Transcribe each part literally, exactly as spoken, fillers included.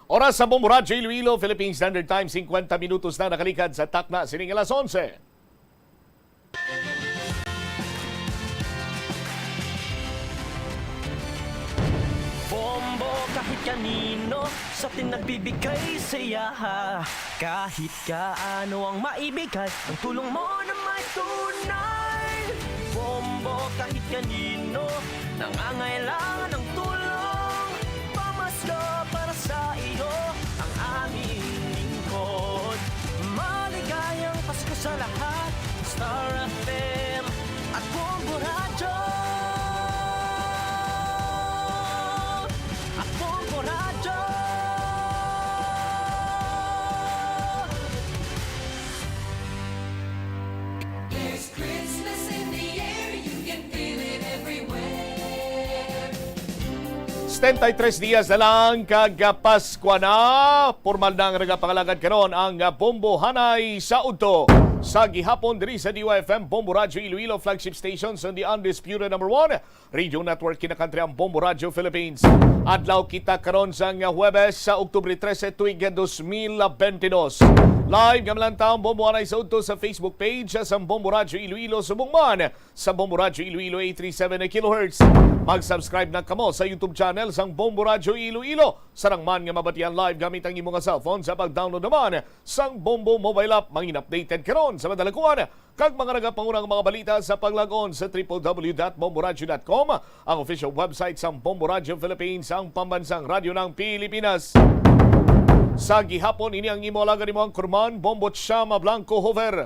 Oras sa Bombo Radyo Iloilo, Philippine Standard Time, singkwenta minutos na nakalikad sa takna sining alas onse. Bombo kahit kanino sa atin nagbibigay saya. Kahit kaano ang maibigay, ang tulong mo na may tunay. Bombo kahit kanino nangangailangan ng tulong. Pamasko para sa iyo ang aming lingkod. Maligayang Pasko sa lahat. Star F M at Bombo Radyo. At Bombo Radyo. Setenta y tres dias na lang kag Paskwa na. Pormal na ang nagapangalagad karon ang Bombo Hanay sa udto sa gihapon diri sa D Y F M Bombo Radyo Iloilo, flagship station sa the undisputed number one radio network kinakantri ang Bombo Radyo Philippines. Adlaw kita karon sang Huwebes sa Oktubre trese tuig dos mil bente dos. Live nga malantaw ang Bombo Hanay sa udto sa Facebook page sang Bombo Radyo Iloilo subong man sa Bombo Radyo Iloilo eight three seven kilohertz. Mag-subscribe na kamo sa YouTube channel sang Bombo Radyo Iloilo. Sarang man nga mabatian live gamit ang imo nga cellphone sa pag-download naman sang Bombo mobile app. Mangin updated karon sa madalakuan kag mga nagapangurang mga balita sa paglag-on sa triple W dot bomboradyo dot com, ang official website sang Bombo Radyo Philippines, ang pambansang radyo ng Pilipinas. Sa gihapon, ini ang imo alagad, imo ang kurman, Bombo Chama Blanco Hover.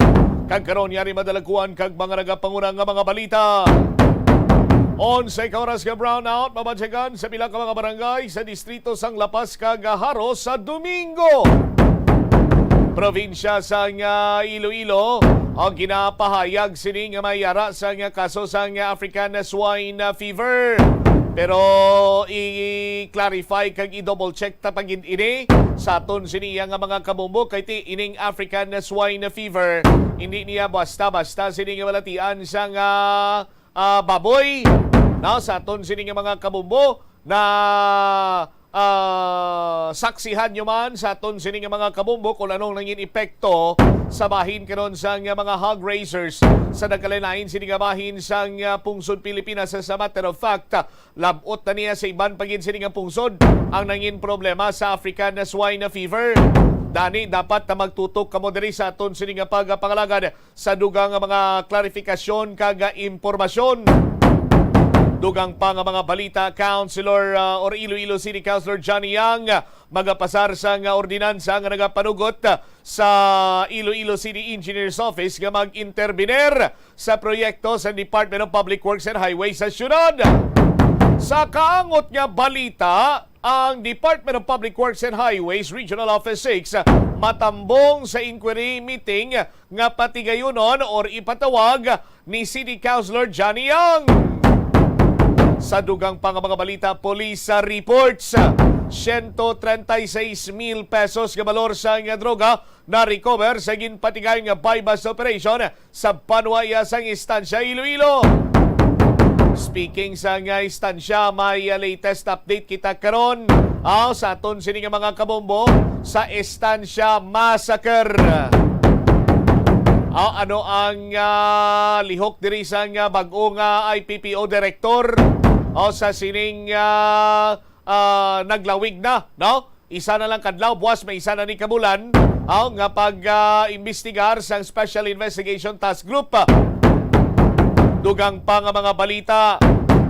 Kag karon, yari madalaguan kag mga nagapanguna nga mga balita. Onsay ka oras nga brownout mabatyagan sa pila ka mga barangay sa distrito sang La Paz kag Jaro sa Domingo. Probinsya sang, ah, Iloilo, ang ginapahayag sini nga may yara sang kaso sang African Swine Fever. Pero i-clarify kag i-double check ta pa gid ini sa aton sini iya nga mga kabombo, kay ti ining African Swine Fever, hindi niya basta-basta sini nga malatian sang, ah, ah, baboy. Na sa aton sini nga mga kabombo na, ah, saksihan nyo man sa aton sini nga mga kabombo kung anong nangin epekto sa bahin karon sang mga hog raisers sa nagkalain-lain sini nga bahin sang, ah, pungsod Pilipinas. As a matter of fact, labot na niya sa iban pa gid sini nga pungsod ang nangin problema sa African Swine Fever. Dani, dapat na magtutok kamo diri sa aton sini nga pagpangalagad sa dugang nga mga klarifikasyon kag impormasyon. Dugang pa nga mga balita, Councilor, ah, or Iloilo City Councilor Johnny Yang, ah, magapasar sang ordinansa nga nagapanugot, ah, sa Iloilo City Engineer's Office nga mag-intervenir sa proyekto sa Department of Public Works and Highways sa syudad. Sa kaangot nga balita, ang Department of Public Works and Highways Regional Office six matambong sa inquiry meeting nga patigayunon or ipatawag ni City Councilor Johnny Yang. Sa dugang pa nga mga balita, police, ah, reports, siyento treinta y seis mil pesos nga balor sang droga na-recover sa ginpatigayon nga buy-bust operation sa Banwa iya sang Estancia, Iloilo. Speaking sang Estancia, may, ah, latest update kita karon, ah, sa aton sini nga mga kabombo sa Estancia Massacre. Ah, ano ang, ah, lihok diri sang, ah, bag-o nga I P P O director, ah, sa sining, ah, ah, naglawig na, no? Isa na lang kadlaw, buwas may isa na ni kabulan, aw, nga pag, ah, imbestigar sang Special Investigation Task Group. Dugang pa nga mga balita,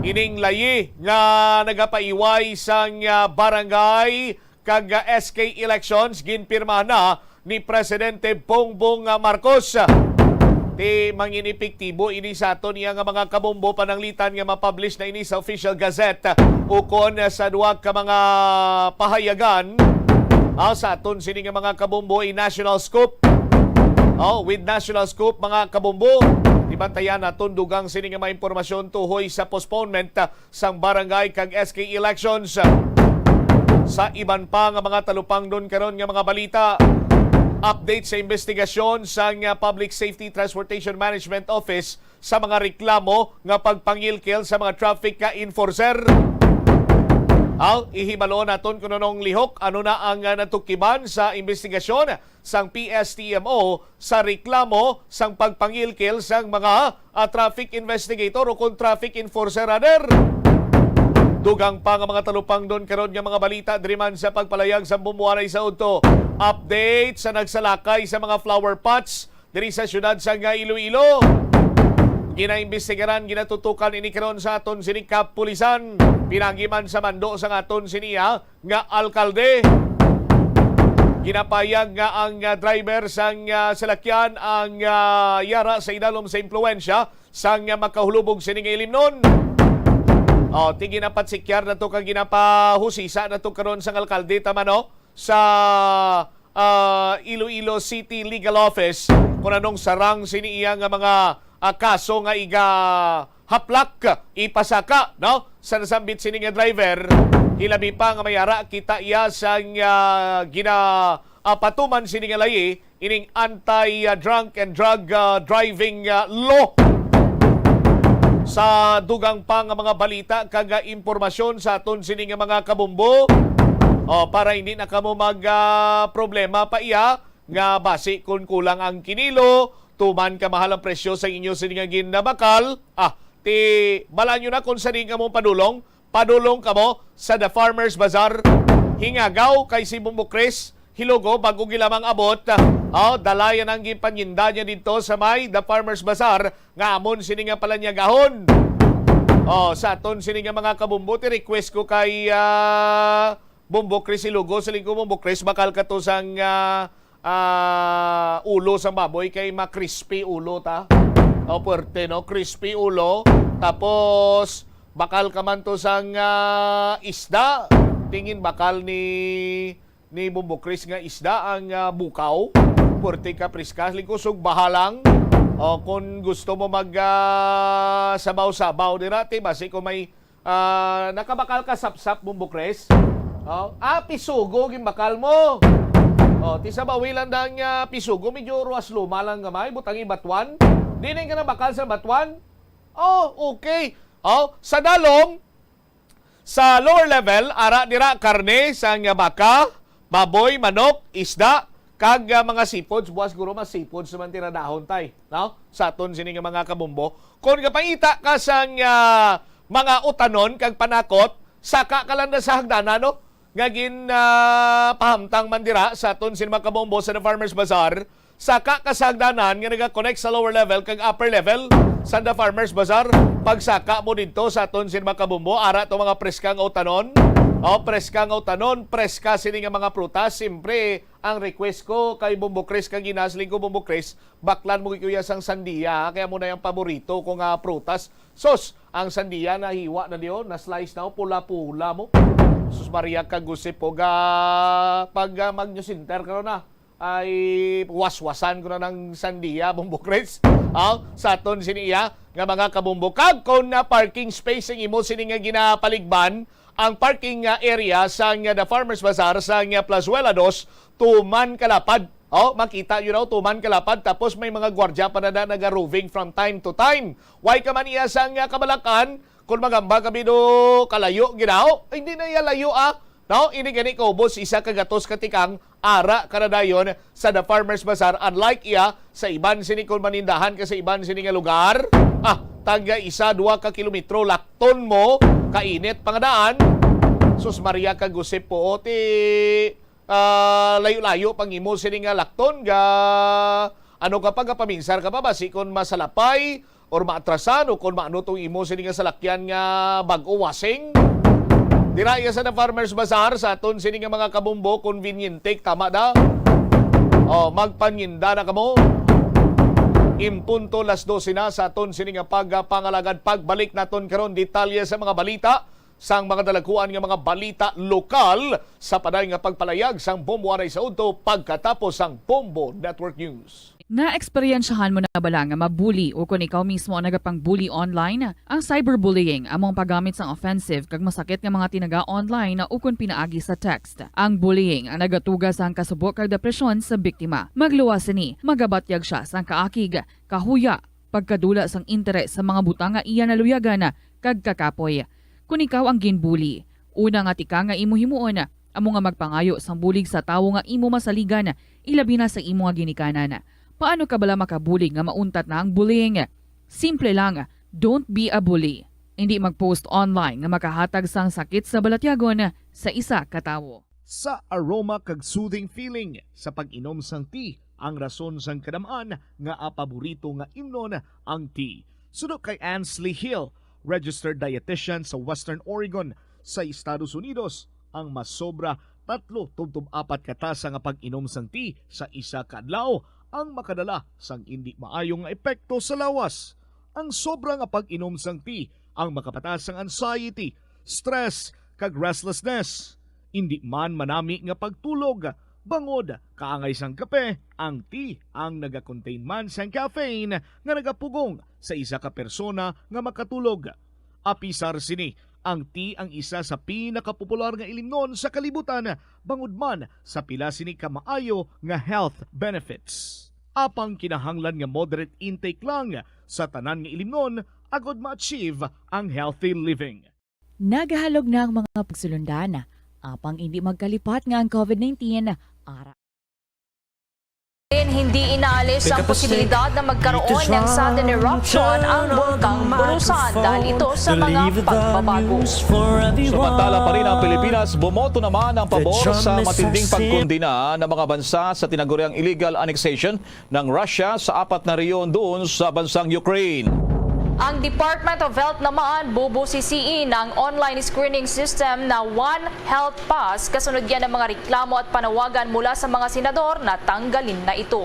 ining layi nga nagapaiway sang, ah, barangay kag, ah, S K elections ginpirmahan na ni Presidente Bongbong, ah, Marcos. Ti mangin epektibo ini sa aton iya nga mga kabombo pananglitan nga ma-publish na ini sa Official Gazette ukon sa duha ka mga pahayagan, ah, sa aton sini nga mga kabombo i National Scoop. Oh, with National Scoop, mga kabombo, ti bantayan naton dugang sini nga mga impormasyon tuhoy sa postponement, ah, sang barangay kag S K elections. Sa iban pa nga mga talupangdon karon nga mga balita, update sa investigasyon sang, ah, Public Safety Transportation Management Office sa mga reklamo nga pagpangilkil sa mga traffic ka enforcer. Aw, ihibalo naton kung anong lihok, ano na ang, ah, natukiban sa investigasyon sang P S T M O sa reklamo sang pagpangilkil sang mga, ah, traffic investigator o kon traffic enforcer, rather. Dugang pa nga mga talupangdon karon nga mga balita diri man sa pagpalayag sa Bumbuanay sa udto. Update sa nagsalakay sa mga flower pots diri sa siyudad sang Iloilo. Ginaimbestigaran, ginatutukan ini karon sa aton sining kapulisan. Pinagi man sa mando sang aton siniya nga alkalde. Ginapayag nga ang, ah, driver sang, ah, salakyan ang, ah, yara sa idalom sa impluwensya sang, ah, makahulubog sini nga ilimnon. O, ti ginapatsikyan na to kag ginapahusisa na to karon sang alkalde, tama, no? Sa, ah, Iloilo City Legal Office kung anong sarang sini iya nga mga, ah, kaso nga igahaplak, ipasaka, no? Sa nasambit sini nga driver, hilabi pa nga may ara kita iya sang, ah, gina, ah, patuman sini nga layi, ining anti, ah, drunk and drug, ah, driving, ah, law. Sa dugang pa nga mga balita kag, ah, impormasyon sa aton sini nga mga kabumbo, o, para hindi na kamo mag, ah, problema pa iya nga basi kon kulang ang kinilo, tuman ka mahal ang presyo sa inyo sini nga ginabakal, ah, ti bala nyo na kung saan kamo padulong, padulong kamo sa The Farmers Bazaar. Hingagaw kay si Bumbo Chris, Hilugo, bago gilamang abot, oh, dalayan ang ginpanyinda niya didto sa may The Farmers Bazaar nga amon sini nga palanyagahon. Oh, sa aton sini nga mga kabumbo, ti request ko kay, ah, Bumbo Chris Hilugo, siling ko, Bumbo Chris, bakal ka to sang, ah, ah, ulo sang baboy kay ma-crispy ulo ta. Oh, puwerte, no? Crispy ulo. Tapos, bakal ka man to sang, ah, isda. Tingin bakal ni, ni Bumbo Chris nga isda ang, ah, bukaw. Puwerte ka, priska. Liko, sug bahalang. O, kung gusto mo mag, ah, sabaw-sabaw dira, ti, basi ko may, ah, nakabakal ka sapsap, Bumbo Chris. O, ah, pisugo, gimbakal mo. O, ti sa bawilan dang, ah, pisugo, medyo ruwas luma lang gamay, butangi batuan. Di na yung kanabakal sa batuan. Oh, okay. Oh, sa dalom, sa lower level, ara dira karne sang baka, baboy, manok, isda, kag, ah, mga seafoods. Buwas guro mas seafoods naman tiradahon tay, no? Sa aton sini nga mga kabumbo. Kung gapangita ka sang, ah, mga utanon kag panakot, saka ka lang na sa hagdanan, no? Nga gin, ah, pahamtang man dira sa aton sini mga kabumbo sa The Farmers Bazaar. Saka ka sa hagdanan nga naga-connect sa lower level kag upper level sa The Farmers Bazaar. Pagsaka mo didto sa aton sin mga kabumbo, ara to mga preska nga utanon. O, preska nga utanon, preska sini nga mga prutas. Siyempre, ang request ko kay Bumbo Chris kag ginasling ko, Bumbo Chris, baklan mo, Kuya, sang sandia, kaya mo na yung paborito ko nga prutas. Sus, ang sandia nahiwa na diyo, na-slice na, oh, pula-pula mo. Sus Maria, kag usip po ga pag, ah, mag-New Center karon na. Ay waswasan ko na ng sandia, Bumbo Chris. Aw, sa aton sini iya nga mga kabumbo. Kag kung na parking space ang imo sini nga ginapaligban, ang parking, ah, area sa nga The Farmers Bazaar sa nga Plazuela dos, tuman kalapad. Oh, makita yun daw, tuman kalapad. Tapos may mga gwardya pa na, na naga-roving from time to time. Why ka man iya sa nga kabalakan? Kung magamba kami do kalayo, ginaw, ay, hindi na iya layo, ah. No? Ini gani kaubos isa ka gatos ka tikang ara ka na dayon sa The Farmers Bazaar. Unlike iya sa iban sini, kung manindahan ka sa iban sini nga lugar, ah, taga isa, dua ka kilometro, lakton mo, kainit pa nga daan. Sus Maria, kag usip po, ti, ah, layo-layo pang imo sini nga lakton, ga, ano ka pa, gapaminsar ka pa, basi kon masalapay, or maatrasan o kon maano tong imo sini nga salakyan nga bag-o wasing. Dira iya sa The Farmers Bazaar sa aton sini nga mga kabumbo, convenient take, tama da. Oh, magpanyinda na kamo. Impunto las dose na sa aton sini nga pagpangalagad. Pagbalik naton karon, detalye sa mga balita sang mga dalaguan nga mga balita lokal sa paday nga pagpalayag sang Bombo Aray sa Udto pagkatapos sang Bombo Network News. Naeksperyensyahan mo na bala nga mabuli o kon ikaw mismo ang nagapang-bully online? Ang cyberbullying amo ang paggamit sang offensive kag masakit nga mga tinaga online o kon pinaagi sa text. Ang bullying ang nagatuga sang kasubo kag depresyon sa biktima. Magluwas sini, magabatyag sia sang kaakig, kahuya, pagkadula sang interes sa mga butang nga iya naluyagan kag kakapoy. Kon ikaw ang ginbully, Una nga tikang nga imo himuon, amo nga magpangayo sang bulig sa tawo nga imo masaligan, ilabi na sa imo nga ginikanan. Paano ka bala makabulig nga mauntat na ang bullying? Simple lang, don't be a bully. Indi mag-post online nga makahatag sang sakit sa balatyagon sa isa ka tawo. Sa aroma kag soothing feeling sa pag-inom sang tea ang rason sang kadam-an nga paborito nga imnon ang tea. Suno kay Ansley Hill, registered dietitian sa Western Oregon sa Estados Unidos, ang masobra tatlo tubtob apat ka tasa nga pag-inom sang tea sa isa ka adlaw ang makadala sang indi maayo nga epekto sa lawas. Ang sobra nga pag-inom sang tea ang makapataas sang anxiety, stress, kag restlessness. Indi man manami nga pagtulog, bangod kaangay sang kape, ang tea ang nagakontain man sang caffeine nga nagapugong sa isa ka persona nga makatulog. Apisar sini, ang tea ang isa sa pinakapopular nga ilimnon sa kalibutan, bangod man sa pila sini ka maayo nga health benefits. Apang kinahanglan nga moderate intake lang sa tanan nga ilimnon agod ma-achieve ang healthy living. Nagahalog na ang mga pagsulundan, apang indi magkalipat nga ang COVID nineteen ara. Hindi inaalis ang posibilidad na magkaroon ng sudden eruption ang Bulkang Bulusan dahil ito sa mga pagbabago. Samantala pa rin ang Pilipinas, bumoto naman ang pabor sa matinding pagkondena ng mga bansa sa tinaguriang illegal annexation ng Russia sa apat na rehiyon doon sa bansang Ukraine. Ang Department of Health naman bubusisiin ang online screening system na One Health Pass kasunod yan ng mga reklamo at panawagan mula sa mga senador na tanggalin na ito.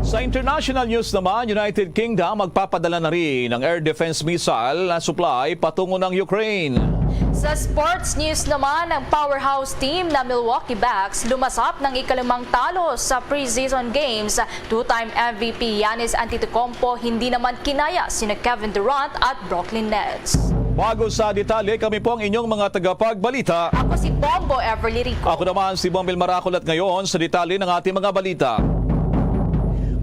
Sa international news naman, United Kingdom magpapadala na rin ng air defense missile na supply patungo ng Ukraine. Sa sports news naman, ang powerhouse team na Milwaukee Bucks lumasap ng ikalimang talo sa preseason games. Two-time M V P Giannis Antetokounmpo hindi naman kinaya sina Kevin Durant at Brooklyn Nets. Bago sa detalye, kami po ang inyong mga tagapagbalita. Ako si Bombo Everly Rico. Ako naman si Bombil Maracol at ngayon sa detalye ng ating mga balita.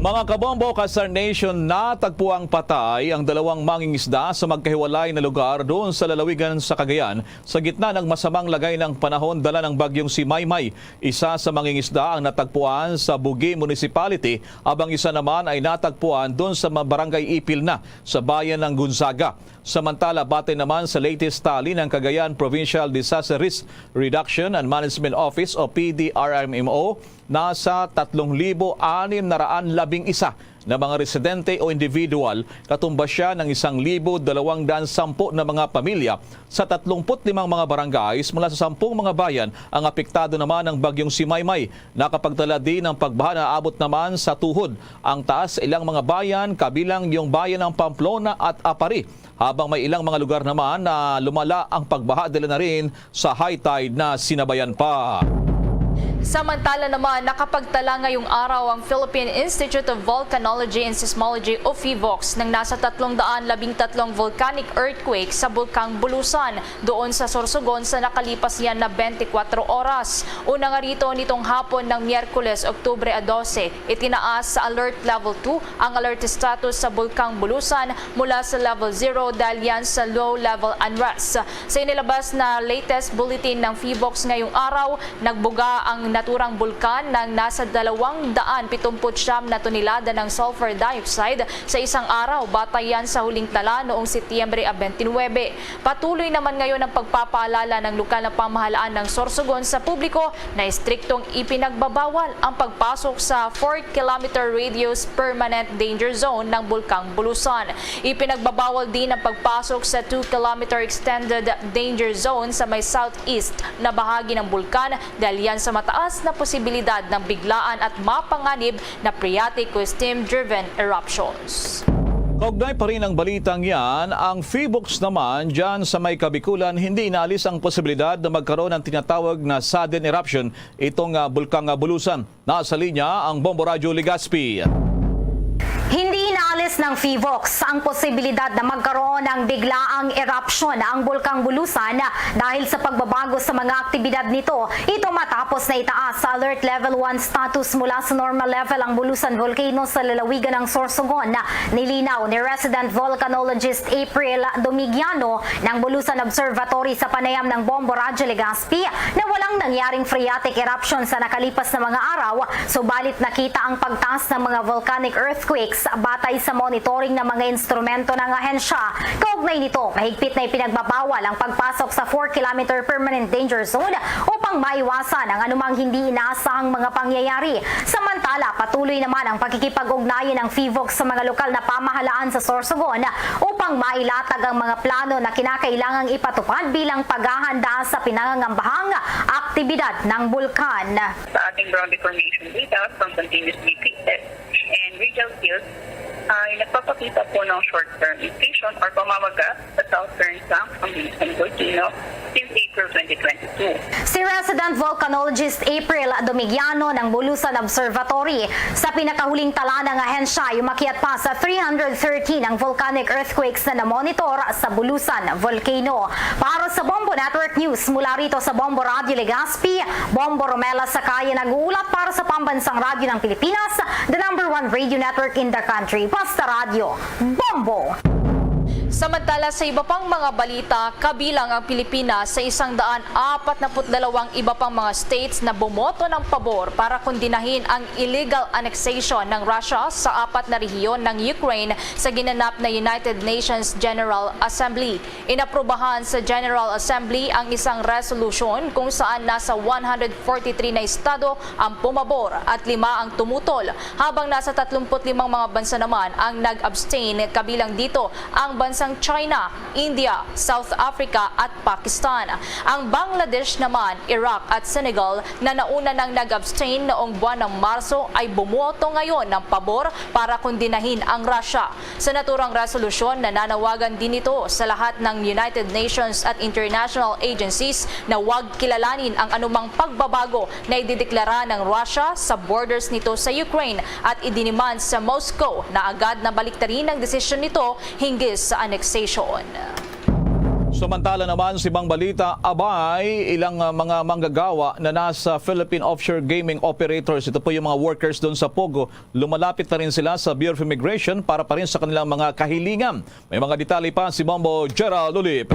Mga kabombo, ka-Star Nation, natagpuang patay ang dalawang mangingisda sa magkahiwalay na lugar doon sa lalawigan sa Cagayan sa gitna ng masamang lagay ng panahon dala ng bagyong si Maymay. Isa sa mangingisda ang natagpuan sa Bugi Municipality, habang isa naman ay natagpuan doon sa ma-, Barangay Ipil na sa bayan ng Gonzaga. Samantala, batay naman sa latest tally ng Cagayan Provincial Disaster Risk Reduction and Management Office o P D R M M O, nasa tatlong libo anim na raan labing isa na mga residente o individual, katumbas siya ng isang libo dalawang daan sampu na mga pamilya sa tatlumpu't limang mga barangays mula sa sampung mga bayan ang apektado naman ng bagyong si Maymay. Nakapagtala din ng pagbaha na aabot naman sa tuhod ang taas sa ilang mga bayan, kabilang yung bayan ng Pamplona at Aparri, habang may ilang mga lugar naman na lumala ang pagbaha dala na rin sa high tide na sinabayan pa. Samantala naman, nakapagtala ngayong araw ang Philippine Institute of Volcanology and Seismology o PHIVOLCS ng nasa tatlong daan labing tatlong volcanic earthquake sa Bulkang Bulusan doon sa Sorsogon sa nakalipas yan na twenty-four oras. Una nga rito, nitong hapon ng Miyerkules, Oktubre a dose, itinaas sa Alert Level two ang alert status sa Bulkang Bulusan mula sa Level zero dahil yan sa low level unrest. Sa inilabas na latest bulletin ng PHIVOLCS ngayong araw, nagbuga ang naturang bulkan ng nasa dalawang daan pitumput siyam na tonelada ng sulfur dioxide sa isang araw, batay yan sa huling tala noong Setyembre a twenty-nine. Patuloy naman ngayon ang pagpapaalala ng lokal na pamahalaan ng Sorsogon sa publiko na estriktong ipinagbabawal ang pagpasok sa four kilometer radius permanent danger zone ng Bulkang Bulusan. Ipinagbabawal din ang pagpasok sa two kilometer extended danger zone sa may southeast na bahagi ng bulkan dahil yan sa mataas na posibilidad ng biglaan at mapanganib na phreatic o steam-driven eruptions. Kaugnay pa rin ang balitang yan, ang PHIVOLCS naman dyan sa may Kabikulan hindi inaalis ang posibilidad na magkaroon ng tinatawag na sudden eruption itong, ah, Bulkang, ah, Bulusan. Nasa linya ang Bombo Radyo Legazpi. Hindi inaalis ng PHIVOLCS ang posibilidad na magkaroon ng biglaang erupsyon ang Bulkang Bulusan dahil sa pagbabago sa mga aktibidad nito. Ito matapos na itaas sa Alert Level one status mula sa normal level ang Bulusan Volcano sa lalawigan ng Sorsogon. Nilinaw ni resident volcanologist April Domigiano ng Bulusan Observatory sa panayam ng Bombo Radyo Legazpi na walang nangyaring phreatic eruption sa nakalipas na mga araw, subalit nakita ang pagtaas ng mga volcanic earthquakes batay sa monitoring ng mga instrumento ng ahensya. Kaugnay nito, mahigpit na ipinagbabawal ang pagpasok sa four kilometer permanent danger zone upang maiwasan ang anumang hindi inaasahang mga pangyayari. Samantala, patuloy naman ang pakikipag-ugnayan ng PHIVOLCS sa mga lokal na pamahalaan sa Sorsogon upang mailatag ang mga plano na kinakailangang ipatupad bilang paghahanda sa pinangangambahang aktibidad ng bulkan. Sa ating ground deformation data from continuous B P S and radial fields, ay nagpapakita po ng short-term indication or pamamaga sa southern flank ng Bulusan Volcano since April twenty twenty-two. Si resident volcanologist April Domigiano ng Bulusan Observatory. Sa pinakahuling tala ng ahensya ay umakyat pa sa three hundred thirteen ang volcanic earthquakes na namonitor sa Bulusan Volcano. Para sa Bombo Network News, mula rito sa Bombo Radyo Legazpi, Bombo Romela Sakaya nag-uulat para sa Pambansang Radyo ng Pilipinas, the number one radio network in the country. Basta Radyo, Bombo! Samantala, sa iba pang mga balita, kabilang ang Pilipinas sa isang daan apat naput dalawang iba pang mga states na bumoto ng pabor para kondinahin ang illegal annexation ng Russia sa apat na rehiyon ng Ukraine sa ginanap na United Nations General Assembly. Inaprubahan sa General Assembly ang isang resolution kung saan nasa one hundred forty-three na estado ang pumabor at lima ang tumutol, habang nasa tatlumpu't limang mga bansa naman ang nag-abstain, kabilang dito ang bansang China, India, South Africa at Pakistan. Ang Bangladesh naman, Iraq at Senegal na nauna nang nag-abstain noong buwan ng Marso ay bumoto ngayon ng pabor para kondinahin ang Russia. Sa naturang resolusyon, nananawagan din ito sa lahat ng United Nations at international agencies na huwag kilalanin ang anumang pagbabago na idideklara ng Russia sa borders nito sa Ukraine at idiniman sa Moscow na agad na baliktarin ang desisyon nito hinggil sa annexation. Samantala naman, sa ibang balita, abay, ilang, ah, mga manggagawa na nasa Philippine Offshore Gaming Operators. Ito po yung mga workers doon sa Pogo. Lumalapit na rin sila sa Bureau of Immigration para pa rin sa kanilang mga kahilingan. May mga detalye pa si Bombo Gerald Ulip.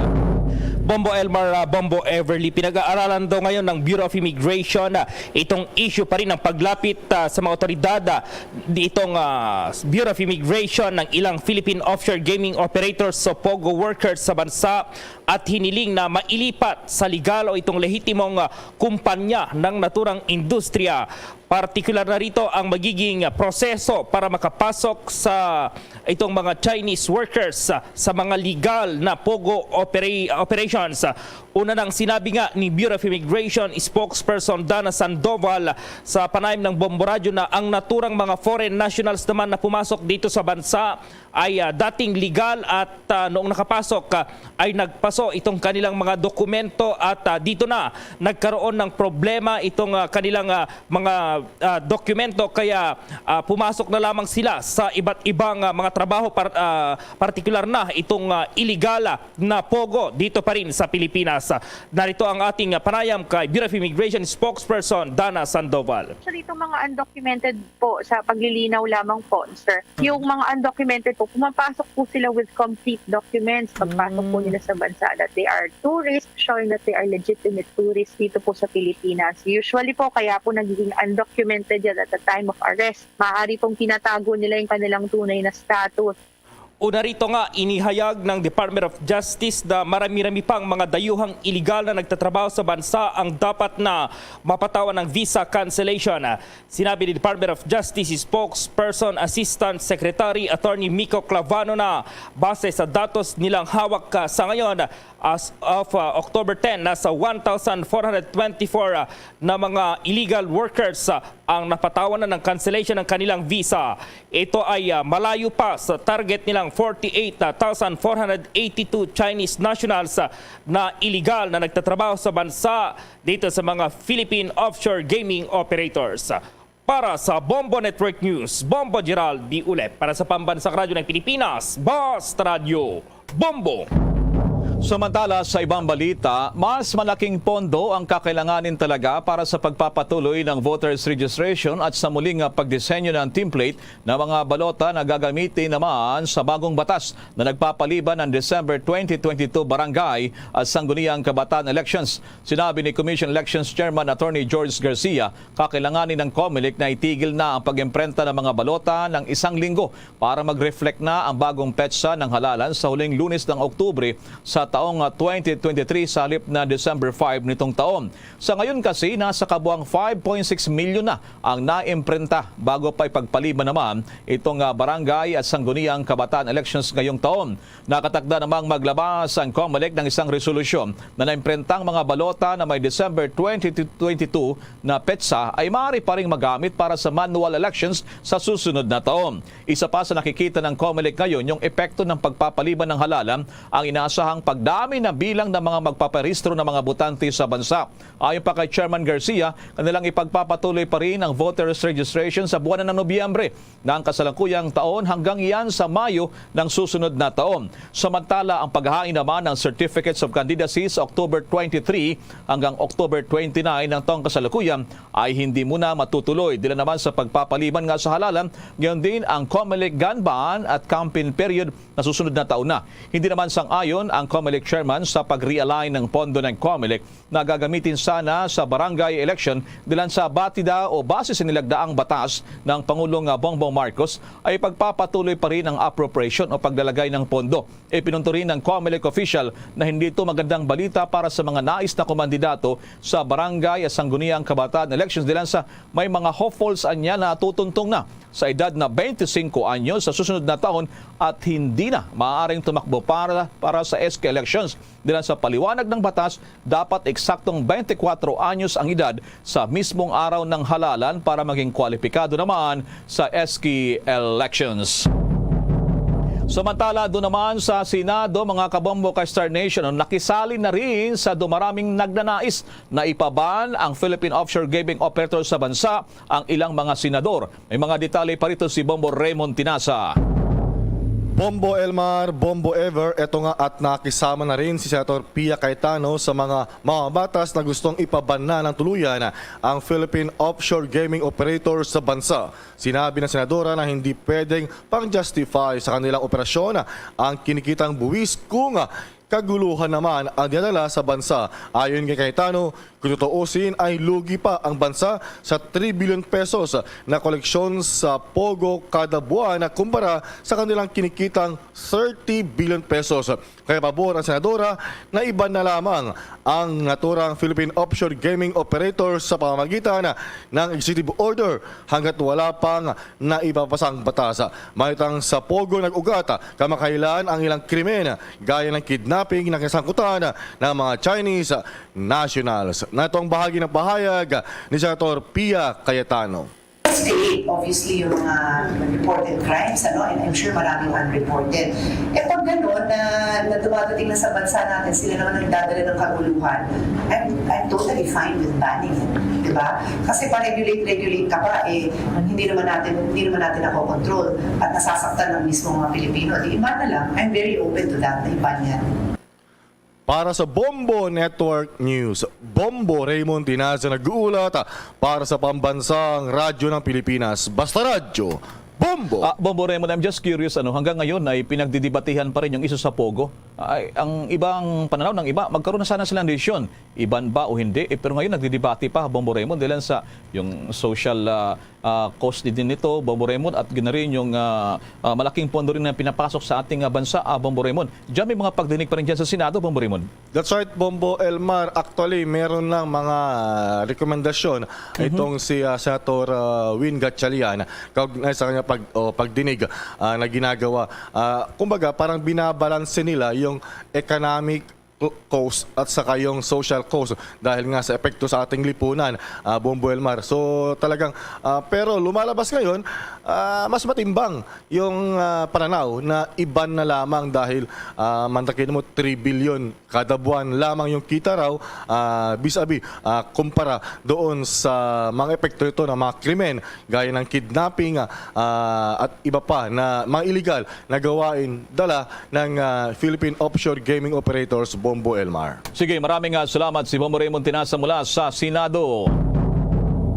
Bombo Elmar, ah, Bombo Everly, pinag-aaralan daw ngayon ng Bureau of Immigration, ah, itong issue pa rin ng paglapit, ah, sa mga otoridad, ah, di itong, ah, Bureau of Immigration ng ilang Philippine offshore gaming operators o pogo workers sa bansa at hiniling na mailipat sa legal o itong lehitimong, ah, kumpanya ng naturang industriya. Partikular na rito ang magiging proseso para makapasok sa itong mga Chinese workers sa mga legal na pogo opera-, operations. Una nang sinabi nga ni Bureau of Immigration spokesperson Dana Sandoval sa panayam ng Bombo Radyo na ang naturang mga foreign nationals naman na pumasok dito sa bansa ay, ah, dating legal at, ah, noong nakapasok, ah, ay nagpaso itong kanilang mga dokumento at, ah, dito na nagkaroon ng problema itong, ah, kanilang, ah, mga, ah, dokumento, kaya, ah, pumasok na lamang sila sa iba't ibang, ah, mga trabaho, par-, ah, partikular na itong, ah, iligal, ah, na pogo dito pa rin sa Pilipinas. Narito ang ating, ah, panayam kay Bureau of Immigration spokesperson Dana Sandoval. Actually, itong mga undocumented po, sa paglilinaw lamang po, sir, yung mga undocumented po, pumapasok po sila with complete documents pagpasok po nila sa bansa, that they are tourists, showing that they are legitimate tourists dito po sa Pilipinas. Usually po, kaya po nagiging undocumented yan at the time of arrest. Maaari pong tinatago nila yung kanilang tunay na status. Una rito nga, inihayag ng Department of Justice na marami-rami pang mga dayuhang iligal na nagtatrabaho sa bansa ang dapat na mapatawan ng visa cancellation. Sinabi ni Department of Justice Spokesperson Assistant Secretary Attorney Mico Clavano na base sa datos nilang hawak, ah, sa ngayon, as of, ah, October ten, nasa one thousand four hundred twenty-four, ah, na mga illegal workers, ah, ang napatawan na ng cancellation ng kanilang visa. Ito ay, ah, malayo pa sa target nilang forty-eight thousand four hundred eighty-two Chinese nationals, ah, na iligal na nagtatrabaho sa bansa dito sa mga Philippine offshore gaming operators. Para sa Bombo Network News, Bombo Gerald D. Ulep. Para sa Pambansang Radyo ng Pilipinas, Basta Radyo, Bombo! Samantala, sa ibang balita, mas malaking pondo ang kakailanganin talaga para sa pagpapatuloy ng voters registration at sa muli nga pagdisenyo ng template ng mga balota na gagamitin naman sa bagong batas na nagpapaliban ng December twenty twenty-two barangay at sangguniang kabataan elections. Sinabi ni Commission Elections Chairman Attorney George Garcia, kakailanganin ng COMELEC na itigil na ang pag-imprenta ng mga balota ng isang linggo para mag-reflect na ang bagong petsa ng halalan sa huling Lunes ng Oktubre sa taong, ah, twenty twenty-three sa halip na December five nitong taon. Sa ngayon kasi, nasa kabuang five point six milyon na ang naimprenta bago pa ipagpaliban naman itong, ah, barangay at sangguniang kabataan elections ngayong taon. Nakatakda namang maglabas ang COMELEC ng isang resolusyon na naimprentang mga balota na may December twenty twenty-two na petsa ay maaari pa ring magamit para sa manual elections sa susunod na taon. Isa pa sa nakikita ng COMELEC ngayon yung epekto ng pagpapaliban ng halalan, ang inaasahang pagdami ng bilang ng mga magpaparehistro ng mga botante sa bansa. Ayon pa kay Chairman Garcia, kanilang ipagpapatuloy pa rin ang voters registration sa buwan na ng Nobyembre ng kasalukuyang taon hanggang iyan sa Mayo ng susunod na taon. Samantala, ang paghain naman ng Certificates of Candidacy sa October twenty-three hanggang October twenty-nine ng taong kasalukuyan ay hindi muna matutuloy. Dila naman sa pagpapaliban nga sa halalan, gayon din ang COMELEC gun ban at campaign period na susunod na taon na. Hindi naman sang-ayon ang COMELEC chairman sa pag-realign ng pondo ng COMELEC na gagamitin sana sa barangay election, dilan sa batida o base sa nilagdaang batas ng Pangulong, ah, Bongbong Marcos, ay pagpapatuloy pa rin ang appropriation o paglalagay ng pondo. Ipinunto rin ng COMELEC official na hindi ito magandang balita para sa mga nais na kumandidato sa barangay at sangguniang kabataan elections, dilan sa may mga hopefuls anya na tutuntong na sa edad na twenty-five anyos sa susunod na taon at hindi na maaaring tumakbo para, para sa S K elections. Dilan sa paliwanag ng batas, dapat eksaktong twenty-four anyos ang edad sa mismong araw ng halalan para maging kwalipikado naman sa S K elections. Samantala, doon naman sa Senado, mga kabombo ka Star Nation, nakisali na rin sa dumaraming nagnanais na ipaban ang Philippine offshore gaming operator sa bansa ang ilang mga senador. May mga detalye pa rito si Bombo Raymond Tinasa. Bombo Elmar, Bombo Ever, eto nga at nakisama na rin si Senator Pia Cayetano sa mga mamabatas na gustong ipaban na ng tuluyan ang Philippine offshore gaming operator sa bansa. Sinabi ng senadora na hindi pwedeng pang-justify sa kanilang operasyon ang kinikitang buwis kung kaguluhan naman ang dinadala sa bansa. Ayon kay Cayetano, kung tutuusin ay lugi pa ang bansa sa three billion pesos na koleksyon sa POGO kada buwan kumpara sa kanilang kinikitang thirty billion pesos. Kaya pabor ang senadora na iban na lamang ang naturang Philippine offshore gaming operator sa pamamagitan ng executive order hanggat wala pang naipapasang batas. Maitang sa POGO nag-ugat kamakailan ang ilang krimen, gaya ng kidnapping na kinasangkutan ng mga Chinese nationals. Natong bahagi ng pahayag ni Senator Pia Cayetano. Investigate, obviously, yung mga reported crimes, ano, and I'm sure maraming unreported. Eh, pag ganun, na, na dumadating na sa bansa natin, sila naman ang nagdadala ng kaguluhan. I'm, I'm totally fine with banning it, di ba? Kasi pa-regulate, regulate ka pa, eh, hindi naman natin, hindi naman natin nakokontrol at nasasaktan ng mismo mga Pilipino. Di iba na lang, I'm very open to that, na iba niyan. Para sa Bombo Network News, Bombo Raymond Tinaza nag-uulat para sa Pambansang Radyo ng Pilipinas, Basta Radyo, Bombo! Ah, Bombo Raymond, I'm just curious, ano, hanggang ngayon ay pinagdidibatehan pa rin yung issue sa POGO. Ay, ang ibang pananaw ng iba, magkaroon na sana silang desisyon, iban ba o hindi. Eh, pero ngayon, nagdidebate pa, Bombo Raymond, dahil sa yung social, ah, ah, cost din nito, Bombo Raymond, at gina rin yung, ah, ah, malaking pondo rin na pinapasok sa ating, ah, bansa, ah, Bombo Raymond. Diyan may mga pagdinig pa rin dyan sa Senado, Bombo Raymond. That's right, Bombo Elmar. Actually, meron lang mga rekomendasyon Mhm. itong si, ah, Senator, ah, Win Gatchalian kaugnay sa kanya pag-, o, pagdinig, ah, na ginagawa. Ah, kumbaga, parang binabalanse nila yung economic co-, cost at saka yung social cost dahil nga sa epekto sa ating lipunan, ah, Bombo Elmar. So, talagang, ah, pero lumalabas ngayon, ah, mas matimbang yung, ah, pananaw na iban na lamang dahil, ah, mantakin mo, three billion kada buwan lamang yung kita raw, ah, vis-a-vis, ah, kumpara doon sa mga epekto nito ng mga krimen gaya ng kidnapping, ah, at iba pa na mga illegal na gawain dala ng, ah, Philippine offshore gaming operators, Bombo Elmar. Sige, maraming, ah, salamat si Bombo Raymond Tinasa mula sa Senado.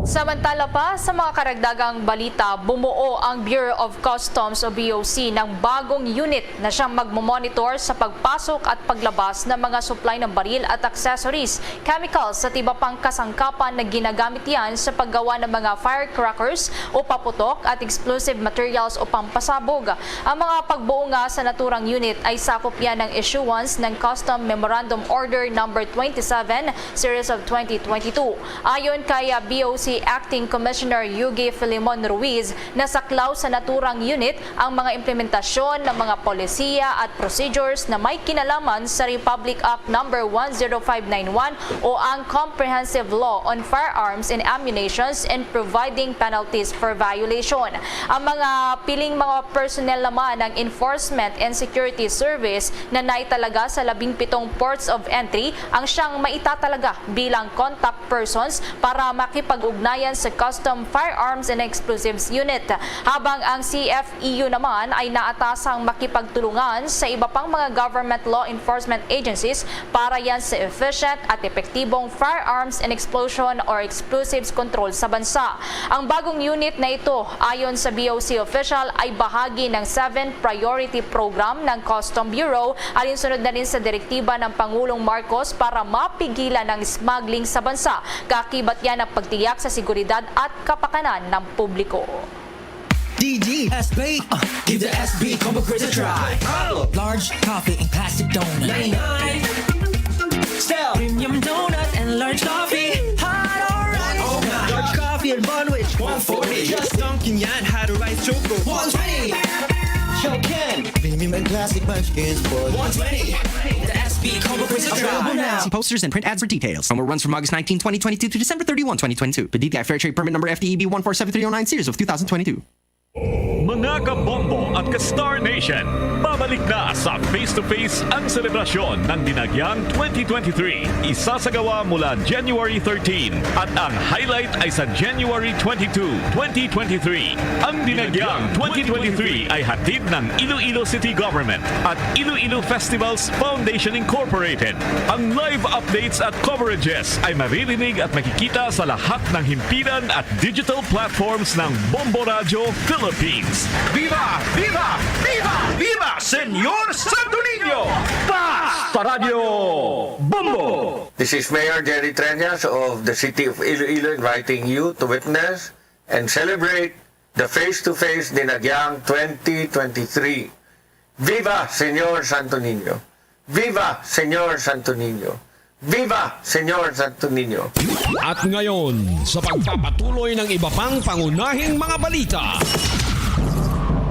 Samantala pa, sa mga karagdagang balita, bumuo ang Bureau of Customs o B O C ng bagong unit na siyang magmomonitor sa pagpasok at paglabas ng mga supply ng baril at accessories, chemicals at iba pang kasangkapan na ginagamit yan sa paggawa ng mga firecrackers o paputok at explosive materials o pampasabog. Ang mga pagbuo nga sa naturang unit ay sakop yan ng issuance ng Custom Memorandum Order Number twenty-seven, Series of twenty twenty-two. Ayon kay, ah, B O C Acting Commissioner Yugi Filimon Ruiz, nasaklaw sa naturang unit ang mga implementasyon ng mga polisiya at procedures na may kinalaman sa Republic Act Number one zero five nine one o ang Comprehensive Law on Firearms and Ammunitions and providing penalties for violation. Ang mga piling mga personnel naman ng Enforcement and Security Service na naitalaga sa labing pitong ports of entry ang siyang maitatalaga bilang contact persons para makipag-ugnayan sa Custom Firearms and Explosives Unit, habang ang C F E U naman ay naatasang makipagtulungan sa iba pang mga government law enforcement agencies para yan sa efficient at epektibong firearms and explosion or explosives control sa bansa. Ang bagong unit na ito, ayon sa B O C official, ay bahagi ng seven Priority Program ng Custom Bureau, alinsunod na rin sa direktiba ng Pangulong Marcos para mapigilan ang smuggling sa bansa, kaakibat yan ang pagtiyak sa seguridad at kapakanan ng publiko. D G S P, uh, give the S B Combo Quiz a try. Large coffee in plastic donut. Ninety-nine. Style. Premium donut and large coffee. Hot orange. Oh, large coffee and bun, which one forty. Just dunking yan, had a rice choco. One twenty. Show Ken. Premium and classic munchkins for one twenty. The S B Combo Quiz a try. Available now. See posters and print ads for details. Promo runs from August nineteen, twenty twenty-two to December thirty-one, twenty twenty-two. Per D T I Fair Trade Permit Number F T E B one four seven three oh nine, series of two thousand twenty-two. Mga kabombo at ka-Star Nation, babalik na sa Face to Face ang selebrasyon ng Dinagyang twenty twenty-three. Isasagawa mula January thirteen at ang highlight ay sa January twenty-two, twenty twenty-three. Ang Dinagyang twenty twenty-three ay hatid ng Iloilo City Government at Iloilo Festivals Foundation Incorporated. Ang live updates at coverages ay maririnig at makikita sa lahat ng himpilan at digital platforms ng Bombo Radyo Philippines. Viva! Viva! Viva! Viva! Senyor Santo Niño! Basta Radyo Bombo! This is Mayor Jerry Treñas of the City of Iloilo inviting you to witness and celebrate the Face to Face Dinagyang twenty twenty-three. Viva Senyor Santo Niño! Viva Senyor Santo Niño! Viva Senyor Santo Niño! At ngayon, sa pagpapatuloy ng iba pang pangunahing mga balita.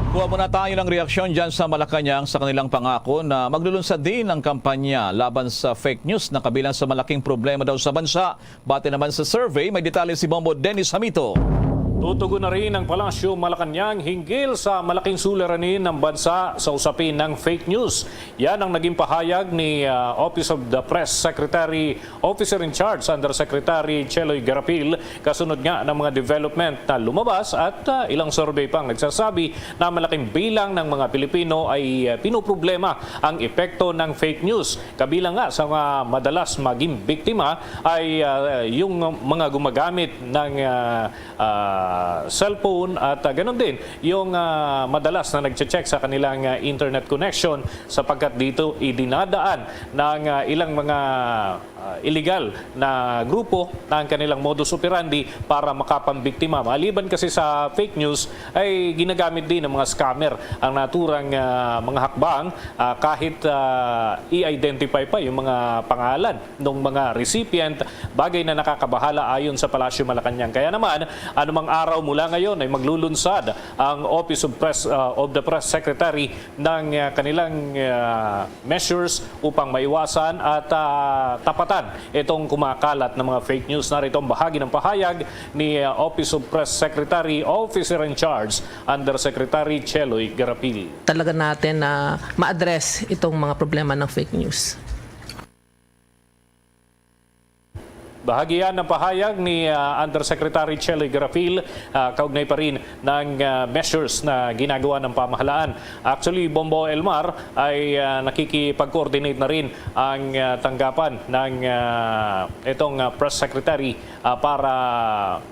Kuha muna tayo ng reaksyon dyan sa Malacañang sa kanilang pangako na maglulunsad din ang kampanya laban sa fake news na kabilang sa malaking problema daw sa bansa. Bati naman sa survey, may detalye si Bombo Dennis Hamito. Tutugon na rin ang Palasyo Malacañang hinggil sa malaking suliranin ng bansa sa usapin ng fake news. Yan ang naging pahayag ni, ah, Office of the Press Secretary, Officer in Charge Undersecretary Cheloy Garapil, kasunod nga ng mga development na lumabas at, ah, ilang survey pang nagsasabi na malaking bilang ng mga Pilipino ay, ah, pinoproblema ang epekto ng fake news. Kabilang nga sa mga madalas maging biktima ay, ah, yung mga gumagamit ng, ah, ah, cellphone at, ah, ganun din yung, ah, madalas na nagche-check sa kanilang, ah, internet connection sapagkat dito idinadaan ng, ah, ilang mga, ah, illegal na grupo na ang kanilang modus operandi para makapambiktima. Maliban kasi sa fake news, ay ginagamit din ng mga scammer ang naturang, ah, mga hakbang, ah, kahit, ah, i-identify pa yung mga pangalan ng mga recipient, bagay na nakakabahala ayon sa Palasyo Malacañang. Kaya naman, anumang araw mula ngayon ay maglulunsad ang Office of Press, ah, of the Press Secretary ng, ah, kanilang, ah, measures upang maiwasan at, ah, tapatan itong kumakalat ng mga fake news. Narito ang bahagi ng pahayag ni, ah, Office of Press Secretary, Officer in Charge, Undersecretary Cheloy Garapil. Talaga natin na ma-address itong mga problema ng fake news. Bahagi yan ng pahayag ni, ah, Undersecretary Cheloy Garapil, ah, kaugnay pa rin ng, ah, measures na ginagawa ng pamahalaan. Actually, Bombo Elmar, ay, ah, nakikipag-coordinate na rin ang, ah, tanggapan ng, ah, itong, ah, press secretary, ah, para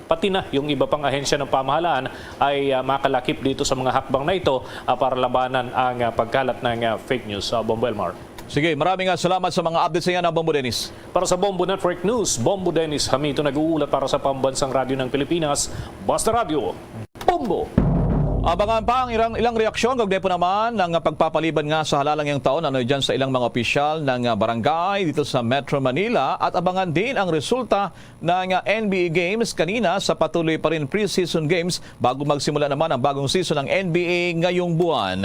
pati na yung iba pang ahensya ng pamahalaan ay, ah, makalakip dito sa mga hakbang na ito, ah, para labanan ang, ah, pagkalat ng, ah, fake news. Ah, Bombo Elmar. Sige, maraming, ah, salamat sa mga updates sa inyo, Bombo Dennis. Para sa Bombo Network News, Bombo Dennis Hamito nag-uulat para sa Pambansang Radyo ng Pilipinas, Basta Radyo, Bombo! Abangan pa ang ilang, ilang reaksyon kaugnay po naman ng pagpapaliban nga sa halalang yang taon, ano, dyan sa ilang mga opisyal ng, ah, barangay dito sa Metro Manila, at abangan din ang resulta ng, ah, N B A Games kanina sa patuloy pa rin pre-season games bago magsimula naman ang bagong season ng N B A ngayong buwan.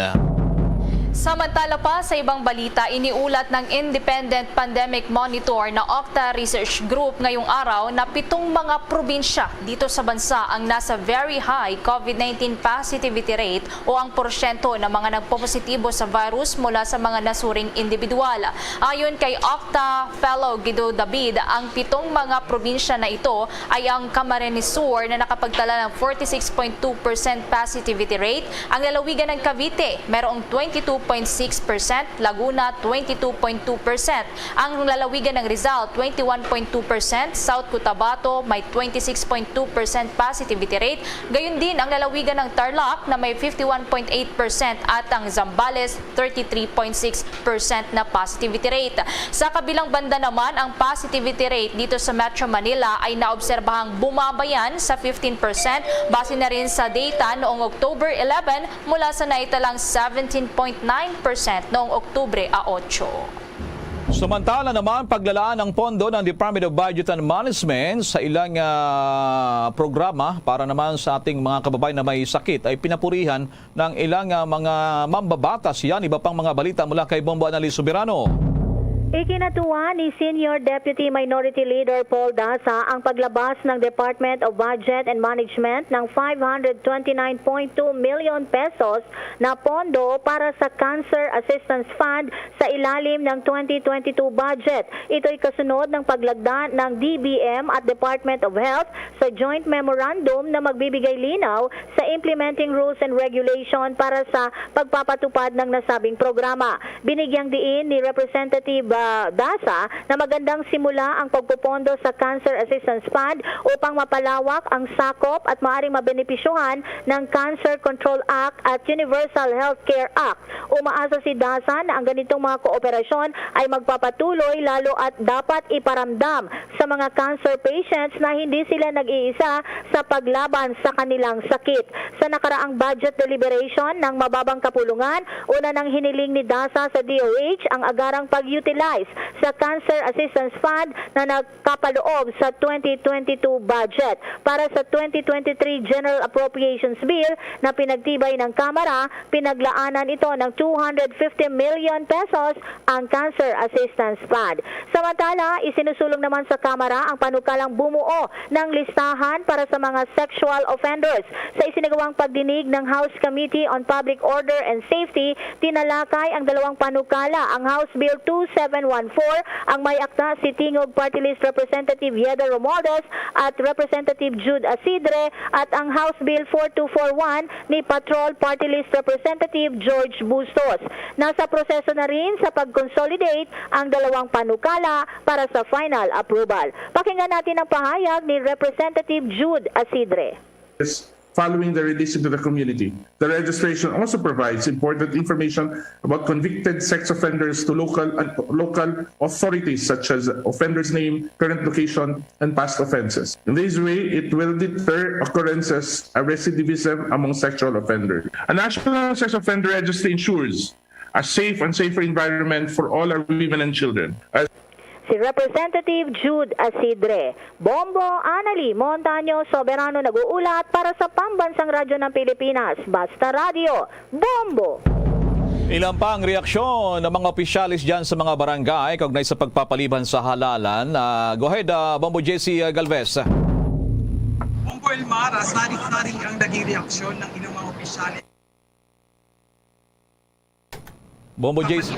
Samantala pa, sa ibang balita, iniulat ng Independent Pandemic Monitor na Octa Research Group ngayong araw na pitong mga probinsya dito sa bansa ang nasa very high COVID nineteen positivity rate o ang porsyento ng mga nagpopositibo sa virus mula sa mga nasuring individual. Ayon kay Octa Fellow Guido David, ang pitong mga probinsya na ito ay ang Camarines Sur na nakapagtala ng forty-six point two percent positivity rate, ang lalawigan ng Cavite mayroong twenty-two point six percent, Laguna twenty-two point two percent, ang lalawigan ng Rizal twenty-one point two percent, South Cotabato may twenty-six point two percent positivity rate, gayon din ang lalawigan ng Tarlac na may fifty-one point eight percent at ang Zambales thirty-three point six percent na positivity rate. Sa kabilang banda naman, ang positivity rate dito sa Metro Manila ay naobserbahang bumaba yan sa fifteen percent base na rin sa data noong October eleven mula sa naitalang seventeen point nine percent noong Oktubre a otso. Samantala naman, paglalaan ng pondo ng Department of Budget and Management sa ilang, ah, programa para naman sa ating mga kababayan na may sakit ay pinapurihan ng ilang, ah, mga mambabatas. Yan, iba pang mga balita mula kay Bombo Annalise Soberano. Ikinatuwa ni Senior Deputy Minority Leader Paul Daza ang paglabas ng Department of Budget and Management ng five hundred twenty-nine point two million pesos na pondo para sa Cancer Assistance Fund sa ilalim ng twenty twenty-two budget. Ito'y kasunod ng paglagda ng D B M at Department of Health sa joint memorandum na magbibigay linaw sa implementing rules and regulation para sa pagpapatupad ng nasabing programa. Binigyang diin ni Representative, ah, Daza na magandang simula ang pagpupondo sa Cancer Assistance Fund upang mapalawak ang sakop at maaring mabenepisyuhan ng Cancer Control Act at Universal Health Care Act. Umaasa si Daza na ang ganitong mga kooperasyon ay magpapatuloy lalo at dapat iparamdam sa mga cancer patients na hindi sila nag-iisa sa paglaban sa kanilang sakit. Sa nakaraang budget deliberation ng Mababang Kapulungan, una nang hiniling ni Daza sa D O H ang agarang pag-utilize sa Cancer Assistance Fund na nagkapaloob sa twenty twenty-two budget. Para sa twenty twenty-three General Appropriations Bill na pinagtibay ng Kamara, pinaglaanan ito ng two hundred fifty million pesos ang Cancer Assistance Fund. Samantala, isinusulong naman sa Kamara ang panukalang bumuo ng listahan para sa mga sexual offenders. Sa isinagawang pagdinig ng House Committee on Public Order and Safety, tinalakay ang dalawang panukala, ang House Bill two seven one four, ang may akda si Tingog Party List Representative Yeda Romualdez at Representative Jude Asidre, at ang House Bill four two four one ni Patrol Party List Representative George Bustos. Nasa proseso na rin sa pag-consolidate ang dalawang panukala para sa final approval. Pakinggan natin ang pahayag ni Representative Jude Asidre. Following the release into the community. The registration also provides important information about convicted sex offenders to local and local authorities such as offender's name, current location, and past offenses. In this way, it will deter occurrences of recidivism among sexual offenders. A national sex offender registry ensures a safe and safer environment for all our women and children. As Si Representative Jude Asidre. Bombo, Annalie Montaño Soberano nag-uulat para sa Pambansang Radyo ng Pilipinas, Basta Radyo, Bombo! Ilang pa ang reaksyon ng mga opisyales dyan sa mga barangay kaugnay sa pagpapaliban sa halalan. Ah, go ahead, ah, Bombo J C Galvez. Bombo Elmar, ah, sari-sari ang naging reaksyon ng ilang mga opisyales. Bombo J C.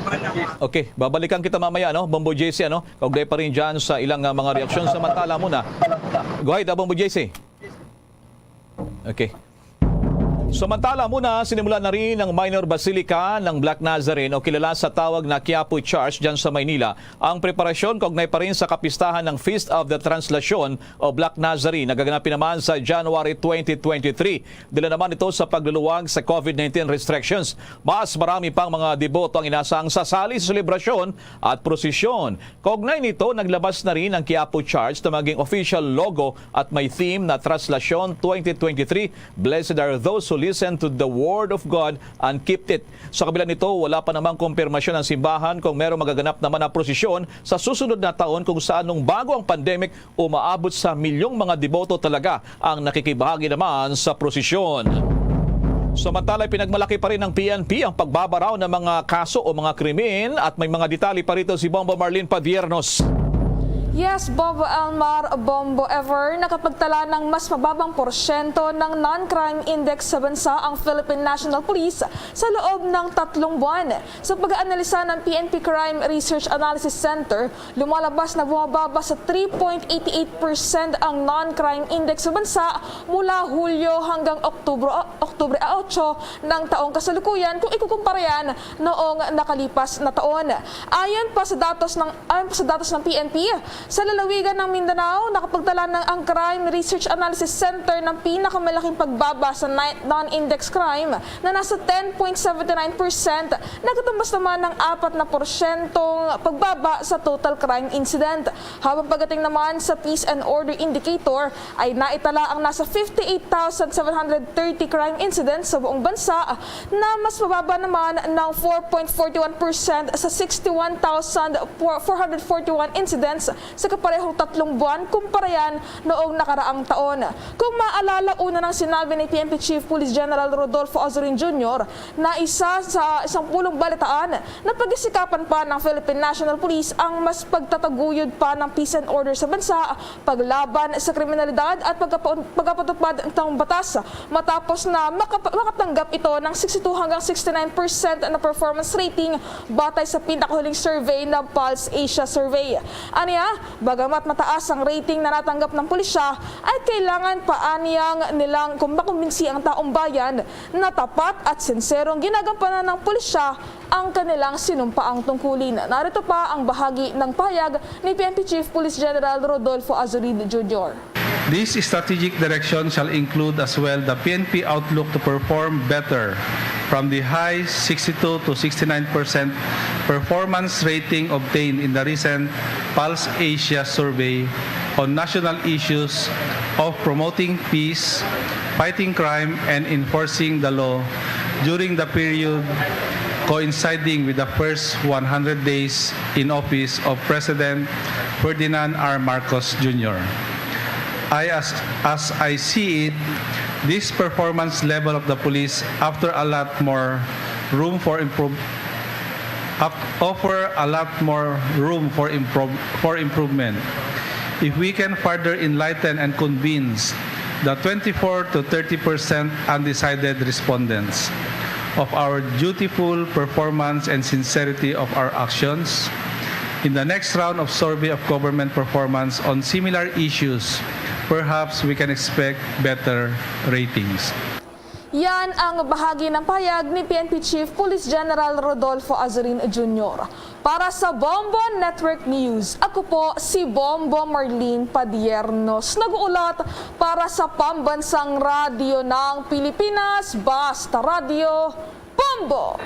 Okay, babalikan kita mamaya, no? Bombo J C, ano? Kaugnay pa rin dyan sa ilang ah, mga reaksyon. Samantala muna. Go ahead, ah, Bombo J C. Okay. Samantala muna, sinimulan na rin ang Minor Basilica ng Black Nazarene o kilala sa tawag na Quiapo Church dyan sa Maynila ang preparasyon kaugnay pa rin sa kapistahan ng Feast of the Translation o Black Nazarene na gaganapin naman sa January twenty twenty-three. Dala naman ito sa pagluluwag sa COVID nineteen restrictions. Mas marami pang mga deboto ang inasang sasali sa selebrasyon at prosesyon. Kaugnay nito, naglabas na rin ang Quiapo Church na maging official logo at may theme na Translation twenty twenty-three, Blessed are those who listen to the word of God and keep it. Sa kabila nito, wala pa namang kumpirmasyon ang simbahan kung merong magaganap naman na prosesyon sa susunod na taon kung saan nung bago ang pandemic, umaabot sa milyong mga deboto talaga ang nakikibahagi naman sa prosesyon. Samantala, pinagmalaki pa rin ng P N P ang pagbabaraw ng mga kaso o mga krimen at may mga detalye pa rito si Bombo Marlene Padiernos. Yes, Bombo Elmar, Bombo Ever, nakapagtala ng mas mababang porsyento ng non-crime index sa bansa ang Philippine National Police sa loob ng tatlong buwan. Sa pag-aanalisa ng P N P Crime Research Analysis Center, lumalabas na bumababa sa three point eight eight percent ang non-crime index sa bansa mula Hulyo hanggang Oktubre, Oktubre otso ng taong kasalukuyan kung ikukumpara yan noong nakalipas na taon. Ayon pa sa datos ng ayon pa sa datos ng P N P, sa lalawigan ng Mindanao, nakapagtala ng ang Crime Research Analysis Center ng pinakamalaking pagbaba sa ni- non-index crime na nasa ten point seventy nine percent, nagkatumbas naman ng apat na porsyentong pagbaba sa total crime incident. Habang pagdating naman sa peace and order indicator, ay naitala ang nasa fifty eight thousand seven hundred thirty crime incidents sa buong bansa, na mas mababa naman ng four point forty one percent sa sixty one thousand four hundred forty one incidents sa kaparehong tatlong buwan kumpara yan noong nakaraang taon. Kung maalala, una nang sinabi ni P N P Chief Police General Rodolfo Azurin Junior na isa sa isang pulong balitaan na pag-isikapan pa ng Philippine National Police ang mas pagtataguyod pa ng peace and order sa bansa, paglaban sa kriminalidad at pagkapa- pagkapatupad ng batas, matapos na makap- makatanggap ito ng sixty two hanggang sixty nine percent na performance rating batay sa pinakahuling survey na Pulse Asia Survey. Aniya, bagamat mataas ang rating na natanggap ng pulisya, ay kailangan pa aniyang nilang kung makumbinsi ang taong bayan na tapat at sinserong ginagampanan ng pulisya ang kanilang sinumpaang tungkulin. Narito pa ang bahagi ng pahayag ni P N P Chief Police General Rodolfo Azurin Junior. This strategic direction shall include as well the P N P outlook to perform better from the high sixty-two to sixty-nine percent performance rating obtained in the recent Pulse Asia survey on national issues of promoting peace, fighting crime, and enforcing the law during the period coinciding with the first one hundred days in office of President Ferdinand R. Marcos Junior. I, as, as I see it, this performance level of the police after a lot more room for improve, offer a lot more room for, improve, for improvement. If we can further enlighten and convince the twenty-four to thirty percent undecided respondents of our dutiful performance and sincerity of our actions, in the next round of survey of government performance on similar issues, perhaps we can expect better ratings. Yan ang bahagi ng pahayag ni P N P Chief Police General Rodolfo Azurin Junior. Para sa Bombo Network News, ako po si Bombo Marlene Padiernos, nag-uulat para sa Pambansang Radyo ng Pilipinas, Basta Radyo, Bombo!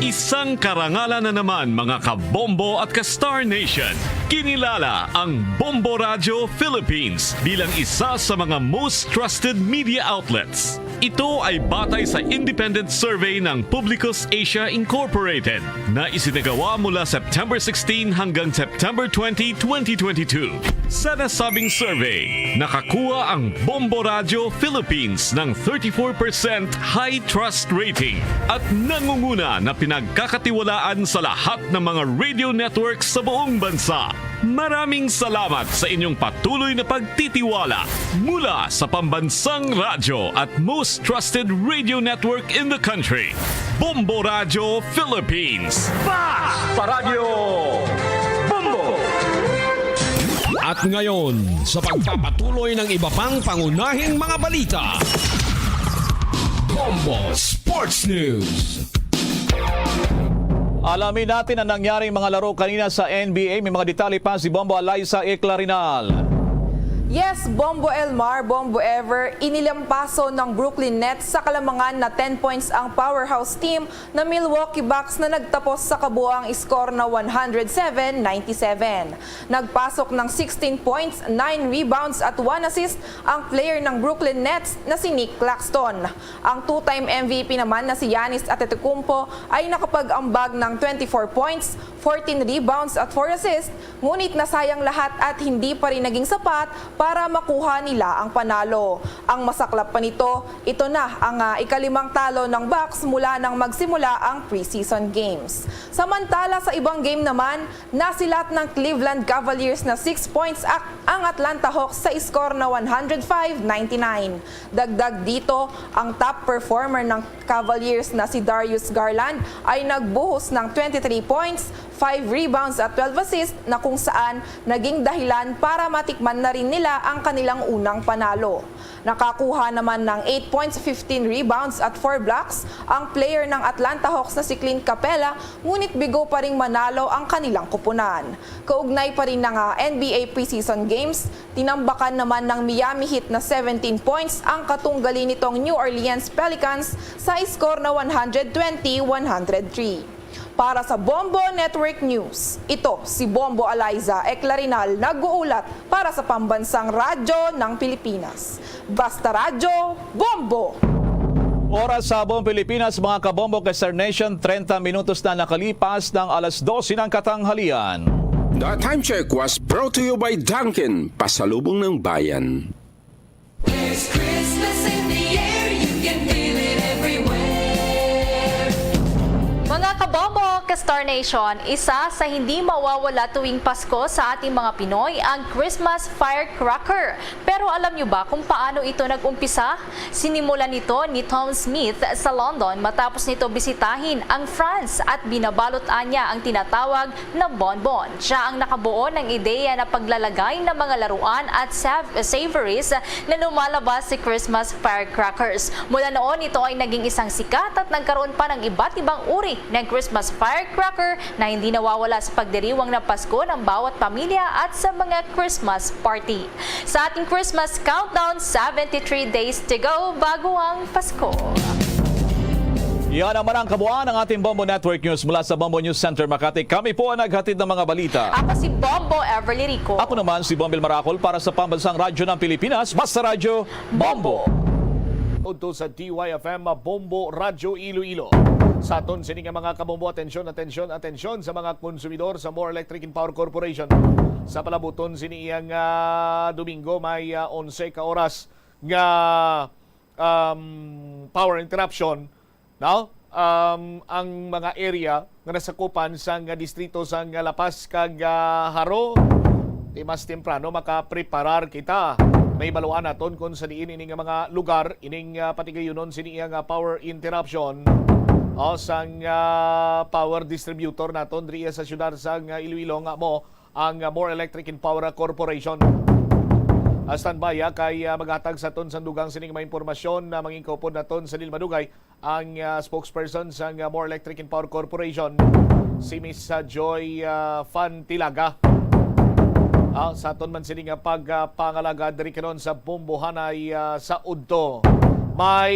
Isang karangalan na naman, mga ka-Bombo at ka-Star Nation. Kinilala ang Bombo Radio Philippines bilang isa sa mga most trusted media outlets. Ito ay batay sa independent survey ng Publicus Asia Incorporated na isinagawa mula September sixteen hanggang September twenty, twenty twenty-two. Sa nasabing survey, nakakuha ang Bombo Radio Philippines ng thirty-four percent high trust rating at nangunguna na pinagkakatiwalaan sa lahat ng mga radio network sa buong bansa. Maraming salamat sa inyong patuloy na pagtitiwala mula sa pambansang radyo at most trusted radio network in the country, Bombo Radio Philippines. Basta Radyo Bombo! At ngayon, sa pagpapatuloy ng iba pang pangunahing mga balita, Bombo Sports News. Alamin natin ang nangyaring mga laro kanina sa N B A. May mga detalye pa si Bombo Eliza Eclarinal. Yes, Bombo Elmar, Bombo Ever, inilampaso ng Brooklyn Nets sa kalamangan na ten points ang powerhouse team na Milwaukee Bucks na nagtapos sa kabuang score na one hundred seven ninety-seven. Nagpasok ng sixteen points, nine rebounds at one assist ang player ng Brooklyn Nets na si Nic Claxton. Ang two-time M V P naman na si Giannis Antetokounmpo ay nakapag-ambag ng twenty-four points, fourteen rebounds at four assists, ngunit nasayang lahat at hindi pa rin naging sapat para makuha nila ang panalo. Ang masaklap pa nito, ito na ang ah, ikalimang talo ng Bucks mula nang magsimula ang preseason games. Samantala, sa ibang game naman, nasilat ng Cleveland Cavaliers na six points ak- ang Atlanta Hawks sa score na one hundred five ninety-nine. Dagdag dito, ang top performer ng Cavaliers na si Darius Garland ay nagbuhos ng twenty-three points, five rebounds at twelve assists na kung saan naging dahilan para matikman na rin nila ang kanilang unang panalo. Nakakuha naman ng eight points, fifteen rebounds at four blocks ang player ng Atlanta Hawks na si Clint Capela, ngunit bigo pa ring manalo ang kanilang koponan. Kaugnay pa rin ng ah, N B A preseason games, tinambakan naman ng Miami Heat na seventeen points ang katunggali nitong New Orleans Pelicans sa score na one hundred twenty one hundred three. Para sa Bombo Network News, ito si Bombo Eliza Eclarinal nag-uulat para sa Pambansang Radyo ng Pilipinas. Basta Radyo, Bombo! Oras sa buong Pilipinas, mga kabombo kay Star Nation, treinta minutos na nakalipas ng alas dose ng katanghalian. The time check was brought to you by Dunkin, pasalubong ng bayan. There's Christmas in the air, you can feel it everywhere. Mga kabombo, ka Star Nation, isa sa hindi mawawala tuwing Pasko sa ating mga Pinoy ang Christmas firecracker. Pero alam niyo ba kung paano ito nag-umpisa? Sinimulan ito ni Tom Smith sa London matapos nito bisitahin ang France at binabalot anya ang tinatawag na bonbon. Siya ang nakabuo ng ideya na paglalagay ng mga laruan at sav- savories na lumalabas si Christmas firecrackers. Mula noon, ito ay naging isang sikat at nagkaroon pa ng iba't ibang uri ng Christmas firecracker na hindi nawawala sa pagdiriwang ng Pasko ng bawat pamilya at sa mga Christmas party. Sa ating Christmas countdown, seventy-three days to go bago ang Pasko. Yan naman ang kabuuan ng ating Bombo Network News mula sa Bombo News Center Makati. Kami po ang naghatid ng mga balita. Ako si Bombo Everly Rico. Ako naman si Bombil Maracol para sa Pambansang Radyo ng Pilipinas, Basta Radyo, Bombo! Udto sa D Y F M Bombo Radyo Iloilo. Sa aton sini nga mga kabombo, atensyon, atensyon, atensyon sa mga konsumidor sa More Electric and Power Corporation. Sa palabuton sini iyang ah, Domingo, may ah, onse ka oras nga um, power interruption, no? Um, ang mga area nga nasakupan sang distrito sang La Paz kag ah, Jaro, di mas temprano makapreparar kita. May baluan naton kung sa diin ini nga mga lugar ining ah, patigayunon sini nga power interruption o sang ah, power distributor naton diri sa siyudad sang Iloilo nga mo ang ah, More Electric and Power Corporation. Ah, standby ah, kay ah, maghatag sa aton sang dugang sining mga impormasyon na mangin kaupod naton sa Lil Madugay ang ah, spokesperson sang ah, More Electric and Power Corporation, si Miss ah, Joy ah, Fantilaga. Ah, sa aton man sini nga pagpangalagad diri karon sa Bombohanay ah, sa Udto. May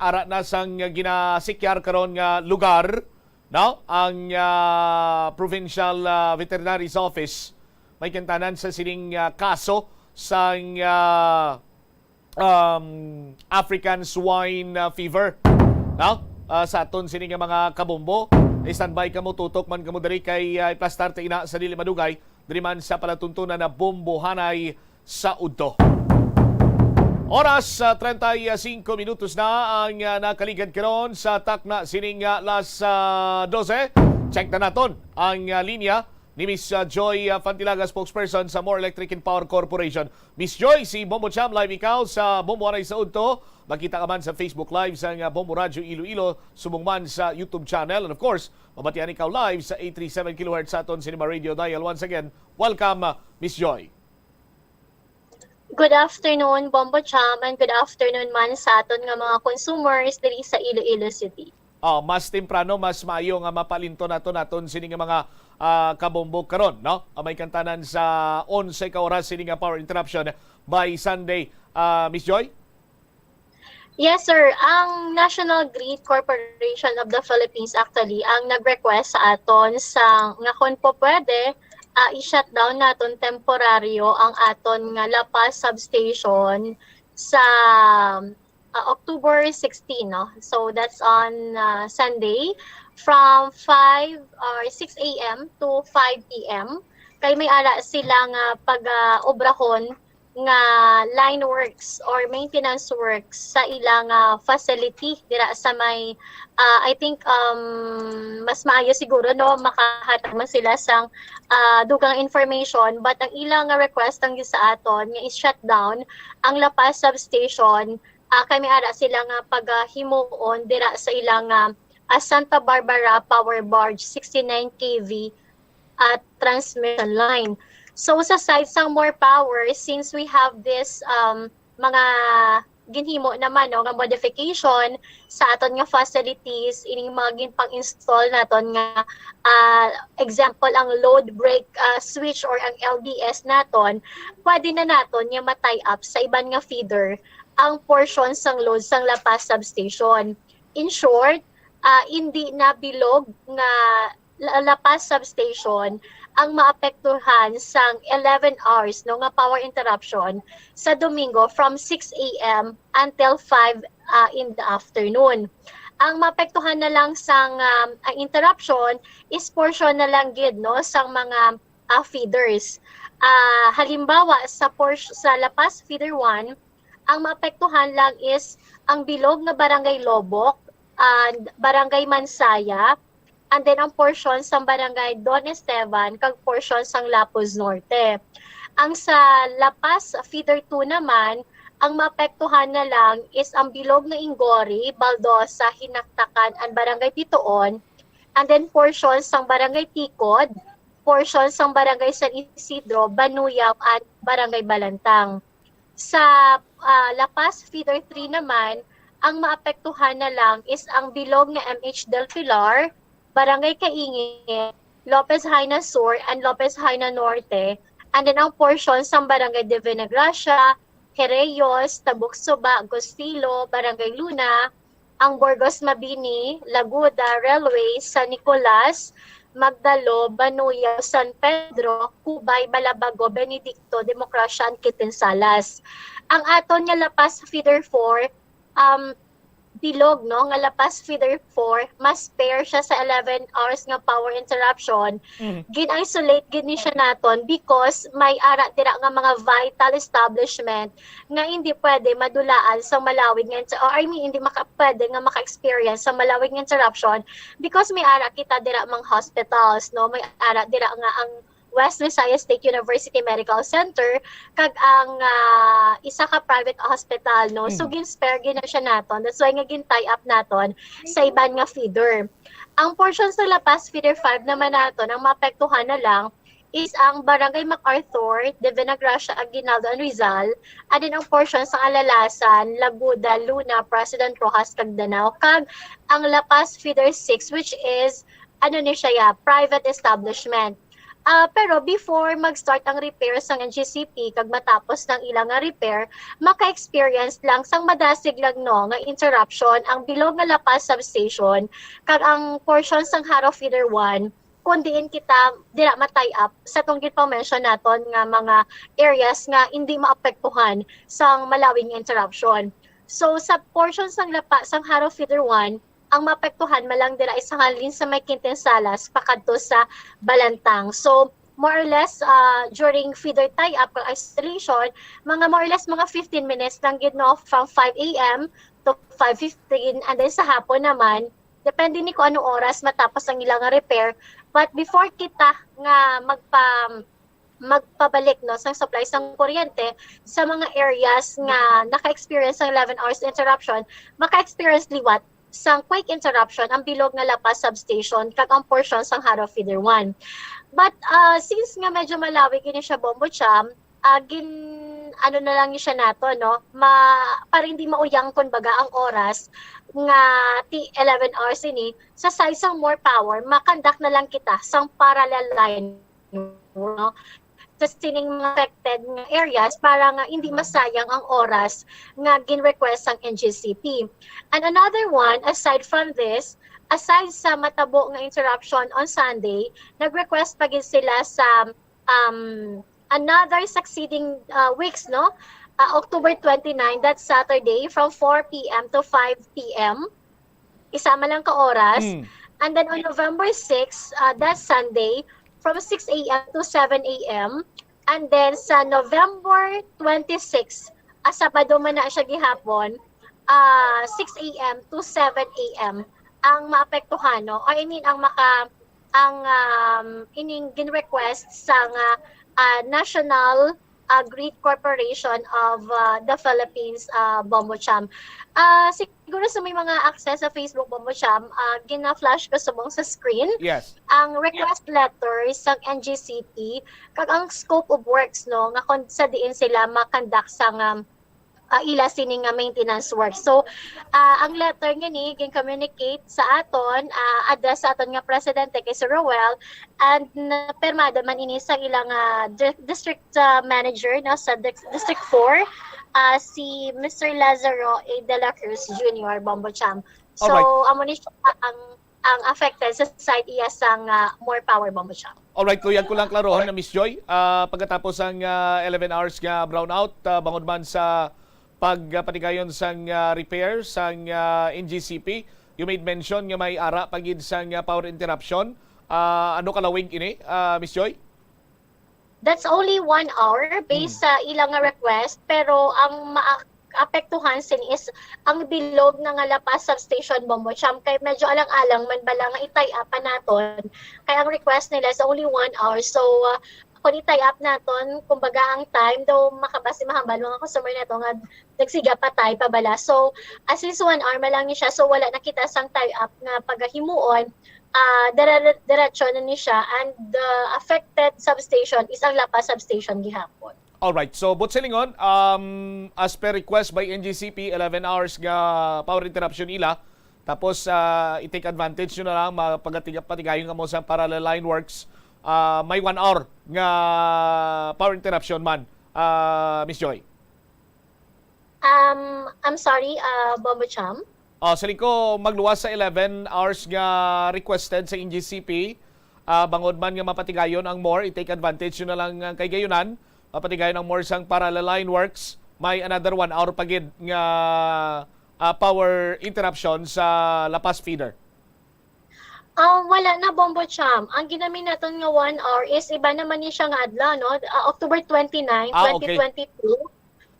ara na sang ginasikyar karon nga lugar, no? Ang ah, Provincial ah, Veterinary's Office may kintanan sa sining ah, kaso sang ah, um, African Swine, ah, Fever. No? Ah, sa aton sini nga mga kabombo, standby kamo, tutok man kamo diri kay, ah, iplastar ta ina sa dili madugay diri man sa palatuntunan na bombohanay sa udto. Oras, ah, treinta y cinco minutos na ang, ah, nakaligad karon sa takna sining, ah, las, ah, dose. Check na naton ang, ah, linya ni Miss, ah, Joy, ah, Fantilaga, spokesperson sa More Electric and Power Corporation. Miss Joy, si Bombo Cham, live ikaw sa Bombohanay sa Udto. Makita ka man sa Facebook Live sang, ah, Bombo Radyo Iloilo, subong man sa YouTube channel. And of course, mabatian ikaw live sa eight three seven kilohertz sa aton Cinema Radio Dial. Once again, welcome, ah, Miss Joy. Good afternoon, Bombo Cham, and good afternoon man sa aton nga mga consumers diri sa Iloilo City. Oh, mas temprano, mas maayo nga mapalinto nato naton sini nga mga, ah, kabombo karon, no? Ang may kantanan sa onse ka oras sini nga power interruption by Sunday. Ah, Miss Joy? Yes, sir. Ang National Grid Corporation of the Philippines actually ang nag-request sa aton sa nga kung po pwede, ah, i-shutdown naton temporaryo ang aton nga La Paz substation sa, ah, October sixteen, no? So that's on, ah, Sunday from five or six a m to five p m. Kay may ara sila nga pag, ah, obrahon nga line works or maintenance works sa ilang, ah, facility dira sa may, ah, I think, um, mas maayo siguro, no, makahatag man sila sang, ah, dugang information, but ang ilang nga request ang sa aton nga i-shutdown ang La Paz substation, ah, kay may ara sila nga pagahimuon dira sa ilang, ah, ah, Santa Barbara Power Barge sixty-nine K V at transmission line. So sa side sang more power, since we have this, um, mga ginhimo naman, no, nga modification sa aton nga facilities, ining mga ginpang-install naton nga, ah, example, ang load break, ah, switch or ang L B S naton, pwede na naton nga ma-tie up sa iban nga feeder ang portion sang load sang La Paz substation. In short, ah, hindi na bilog nga La, La Paz substation ang maapektuhan sang eleven hours, no, nga power interruption sa Domingo from six a m until five, ah, in the afternoon. Ang maapektuhan na lang sang, um, ang interruption is portion na lang gid, no, sang mga, ah, feeders. Ah, halimbawa sa por-, sa La Paz Feeder one, ang maapektuhan lang is ang bilog nga Barangay Loboc and Barangay Mansaya, and then ang portion sang Barangay Don Esteban kag portion sang Lapuz Norte. Ang sa La Paz Feeder two naman, ang maapektuhan na lang is ang bilog nga Ingory, Baldosa, Hinaktakan, and Barangay Pituon, and then portion sang Barangay Ticod, portion sang Barangay San Isidro, Banuyaw, and Barangay Balantang. Sa, ah, La Paz Feeder three naman, ang maapektuhan na lang is ang bilog nga M H Del Pilar, Barangay Cainge, Lopez Jaena Sur, and Lopez Jaena Norte, and then ang portion sang Barangay Divina Gracia, Jerejos, Tabuk Suba, Gustilo, Barangay Luna, ang Burgos Mabini, Laguda, Railway, San Nicolas, Magdalo, Banuyaw, San Pedro, Cubay, Balabago, Benedicto, Democracia, and Quintin Salas. Ang aton nga La Paz Feeder four, um, bilog, no, nga La Paz Feeder four, mas spare siya sa eleven hours nga power interruption. Mm. Gin-isolate gid ni siya naton because may ara dira nga mga vital establishment nga hindi pwede madulaan sa malawig nga inter-, or I mean, hindi maka-, pwede nga maka-experience sa malawig nga interruption because may ara kita dira mga hospitals, no? May ara dira nga ang West Visayas State University Medical Center kag ang, ah, isa ka private hospital, no? So, Mm. gin-spare gid na siya naton. That's why nga gin-tie up naton sa iban nga feeder. Ang portion sa La Paz Feeder five naman naton, ang maapektuhan na lang is ang Barangay MacArthur, Divina Gracia, Aguinaldo, and Rizal, and then ang portion sa Alalasan, Laguda, Luna, President Roxas, kag Danao, kag ang La Paz Feeder six, which is, ano ni siya, ya, private establishment. Ah, pero before mag-start ang repair sang N G C P kag matapos ng ilang nga repair, maka-experience lang sang madasig lang, no, nga interruption ang bilog nga La Paz substation kag ang portion sang Jaro Feeder one, kung diin kita dira ma-tie up sa tong ginpa-mention naton nga mga areas nga hindi maapektuhan sang malawig nga interruption. So, sa portion sang Lapa, sang Jaro Feeder one, ang maapektuhan man lang dira is halin sa may Quintin Salas pakadto sa Balantang. So, more or less, ah, during feeder tie-up or isolation, mga more or less mga fifteen minutes lang gid, no, from five a m to five fifteen, and then sa hapon naman, depende ni kung anong oras matapos ang ilang repair. But before kita nga magpa-, magpabalik, no, sang supply sang kuryente sa mga areas nga naka-experience sang eleven hours interruption, maka-experience liwat sang quick interruption ang bilog nga La Paz substation kag ang portion sang Jaro Feeder one. But, ah, since nga medyo malawig ini siya, Bombo Cham, ah, gin-, ano na lang siya nato, no? Ma-, para hindi mauyang, kumbaga, ang oras nga ti eleven hours ini, sa side sang more power, makandak na lang kita sang parallel line, no? Sa sining mga affected nga areas para nga hindi masayang ang oras nga gin-request sang N G C P. And another one, aside from this, aside sa matabo nga interruption on Sunday, nag-request pa gid sila sa, um, another succeeding, uh, weeks, no? Uh, October twenty-nine, that's Saturday, from four p m to five p m. Isa man lang ka oras. Mm. And then on November six, uh, that's Sunday, from six a m to seven a m. And then sa November twenty-six, ah, Sabado man na siya gihapon, ah, six a m to seven a m ang maapektuhan, no? Or I mean, ang maka-, ang, um, ining gin-request sa nga, ah, National, ah, Grid Corporation of, ah, the Philippines, ah, Bombo Cham. Ah, siguro sa may mga access sa Facebook, Bombo Cham, ah, gina-flash ko subong sa screen Yes. ang request letter sang N G C P kag ang scope of works, no, nga kon sa diin sila ma-conduct sang, um, ah, ila sini nga maintenance work. So, ah, ang letter nga ni gin-communicate sa aton, ah, address sa aton nga presidente kay Sir Roel, and na-, pirmado man ini sa ilang, ah, di-, district, ah, manager, no, sa dis-, District four, ah, si Mister Lazaro A. De La Cruz Junior, Bombo Cham. So, Alright. amo ni siya ang, ang affected sa side iya sang, ah, More Power, Bombo Cham. Alright, luyag ko lang klarohon na, Miss Joy. Ah, pagkatapos ang, ah, eleven hours nga brownout, ah, bangod man sa pagpatigayon sang, ah, repair sang, ah, N G C P, you made mention nga may ara pa gid sang, ah, power interruption. Ah, ano kalawig ini, ah, Miss Joy? That's only one hour based Hmm. sa ilang nga request, pero ang maapektuhan sini is ang bilog na nga La Paz substation, Bombo Cham, kay medyo alang-alang man bala nga i-tie up pa naton. Kay ang request nila is only one hour. So, uh, kung i-tie up naton, kumbaga ang time, daw makabasi mahambal mga customer nato nga nagsiga pa tie pa bala. So, at least one hour man lang ni siya. So, wala na kita sang tie up nga pagahimuon. Ah, dire-, diretso na ni siya, and the affected substation is ang La Paz substation gihapon. Alright, so, buot silingon, um, as per request by N G C P, eleven hours nga power interruption ila. Tapos, ah, i-take advantage nyo na lang, mapagatiga-, patigayon kamo sa parallel line works. Ah, may one hour nga power interruption man, ah, Miss Joy. Um, I'm sorry, uh, Bombo Cham. Ah, siling ko, magluwas sa eleven hours nga requested sa N G C P. Ah, bangod man nga mapatigayon ang more, i-take advantage nyo na lang ang kahigayonan. Mapatigayon ang more sang parallel line works. May another one hour pa gid nga, ah, power interruption sa La Paz feeder. Ah, wala na, Bombo Cham. Ang ginami naton nga one hour is iba naman ni siya nga adlaw, no? Ah, October twenty-nine, Ah, okay. twenty twenty-two.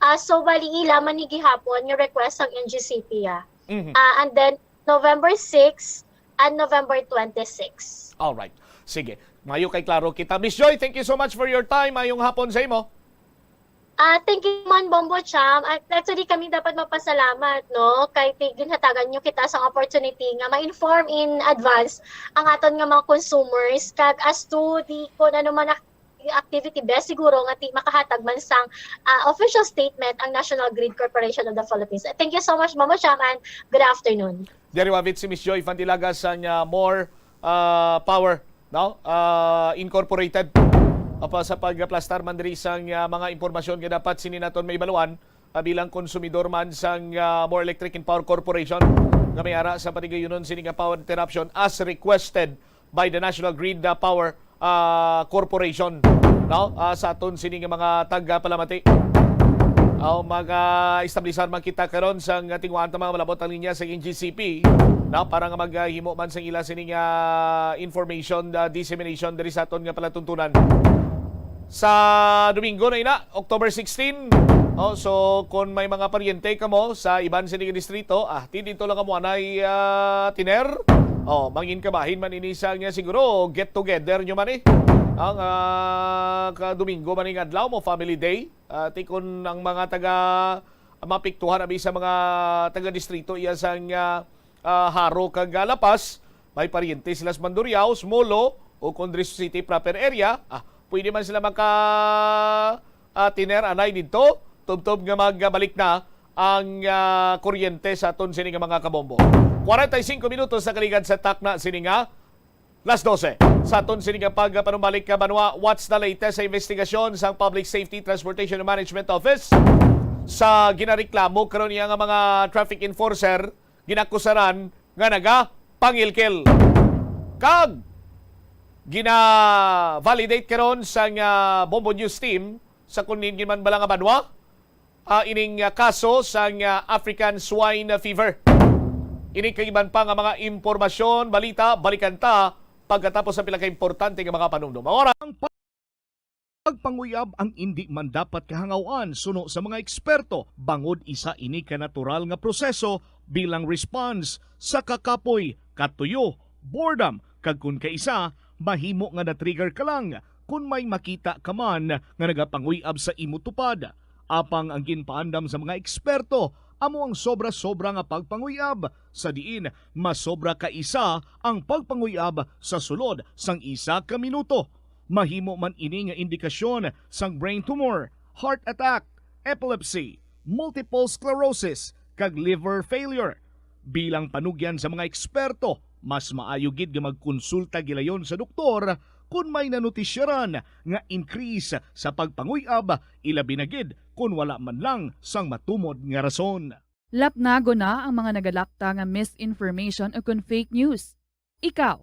Ah, so, bali, ila man ni gihapon nga request sang N G C P, ah. Mhm. Ah, and then, November six and November twenty-six. Alright. Sige. Mayo kay klaro kita. Miss Joy, thank you so much for your time. Mayong hapon sa imo. Ah, thank you man, Bombo Cham. At actually, kami dapat mapasalamat, no? Kay ti-, ginhatagan nyo kita sa opportunity nga ma-inform in advance ang aton nga mga consumers. Kag as to di kung ano man ak-, activity, best siguro nga ti-, makahatag man sang, ah, official statement ang National Grid Corporation of the Philippines. Thank you so much, Bombo Cham, and good afternoon. Diri wavit si Miss Joy Fantilaga sang, ah, More, ah, Power, no? Ah, Incorporated. Apa sa pagplastar man diri sang, ah, mga impormasyon nga dapat sini naton maibaluan, ah, bilang konsumidor man sang, ah, More Electric and Power Corporation nga may ara sa patigayunon sini nga power interruption as requested by the National Grid, ah, Power, ah, Corporation, no? Ah, sa aton sini nga mga tagapalamati. O, mag-establisar man kita karon sang tinguhaan ta, mga malabot ang linya sa N G C P, na para nga maghimo man sang ila sining, ah, information, ah, dissemination diri sa aton nga palatuntunan. Sa Domingo na ina, October sixteen. O, so, kung may mga paryente kamo sa iban sini nga distrito, ah, ti dito lang kamo anay, ah, tiner. O, mangin kabahin man ini sa nga siguro get together nyo man eh. Ang, ah, ka Domingo man ning adlaw mo, family day. Ah, ti kun ang mga taga mapiktuhan abi sa mga taga distrito iya sang, ah, ah, Jaro kag, ah, La Paz, may paryente sila sa Mandurriao, sa Molo, o kon diri sa city proper area, ah, pwede man sila maka, ah, tiner anay didto, tubtob nga magbalik na ang, ah, kuryente sa aton sini nga mga kabombo. Kwarenta y cinco minutos sa kaligad sa takna sini nga las dose. Sa aton sini nga pagpanumbalik ka banwa, what's the latest sa investigasyon sang Public Safety Transportation Management Office sa ginareklamo karon niya nga mga traffic enforcer ginakusaran nga nagapangilkil? Kag gina-validate karon sang, ah, Bombo News team sa kun diin man bala nga banwa ah, ining, ah, kaso sang, ah, African Swine Fever. Ini kag iban pa nga mga impormasyon, balita, balikan ta pagkatapos sa pila ka importante nga mga panumdom. Ang oras. Ang pag-, pagpanguyab ang indi man dapat kahangawan suno sa mga eksperto, bangod isa ini ka natural nga proseso bilang response sa kakapoy, katuyo, boredom, kag kun kaisa, mahimo nga na-trigger ka lang kun may makita ka man nga nagapanguyab sa imo tupad. Apang ang ginpaandam sa mga eksperto amo ang sobra-sobra nga pagpanguyab, sa diin mas sobra ka isa ang pagpanguyab sa sulod sang isa ka minuto. Mahimo man ini nga indikasyon sang brain tumor, heart attack, epilepsy, multiple sclerosis, kag liver failure. Bilang panugyan sa mga eksperto, mas maayo gid nga magkonsulta gilayon sa doktor kon may nanotisyaran nga increase sa pagpanguyab, ilabi na gid kon wala man lang sang matumod nga rason. Lapnagon na ang mga nagalapta nga misinformation o kon fake news. Ikaw,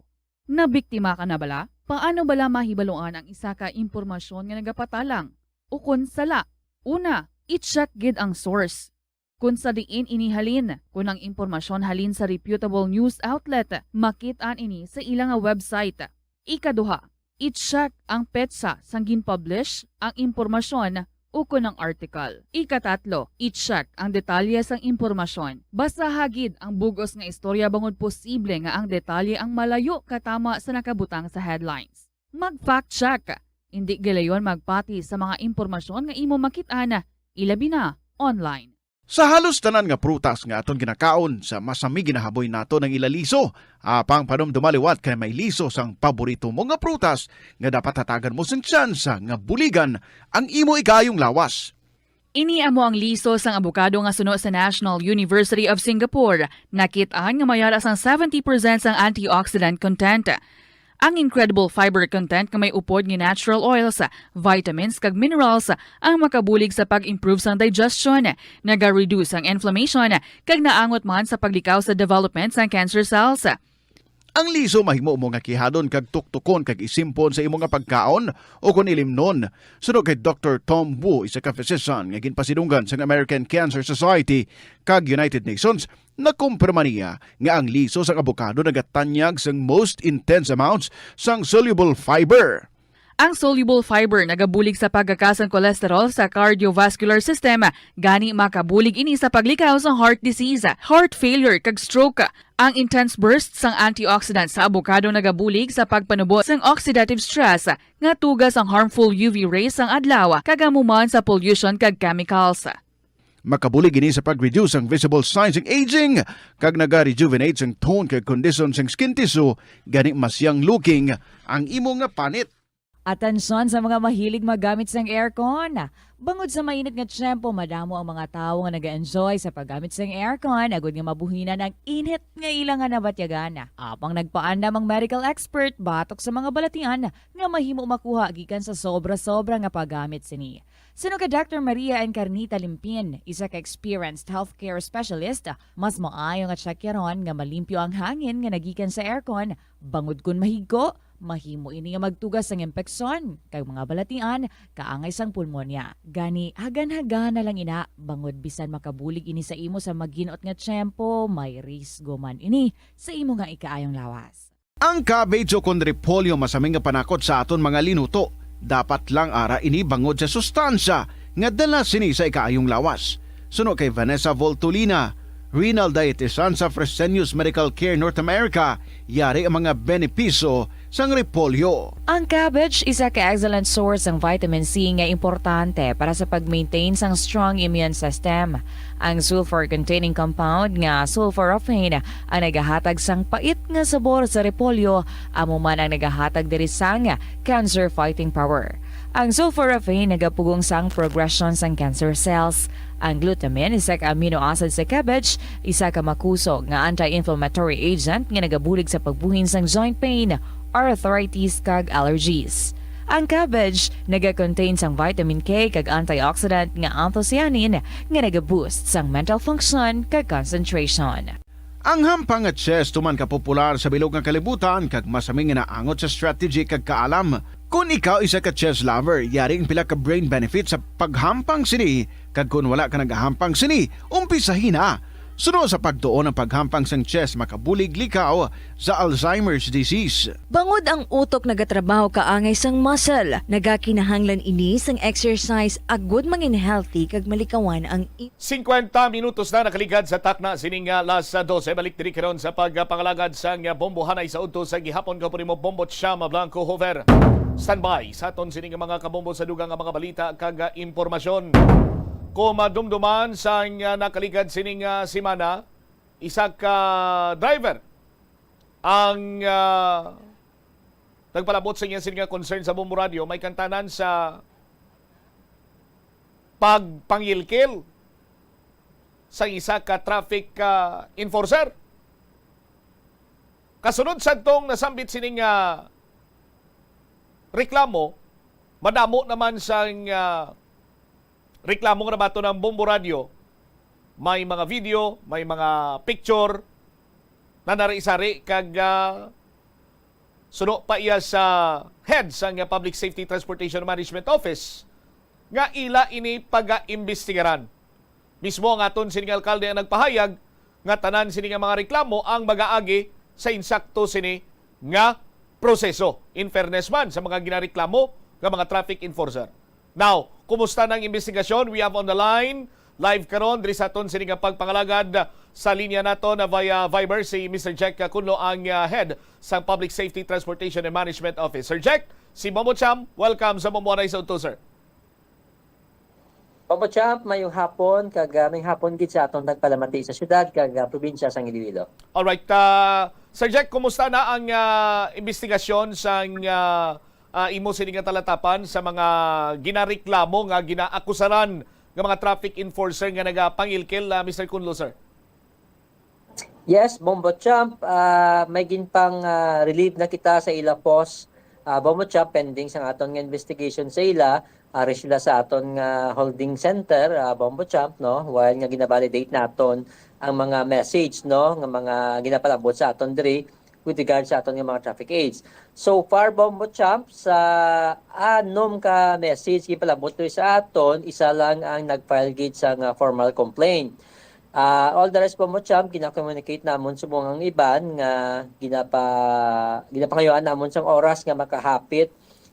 nabiktima ka na bala? Paano bala mahibaluan ang isa ka impormasyon nga nagapatalang ukon sala? Una, i-check gid ang source. Kon sa diin ini halin, kon ang impormasyon halin sa reputable news outlet, makit-an ini sa ila nga website. Ikaduha, i-check ang petsa sang gin-publish ang impormasyon ukon ang article. Ikatatlo, i-check ang detalye sang impormasyon. Basaha gid ang bug-os nga istorya bangod posible nga ang detalye ang malayo katama sa nakabutang sa headlines. Mag-fact check. Indi gilayon magpati sa mga impormasyon nga imo makit-an, ilabi na online. Sa halos tanan nga prutas nga aton ginakaon, sa masami ginahaboy nato ang ila liso. Apang panumdoma liwat kay may liso sang paborito mo nga prutas nga dapat hatagan mo sing tsansa nga buligan ang imo ikaayong lawas. Ini amo ang liso sang abokado nga suno sa National University of Singapore. Nakit-an nga may ara sang seventy percent sang antioxidant content. Ang incredible fiber content nga may upod nga natural oils, vitamins, kag minerals ang makabulig sa pag-improve sang digestion, naga-reduce ang inflammation, kag naangot man sa paglikaw sa development sang cancer cells. Ang liso mahimo mo nga kihadon kag tuktukon kag isimpon sa imo nga pagkaon o kon ilimnon. Suno kay Doktor Tom Wu, isa ka physician nga ginpasidunggan sang American Cancer Society kag United Nations, nakumpirma niya nga ang liso sang abokado nagatanyag sang most intense amounts sang soluble fiber. Ang soluble fiber nagabulig sa pagkaka sang cholesterol sa cardiovascular system, gani makabulig ini sa paglikaw sa heart disease, heart failure, kag stroke. Ang intense burst sang antioxidant sa abokado nagabulig sa pagpanubo sang oxidative stress nga tuga sang harmful U V rays sang adlaw, kag amo man sa pollution kag chemicals. Makabulig ini sa pag-reduce sang visible signs sang aging, kag naga-rejuvenate sang tone kag kondisyon sang skin tissue, gani mas young looking ang imo nga panit. Atensyon sa mga mahilig maggamit sang aircon. Bangod sa mainit nga tiyempo, madamo ang mga tawo nga naga-enjoy sa paggamit sang aircon, agud nga mabuhinan ang init nga ila nga nabatyagan. Apang nagpaandam ang medical expert batok sa mga balatian nga mahimo makuha gikan sa sobra-sobra nga paggamit sini. Suno kay Doctor Maria Encarnita Limpin, isa ka experienced healthcare specialist, mas maayo nga tsekyaron nga malimpyo ang hangin nga nagikan sa aircon, bangod kon mahigko, Mahimo ini nga magtugas sang impeksyon kag mga balatian kaangay sang pulmonya. Gani, hagan-hagan na lang ina, bangod bisan makabulig ini sa imo sa maginot nga tiyempo, may risgo man ini sa imo nga ikaayong lawas. Ang cabbage o kon repolyo masami nga panakot sa aton mga linuto. Dapat lang ara ini bangod sa sustansya nga dala sini sa ikaayong lawas. Suno kay Vanessa Voltolina, renal dietitian sa Fresenius Medical Care North America, yari ang mga benepisyo sang repolyo. Ang cabbage isa ka excellent source sang vitamin C nga importante para sa pag-maintain sang strong immune system. Ang sulfur-containing compound nga sulforaphane ang nagahatag sang pait nga sabor sa repolyo, amo man ang nagahatag diri sang cancer-fighting power. Ang sulforaphane nagapugong sang progresyon sang cancer cells. Ang glutamine, isa ka amino acid sa cabbage, isa ka makusog nga anti-inflammatory agent nga nagabulig sa pagbuhin sang joint pain, arthritis, kag allergies. Ang cabbage naga-contain sang vitamin K kag antioxidant nga anthocyanin nga naga-boost sang mental function kag concentration. Ang hampang nga chess tuman ka popular sa bilog nga kalibutan kag masami nga naangot sa strategy kag kaalam. Kon ikaw isa ka chess lover, yari ang pila ka brain benefits sa paghampang sini, kag kon wala ka nagahampang sini, umpisahi na. Suno sa pagtuon, ang paghampang sang chess makabulig likaw sa Alzheimer's disease. Bangod ang utok nagatrabaho kaangay sang muscle, nagakinahanglan ini sang exercise agud mangin healthy kag malikawan ang i- Singkwenta minutos na nakaligad sa takna sining, ah, las dose. Balik diri karon sa pagpangalagad sang, ah, bombohanay sa udto sa gihapon. Kaupod nimo, Bombo Cham Blanco Hover. Standby sa aton sining mga kabombo sa dugang nga mga balita kag, ah, impormasyon. Kung madumduman sang, ah, nakaligad sining, ah, semana, isa ka driver ang, ah, nagpalabot sa iya sini nga concern sa Bombo Radio, may kantanan sa pagpangilkil sa isa ka traffic, ah, enforcer. Kasunod sadtong nasambit sini nga reklamo, madamo naman sang, ah, reklamo nga nabaton ang Bombo Radio. May mga video, may mga picture na nari-sari kag, ah, suno pa iya sa head sang Public Safety Transportation Management Office nga ila ini pagaimbestigaran. Mismo ang aton sining alkalde ang nagpahayag nga tanan sini nga mga reklamo ang magaagi sa insakto sini nga proseso. In fairness man sa mga ginareklamo nga mga traffic enforcer. Now, kumusta na ang investigasyon? We have on the line, live karon, diri sa aton sini nga pagpangalagad sa linya nato na via Viber, si Mister Jack Cunlo, ang, ah, head sa Public Safety, Transportation and Management Office. Sir Jack, si Bombo Cham, welcome sa Bombohanay sa Udto, sir. Bombo Cham, mayong hapon, kag, ah, mayong hapon gid sa aton nagpalamati sa syudad kag, ah, probinsya sang Iloilo. Alright, ah, Sir Jack, kumusta na ang, ah, investigasyon sang, ah, ah, imo sini nga talatapan sa mga ginareklamo nga ginaakusaran nga mga traffic enforcer nga nagapangilkil, ah, Mister Cunlo, sir? Yes, Bombo Cham, ah, may ginpang, ah, relieve na kita sa ila post, ah, Bombo Cham, pending sang aton nga investigation sa ila. Ari sila sa aton nga holding center, ah, Bombo Cham, no? While nga ginavalidate naton ang mga message, no, nga mga ginapalabot sa aton diri with regard sa aton nga mga traffic aids. So far, Bombo Cham, sa anom ka message gipalabot diri sa aton, isa lang ang nag-file gid sa nga formal complaint. Ah, all the rest, Bombo Cham, gina-communicate namon subong ang iban nga ginapa-, ginapangayuan namon sang oras nga makahapit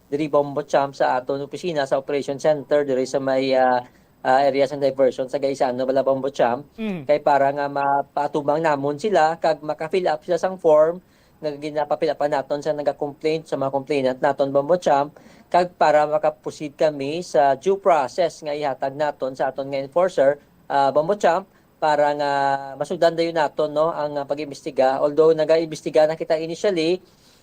diri, Bombo Cham, sa aton opisina sa Operation Center diri sa may, ah, ah, area sang diversion sa Gaisano, bala, Bombo Cham, Mm. kay para nga mapaatubang namon sila kag maka-fill up sila sang form nga ginapapilapan naton sa naga-complaint, sa mga complainant naton, Bombo Cham, kag para makaproceed kami sa due process nga ihatag naton sa aton nga enforcer, ah, Bombo Cham, para nga masugdan dayon naton, no, ang, ah, pag-imbestiga. Although nagaimbestiga na kita initially,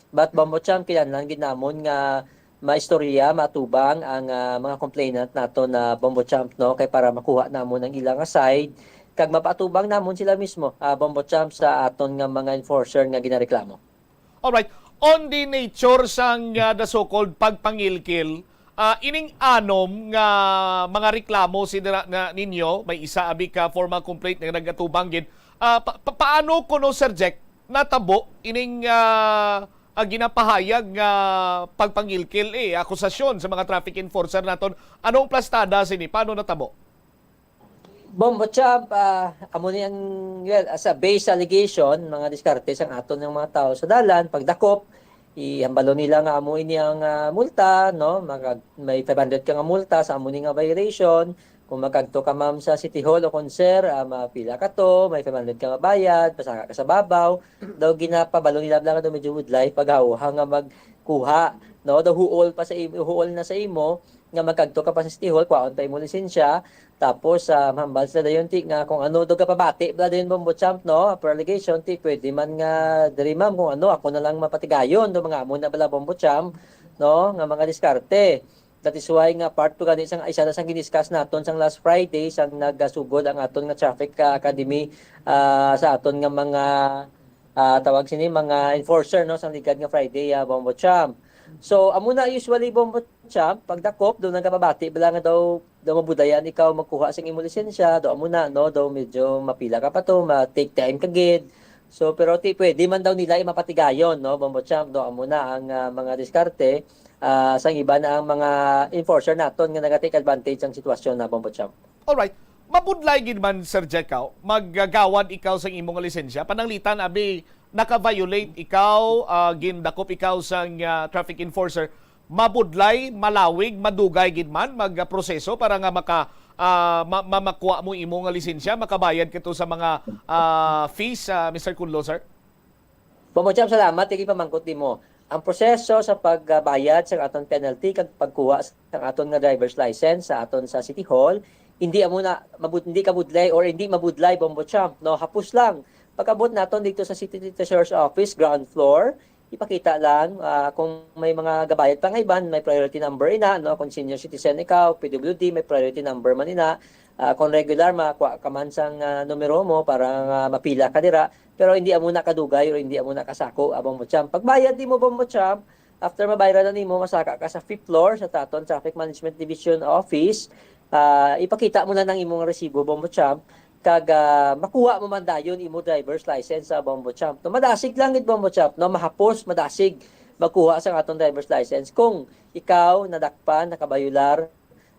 but, Bombo Cham, kinahanglan gid namon nga maistorya, matubang ang, ah, mga complainant naton na, Bombo Cham, no, kay para makuha namon ang ila nga side kag mapaatubang namon sila mismo, ah, Bombo Cham, sa aton nga mga enforcer nga ginareklamo. Alright. On the nature sang, ah, the so-called pagpangilkil, ah, ining anom nga mga reklamo sinira na ninyo, may isa abi ka formal complaint nga nagatubang gid. Ah, pa-, pa-, paano kuno, Sir Jack, natabo ining, ah, ah, ginapahayag nga pagpangilkil, eh, akusasyon sa mga traffic enforcer naton. Ano ang plastada sini? Paano natabo? Bombo Champ, ah, amo ni ang, well, as a base allegation, mga diskarte sang aton ng mga tao sa dalan, pagdakop, ihambalo nila nga amo ini ang, ah, multa, no? Mga, may five hundred ka nga multa sa amo ni nga violation. Kung magkadto ka, ma'am, sa City Hall o kung sir, ah, mapila ka to, may five hundred ka mabayad, pasaka ka sa babaw. Daw ginapabalo nila lang daw medyo would like paghawha nga magkuha, no? Daw huol pa sa imo, huol na sa imo nga magkadto ka pa sa City Hall, kwaon pa imo lisensya. Tapos, ah, mahambal sila dayon ti nga kung ano daw kapabati bala dayon, Bombo Champ, no? Per allegation, ti pwede man nga diri, ma'am, kung ano, ako na lang mapatigayon do mga amo na bala, Bombo Champ, no? Nga mga diskarte. That is why nga part two gani sang isa na sang giniskas naton sang last Friday sang nagasugod ang aton nga traffic, ah, academy, ah, sa aton nga mga, ah, tawag sini, mga enforcer, no, sang ligad nga Friday, ah, Bombo Champ. So amo na usually, Bombo Champ, pagdakop daw nagapabati bala nga daw, daw mabudlayan ikaw magkuha sang imo lisensya, daw amo na, no, daw medyo mapila ka pa to, ma take time ka gid. So pero ti pwede man daw nila imapatigayon, no, Bombo Champ, daw amo na ang, ah, mga diskarte, ah, sang iba na ang mga enforcer naton nga naga-take advantage sang sitwasyon na, Bombo Champ. Alright. Mabudlay gid man, Sir Jekaw, maggagawad ikaw sa imong lisensya, pananglitan abi naka-violate ikaw, ah, gindakop ikaw sang, ah, traffic enforcer, mabudlay, malawig, madugay gid man magproseso para nga maka ah, ma- ma- makuha mo imo nga lisensya, makabayad ka to sa mga, ah, fees, ah, Mister Kunlo, sir? Bombo Champ, salamat. Sige, pamangkot nimo. Ang proseso sa pagbayad sa aton penalty kag pagkuha sa aton nga driver's license sa aton sa City Hall, hindi amo na mabud hindi kabudlay or hindi mabudlay, Bombo Champ, no? Hapos lang. Pag-abot naton dito sa City Treasurer's Office, ground floor, ipakita lang, ah, kung may mga gabayad pa nga iban, may priority number ina, no? Kung senior citizen ikaw, P W D, may priority number man ina. Ah, kung regular, makakuha ka man sang, ah, numero mo para nga mapila ka dira. Pero hindi amo na kadugay or hindi amo na kasako, ah, Bombo Champ. Pagbayad nimo, Bombo Champ, after mabayaran na nimo, masaka ka sa fifth floor sa taton Traffic Management Division Office. Ah, ipakita mo na ng imong resibo, Bombo Champ, kag, ah, makuha mo man dayon imo driver's license sa, Bombo Champ. No, madasig lang gid, Bombo Champ, no, mahapos, madasig magkuha sa aton driver's license kung ikaw nadakpan, nakabayular,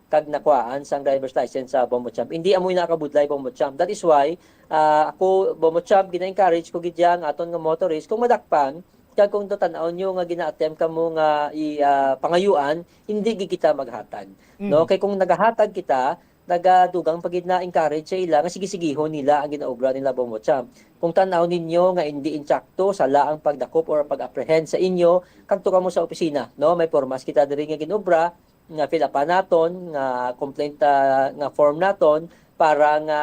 kag nakuhaan sang driver's license sa, Bombo Champ. Hindi amo ina kabudlay, Bombo Champ. That is why, ah, ako, Bombo Champ, gina-encourage ko gid ang aton nga motorist kung madakpan kag kung tan-aw nyo nga gina-attempt kamo nga i, ah, pangayuan, hindi gid kita maghatag. No? Mhm. Kay kung nagahatag kita, nagadugang pa gid na encourage sa ila nga sige-sigihon nila ang ginaobra nila, Bombo Champ. Kung tan-aw ninyo nga hindi insakto, sala ang pagdakop or pag-apprehend sa inyo, kadto kamo sa opisina, no? May pormas kita diri nga ginobra, nga fill-upan naton, nga complaint, ah, nga form naton para nga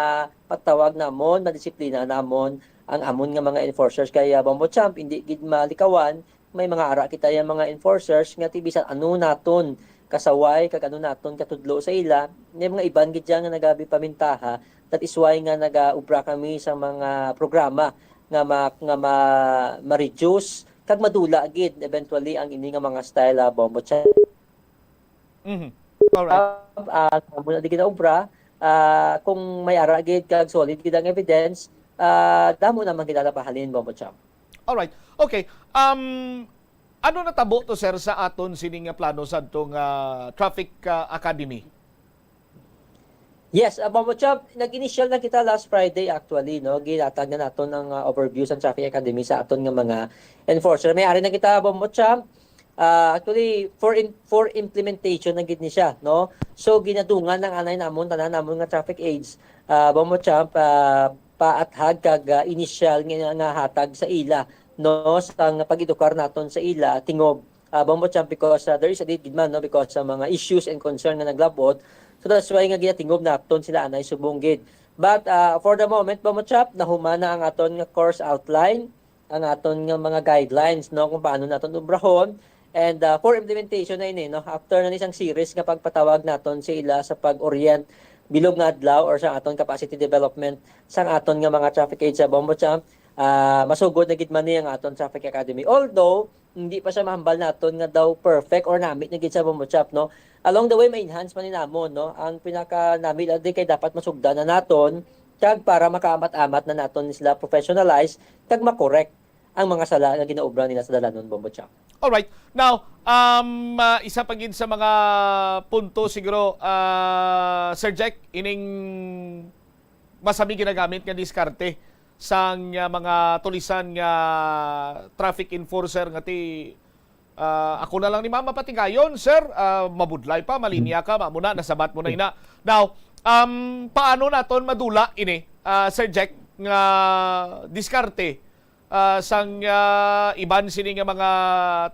patawag namon, madisiplina namon ang amon nga mga enforcers. Kay, ah, Bombo Champ, hindi gid malikawan, may mga ara kita yang mga enforcers nga ti bisan ano naton kasaway kag ano naton katudlo sa ila, may mga iban gid dyan nga nagabi pamintaha. That is why nga nagaubra kami sa mga programa nga ma, nga ma, ma-reduce kag madula gid eventually ang ini nga mga style, ah, Bombo Champ. Mhm. Alright. Ah, ah, amo na di ginaobra. Ah, kung may ara gid kag solid gid ang evidence, ah, damo naman gid ang mahalin, Bombo Champ. Alright. Okay. Um, ano natabo to, sir, sa aton sini nga plano sa ato nga traffic, ah, academy? Yes, uh, Bombo Champ, nag-initial na kita last Friday actually, no? Ginatag na naton ang, ah, overview sa Traffic Academy sa aton nga mga enforcer. May ari na kita, Bombo Champ. Ah, actually, for in, for implementation na gid ni siya, no? So ginadungan ng anay namon, tanan namon nga traffic aides, ah, Bombo Champ, ah, paathag kag, ah, initial nga, nga hatag sa ila, no, sa nga pag-edukar naton sa ila tingob, ah, Bombo Champ, because, ah, there is a need gid man, no, because sa mga issues and concern nga naglabot. So that's why nga ginatingob naton sila anay subong gid. But, ah, for the moment, Bombo Champ, nahuman na ang aton nga course outline, ang aton nga mga guidelines, no, kung paano naton obrahon. And, ah, for implementation na ini, no, after na ni sang series nga pagpatawag naton sa ila sa pag-orient bilog nga adlaw or sa aton capacity development sang aton nga mga traffic aides sa Bombo Champ, ah, masugod na gid man ni ang aton Traffic Academy. Although hindi pa siya mahambal naton nga daw perfect or nami na gid sa Bombo Champ, no? Along the way, ma-enhance man ni namon, no? Ang pinaka nami lang din kay dapat masugdan na naton kag para makaamat-amat na naton sila professionalize kag ma-correct ang mga sala nga ginaobra nila sa dalanon, Bombo Cham. Alright. Now, um, ah, isa pa gid sa mga punto siguro, ah, Sir Jack, ining masami ginagamit nga diskarte sang, ah, mga tulisan nga traffic enforcer nga ti, ah, ako na lang ni mama patigayon, sir, ah, mabudlay pa, malinya ka, mamo na, nasabat mo na ina. Now, um, paano naton madula ini, ah, Sir Jack, nga diskarte ah, sang ah, iban sini nga mga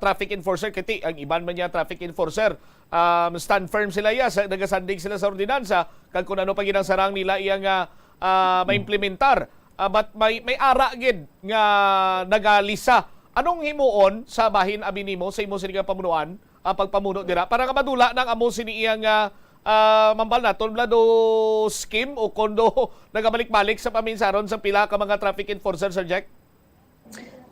traffic enforcer, kay ti ang iban man niya traffic enforcer, um, stand firm sila iya, sa, nagasandig sila sa ordinansa, kag kung ano pa gid ang sarang nila iya nga ah, maimplementar. Ah, but may may ara gid nga nagalisa. Anong himuon sa bahin abi nimo sa imo sini nga pamunuan, ah, pagpamuno dira para nga madula nang amo sini iya nga ah, mambal naton, Vlado, scheme o kondo nagabalik-balik sa paminsaron sa pila ka mga traffic enforcer, Sir Jack?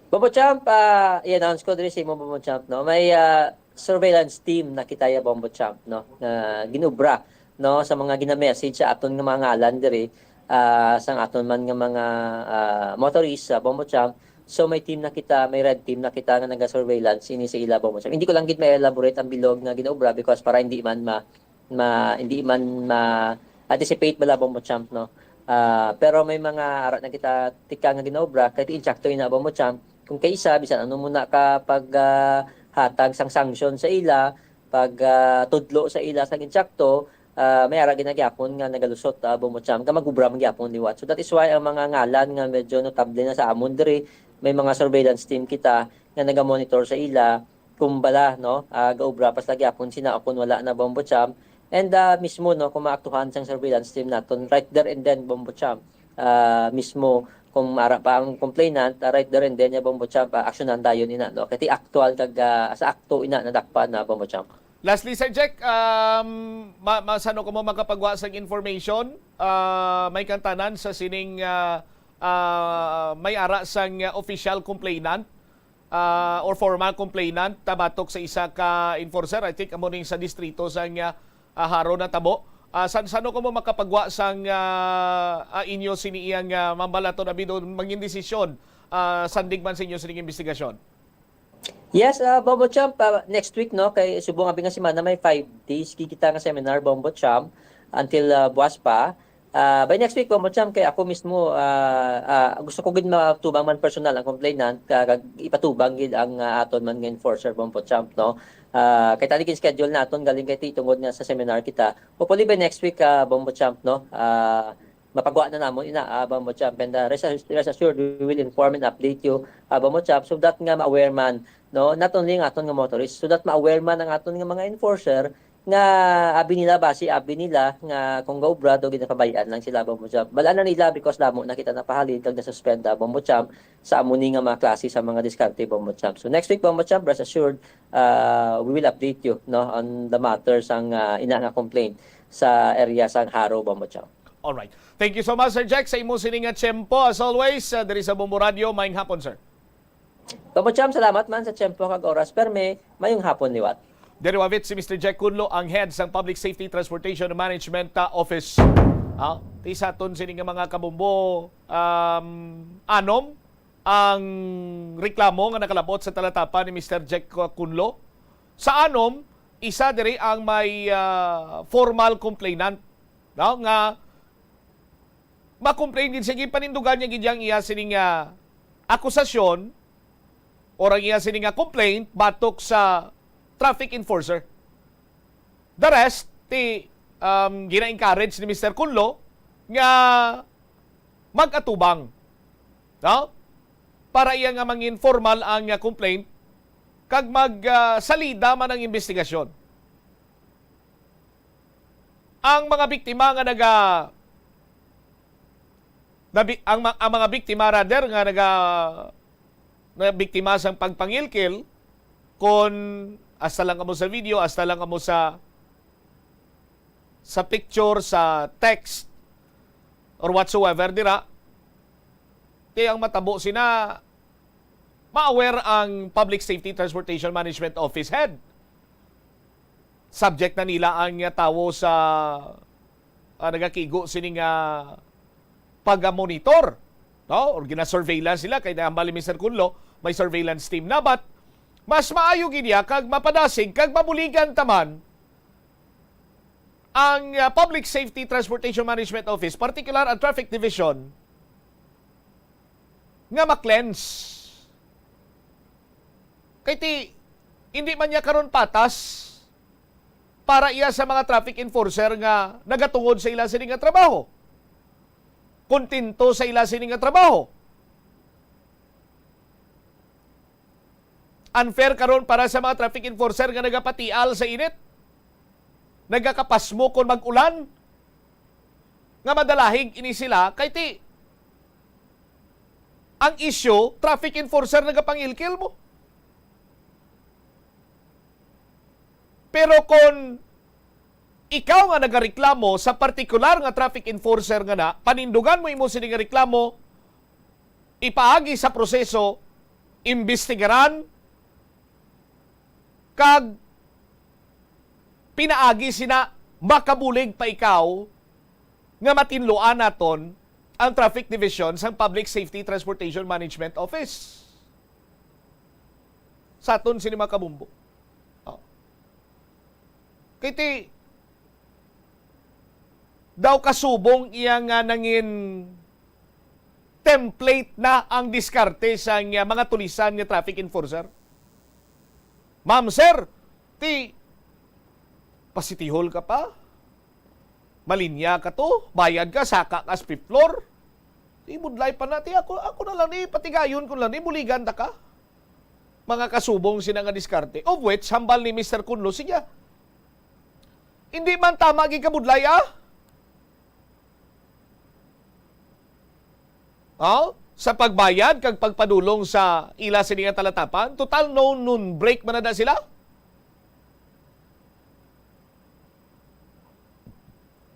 Bombo Champ, ah, i-announce ko diri sa imo, Bombo Champ, no? May ah, surveillance team na kita ya, Bombo Champ, no? Nga ginubra, no, sa mga gina-message sa aton nga mga ngalan diri, ah, sang aton man nga mga ah, motorist sa, Bombo Champ. So may team na kita, may red team na kita nga naga-surveillance ini sa ila, Bombo Champ. Hindi ko lang gid ma-elaborate ang bilog nga ginubra because para hindi man ma, ma hindi man ma-anticipate bala, Bombo Champ, no? Ah, pero may mga ara na kita tika nga ginaobra, kay ti insakto ina, Bombo Champ. Kung kay isa, bisan ano muna ka pag ah, hatag sang sanction sa ila, pag ah, tudlo sa ila sang insakto, ah, may ara ginagyapon nga nagalusot, ah, Bombo Champ, nga magubra man gyapon liwat. So that is why ang mga ngalan nga medyo notable na sa amon diri, may mga surveillance team kita nga naga-monitor sa ila, kung bala, no, ah, gaobra pa sila gyapon sina o kung wala na, Bombo Champ. And ah, mismo, no, kung maaktuhan sang surveillance team naton, right there and then, Bombo Champ, ah, mismo kung ara pa ang complainant, ah, right there and then ya, Bombo Champ, ah, aksyonan dayon ina, no, kay ti aktual kag ah, sa akto ina nadakpan na, Bombo Champ. Lastly, Sir Jack, um, ma- masano ko mo makapagwa sang information? Ah, may kantanan sa sining ah, ah, may ara sang ah, official complainant ah, or formal complainant tabatok sa isa ka enforcer. I think amo ning sa distrito sang ah, ah, Jaro natabo. Ah, san sano ko mo makapagwa sang ah, ah, inyo sini iyang ah, mambalaton abido mangin desisyon ah, sandig man sa inyo sining investigasyon? Yes, ah, Bombo Champ, ah, next week, no, kay subong abi nga semana may five days gid kita nga seminar, Bombo Champ, until ah, buwas pa. Ah, by next week, Bombo Champ, kay ako mismo, ah, ah, gusto ko gid matubang man personal ang complainant, ka- kag ipatubang gid ang ah, aton man nga enforcer, Bombo Champ, no. Ah, kay tali gid schedule naton galing kay ti tungod nga sa seminar kita. Hopefully by next week, ah, Bombo Champ, no. Ah, mapagwa na namon ina, ah, Bombo Champ, and ah, rest, rest assured, we will inform and update you, ah, Bombo Champ, so that nga ma-aware man, no, not only ang aton nga motorist, so that ma-aware man ang aton nga mga enforcer nga abi nila, basi abi nila nga kung gaobra daw ginapabayaan lang sila, Bombo Champ. Bal-an na nila because damo na kita napahalin kag nasuspend, ah, Bombo Champ, sa amo ni nga mga klase sa mga diskarte, Bombo Champ. So next week, Bombo Champ, rest assured, ah, we will update you, no, on the matter sang ah, ina nga complaint sa area sang Jaro, Bombo Champ. Alright. Thank you so much, Sir Jack, sa imo sini nga tiyempo. As always, uh, diri sa Bombo Radio, maayong hapon, sir. Bombo Champ, salamat man sa tiyempo kag oras. Perme, maayong hapon liwat. Diri wavit si Mister Jack Cunlo, ang head sang Public Safety Transportation Management uh, Office. Ah, ti sa aton sini nga mga kabombo, um, anom ang reklamo nga nakalabot sa talatapan ni Mister Jack Cunlo. Sa anom, isa diri ang may ah, formal complainant, no, nga ma-complain gid, sige, panindugan niya gid yang iya sining ah, akusasyon or ang iya sining nga complaint batok sa traffic enforcer. The rest, ti um, gina-encourage ni Mister Cunlo nga mag-atubang, no, para iya nga mangin formal ang ah, complaint kag mag ah, salida man ang investigasyon. Ang mga biktima nga naga nabi, ang, ma- ang mga biktima, rather, nga naga na biktima sang pagpangilkil, kon hasta lang kamo sa video, hasta lang kamo sa sa picture, sa text, or whatsoever dira, kay ang matabo sina, ma-aware ang Public Safety Transportation Management Office head. Subject na nila ang ah, tawo sa ah, nagakigo sini nga pag-monitor, no? Or gina-surveillance sila kay nahambal ni Mister Cunlo, may surveillance team na, but mas maayo gid ya kag mapadasig kag mabuligan taman ang, ah, Public Safety Transportation Management Office, particular ang Traffic Division, nga ma-cleanse. Kay ti, hindi man niya karon patas para iya sa mga traffic enforcer nga nagatungod sa ila sini nga trabaho. Kontento sa ila sini nga trabaho. Unfair karon para sa mga traffic enforcer nga nagapatial sa init, nagakapasmo kon mag-ulan, nga madalahig ini sila, kay ti, ang issue, traffic enforcer nagapangilkil mo. Pero kon ikaw nga nagareklamo sa partikular nga traffic enforcer nga na, panindugan mo imo sini nga reklamo, ipaagi sa proseso, imbestigaran, kag pinaagi sina, makabulig pa ikaw nga matinluan naton ang Traffic Division sang Public Safety Transportation Management Office. Sa aton sini, mga kabumbo. Oh. Kay ti, daw kasubong iya nga nangin template na ang diskarte sang, ah, mga tulisan nga traffic enforcer. Ma'am, sir, ti, pasitihol ka pa? Malinya ka to? Bayad ka, saka ka sa fifth floor? Ti, budlay pa na, ti, ako, ako na lang ni patigayon ko lang ni buligan ta ka. Mga kasubong sina nga diskarte, of which, hambal ni Mister Kunlo, sige, hindi man tama gid ka budlay, ah. Oh, sa pagbayad kag pagpadulong sa ila sini nga talatapan, total no noon break man na sila.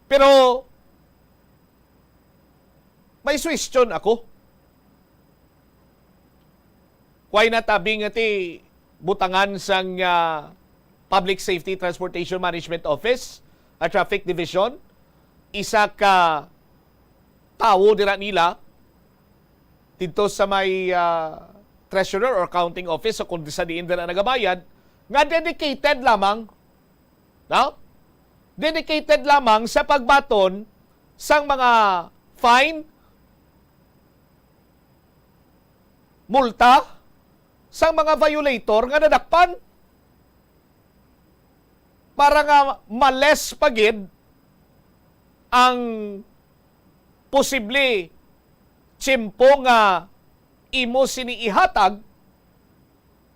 Pero may suwestyon ako. Why not abi nga ti butangan sang, ah, Public Safety Transportation Management Office, a Traffic Division, isa ka tawo dira nila didto sa may, ah, treasurer or accounting office o kung sa diin dira nagabayad, nga dedicated lamang, no? Dedicated lamang sa pagbaton sang mga fine, multa sang mga violator nga nadakpan, para nga ma-less pa gid ang posible tiyempo nga imo sini ihatag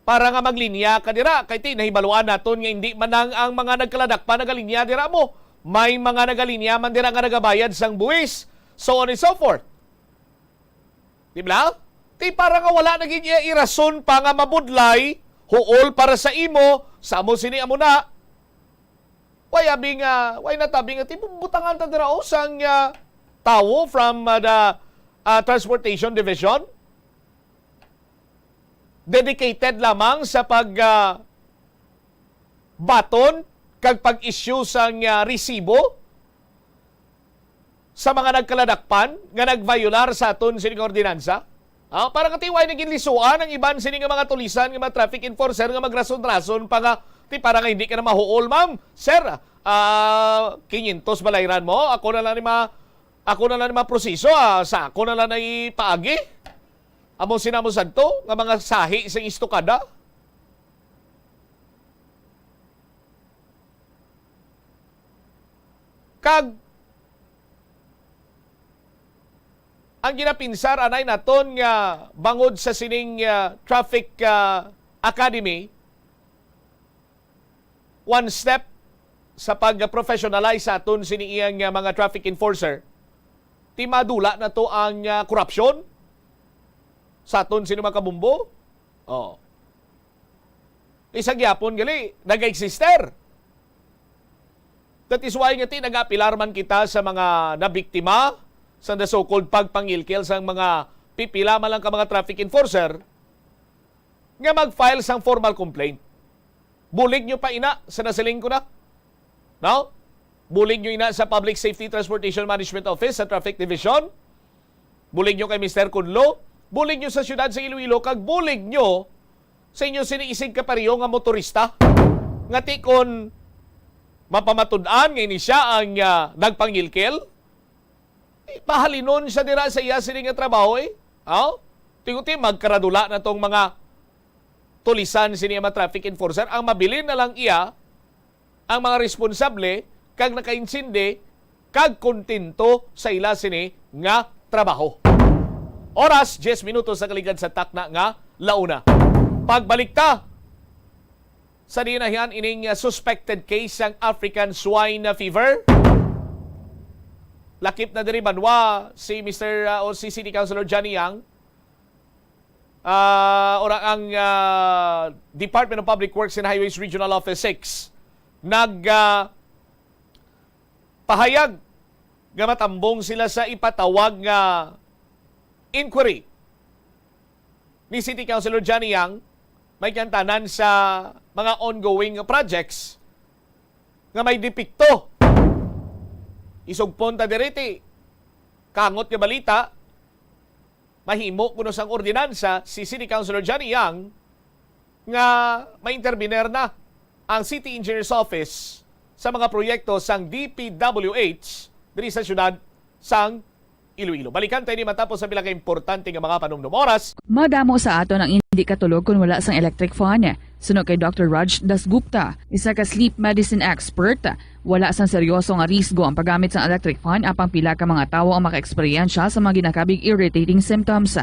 para nga maglinya ka dira. Kay ti, nahibaluan naton nga hindi man lang ang mga nagkaladakpan nagalinya dira mo. May mga nagalinya man dira nga nagabayad sang buwis, so on and so forth. Di ba? Ti para nga wala na gid iya irason pa nga mabudlay, huol para sa imo, sa amo sini amo na. Why abi nga, why not abi nga ti butangan ta dira, oh, sang, ah, tawo from, ah, the, ah, Transportation Division? Dedicated lamang sa pag, ah, baton kag pag-issue sang, ah, resibo sa mga nagkaladakpan nga nagviolar sa aton sining ordinansa? Ah, para nga ti way na ginlisuan ang iban sini nga mga tulisan nga mga traffic enforcer nga magrason-rason pa nga ti para nga hindi ka na mahuol, ma'am. Sir, ah, quinientos balayran mo. Ako na lang ni ma-, ako na lang ni maproseso, ah, sa ako na lang na ipaagi. Amo sina mo sadto nga mga sahi sa istukada. Kag ang ginapinsar anay naton nga bangod sa sining, ah, traffic, ah, academy, one step sa pag-professionalize sa aton sini iyang, ah, mga traffic enforcer, ti madula na to ang, ah, korupsyon sa aton sini mga kabumbo. Oh. Isa gyapon gali, nag-exister. That is why nga ti nag-apilar man kita sa mga nabiktima sa the so-called pagpangilkil sang mga pipila man lang ka mga traffic enforcer nga mag-file sang formal complaint. Bulig nyo pa ina sa nasiling ko na. No? Bulig nyo ina sa Public Safety Transportation Management Office, sa Traffic Division. Bulig nyo kay Mister Kunlo. Bulig nyo sa siyudad sa Iloilo, kag bulig nyo sa inyo sini isig kapareho nga motorista. Nga ti kon mapamatud-an nga ini siya ang, ah, nagpangilkil, eh, pahalinon siya dira sa iya sini nga trabaho, eh. Aw? Ti kon ti magkaradula na tong mga tulisan sini nga mga traffic enforcer, ang mabilin na lang iya ang mga responsable kag nakaintindi kag kontento sa ila sini nga trabaho. Oras, diyes minutos sa kaligad sa takna nga launa. Pagbalik ta sa diin ahian ining, uh, suspected case sang African Swine Fever. Lakip na diri banwa si Mister, uh, o si City Councilor Johnny Yang. Ah, ora ang, ah, Department of Public Works and Highways Regional Office six nag, ah, pahayag nga matambong sila sa ipatawag nga inquiry ni City Councilor Johnny Yang may kantanan sa mga ongoing projects nga may depekto. Isugpon ta diri ti kangot nga balita, mahimo kuno sang ordinansa si City Councilor Johnny Yang nga ma-intervener na ang City Engineer's Office sa mga proyekto sang D P W H diri sa siyudad sang Iloilo. Balikan tayo ni matapos sa pila ka importante nga mga panumdum. Oras. Madamo sa aton ang hindi katulog kon wala sang electric fan. Suno kay Doctor Raj Dasgupta, isa ka sleep medicine expert, wala sang seryoso nga risgo ang paggamit sang electric fan, apang pila ka mga tawo ang makaeksperyensya sa mga ginakabig irritating symptoms.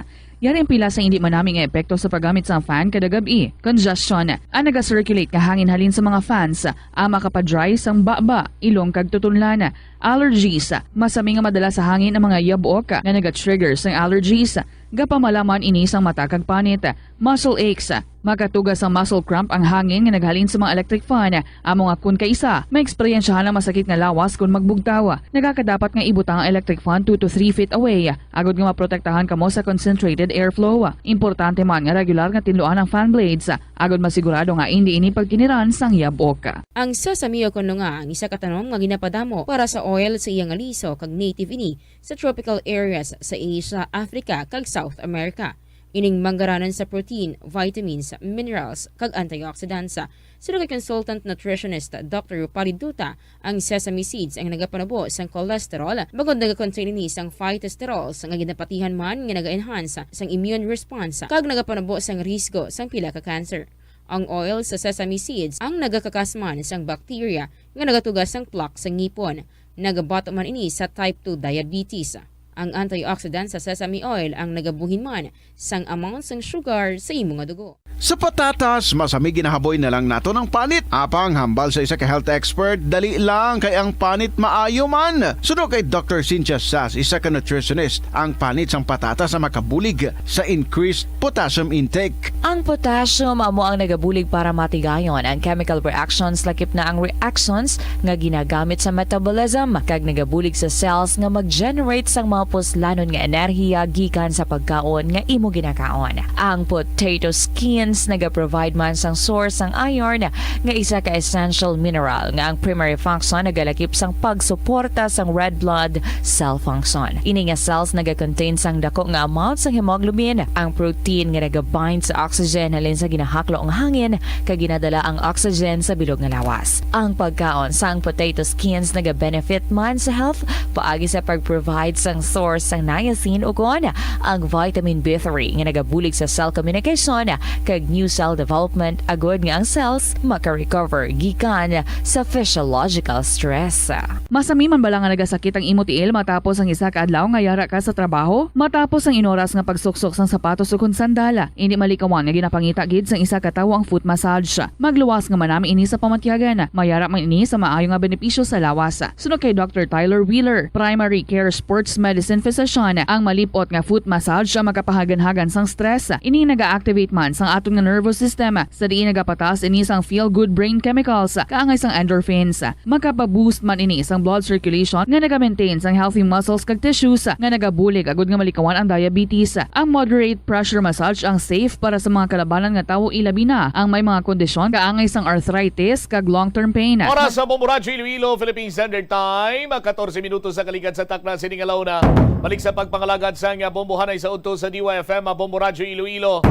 Yari ang pila sa hindi manami nga epekto sa paggamit sang fan kada gab-i. Congestion. Ang naga-circulate nga hangin halin sa mga fans ang makapadry sang baba, ilong kag tutunlan. Allergies. Masami nga madala sa hangin ang mga yabok nga naga-trigger sang allergies. Gapamalaman ini sang mata kag panit. Muscle aches. Makatuga sang muscle cramp ang hangin nga naghalin sa mga electric fan. Amo nga kun kaisa, maeksperiensyahan ang masakit nga lawas kon magbugtaw. Nagakadapat nga ibutang ang electric fan two to three feet away, agod nga maprotektahan kamo sa concentrated airflow. Importante man nga regular nga tinluan ang fan blades, agod masigurado nga indi ini pagkiniran sang yabok. Ang sesame o kon lunga ang isa ka tanom nga ginapadamo para sa oil sa iya nga liso, kag native ini sa tropical areas sa Asia, Africa, kag South America. Ining manggaranan sa protein, vitamins, minerals, kag antioxidants. Suno kay consultant nutritionist Doctor Rupali Duta, ang sesame seeds ang nagapanubo sang cholesterol, bangod nagakontain ini sang phytosterols nga ginapatihan man nga naga-enhance sang immune response kag nagapanubo sang risgo sang pila ka cancer. Ang oil sa sesame seeds ang nagakakas man sang bacteria nga nagatuga sang plaque sa ngipon. Nagabato man ini sa type two diabetes. Ang antioxidant sa sesame oil ang nagabuhin man sang amount sang sugar sa imo nga dugo. Sa patatas, masami ginahaboy na lang naton ang panit. Apang hambal sa isa ka health expert, dali lang kay ang panit maayo man. Suno kay Doctor Cynthia Sas, isa ka nutritionist, ang panit sang patatas ang makabulig sa increased potassium intake. Ang potassium amo ang nagabulig para matigayon ang chemical reactions, lakip na ang reactions nga ginagamit sa metabolism, kag nagabulig sa cells nga mag-generate sang mga puslanon nga enerhiya gikan sa pagkaon nga imo ginakaon. Ang potato skins nagaprovide man sang source sang iron, nga isa ka essential mineral nga ang primary function nagalakip sang pagsuporta sang red blood cell function. Ini nga cells nagakontain sang dako nga amount sang hemoglobin, ang protein nga nagabind sa oxygen halin sa ginahaklo nga hangin, kag ginadala ang oxygen sa bilog nga lawas. Ang pagkaon sang potato skins nagabenefit man sa health paagi sa pag-provide sang source sang niacin ukon ang vitamin B three nga nagabulig sa cell communication kag new cell development, agod nga ang cells maka-recover gikan sa physiological stress. Masami man bala nga nagasakit ang imo tiil matapos ang isa ka adlaw nga yara ka sa trabaho? Matapos ang inoras nga pagsuksok sang sapatos ukon sandal, indi malikawan nga ginapangita gid sang isa ka tawo ang foot massage. Magluwas nga manami ini sa pamatyagan. Mayara man ini sa maayo nga benepisyo sa lawas. Suno kay Doctor Tyler Wheeler, primary care sports medicine physician, ang malip-ot nga foot massage ang makapahaganhagan sang stress. Ini naga-activate man sang aton nga nervous system, sa diin nagapataas ini sang feel-good brain chemicals, kaangay sang endorphins. Makapa-boost man ini sang blood circulation nga naga-maintain sang healthy muscles kag tissues, nga nagabulig agud nga malikawan ang diabetes. Ang moderate pressure massage ang safe para sa mga kalabanan nga tawo, ilabi na ang may mga kondisyon kaangay sang arthritis kag long-term pain. Oras sa Bombo Radyo Iloilo, Philippine Standard Time, katorse minutos sa kaligad sa takna sini nga launa. Balik sa pagpangalagad sang, ah, Bombo Hanay sa udto sa D Y F M, ah, Bombo Radyo Iloilo.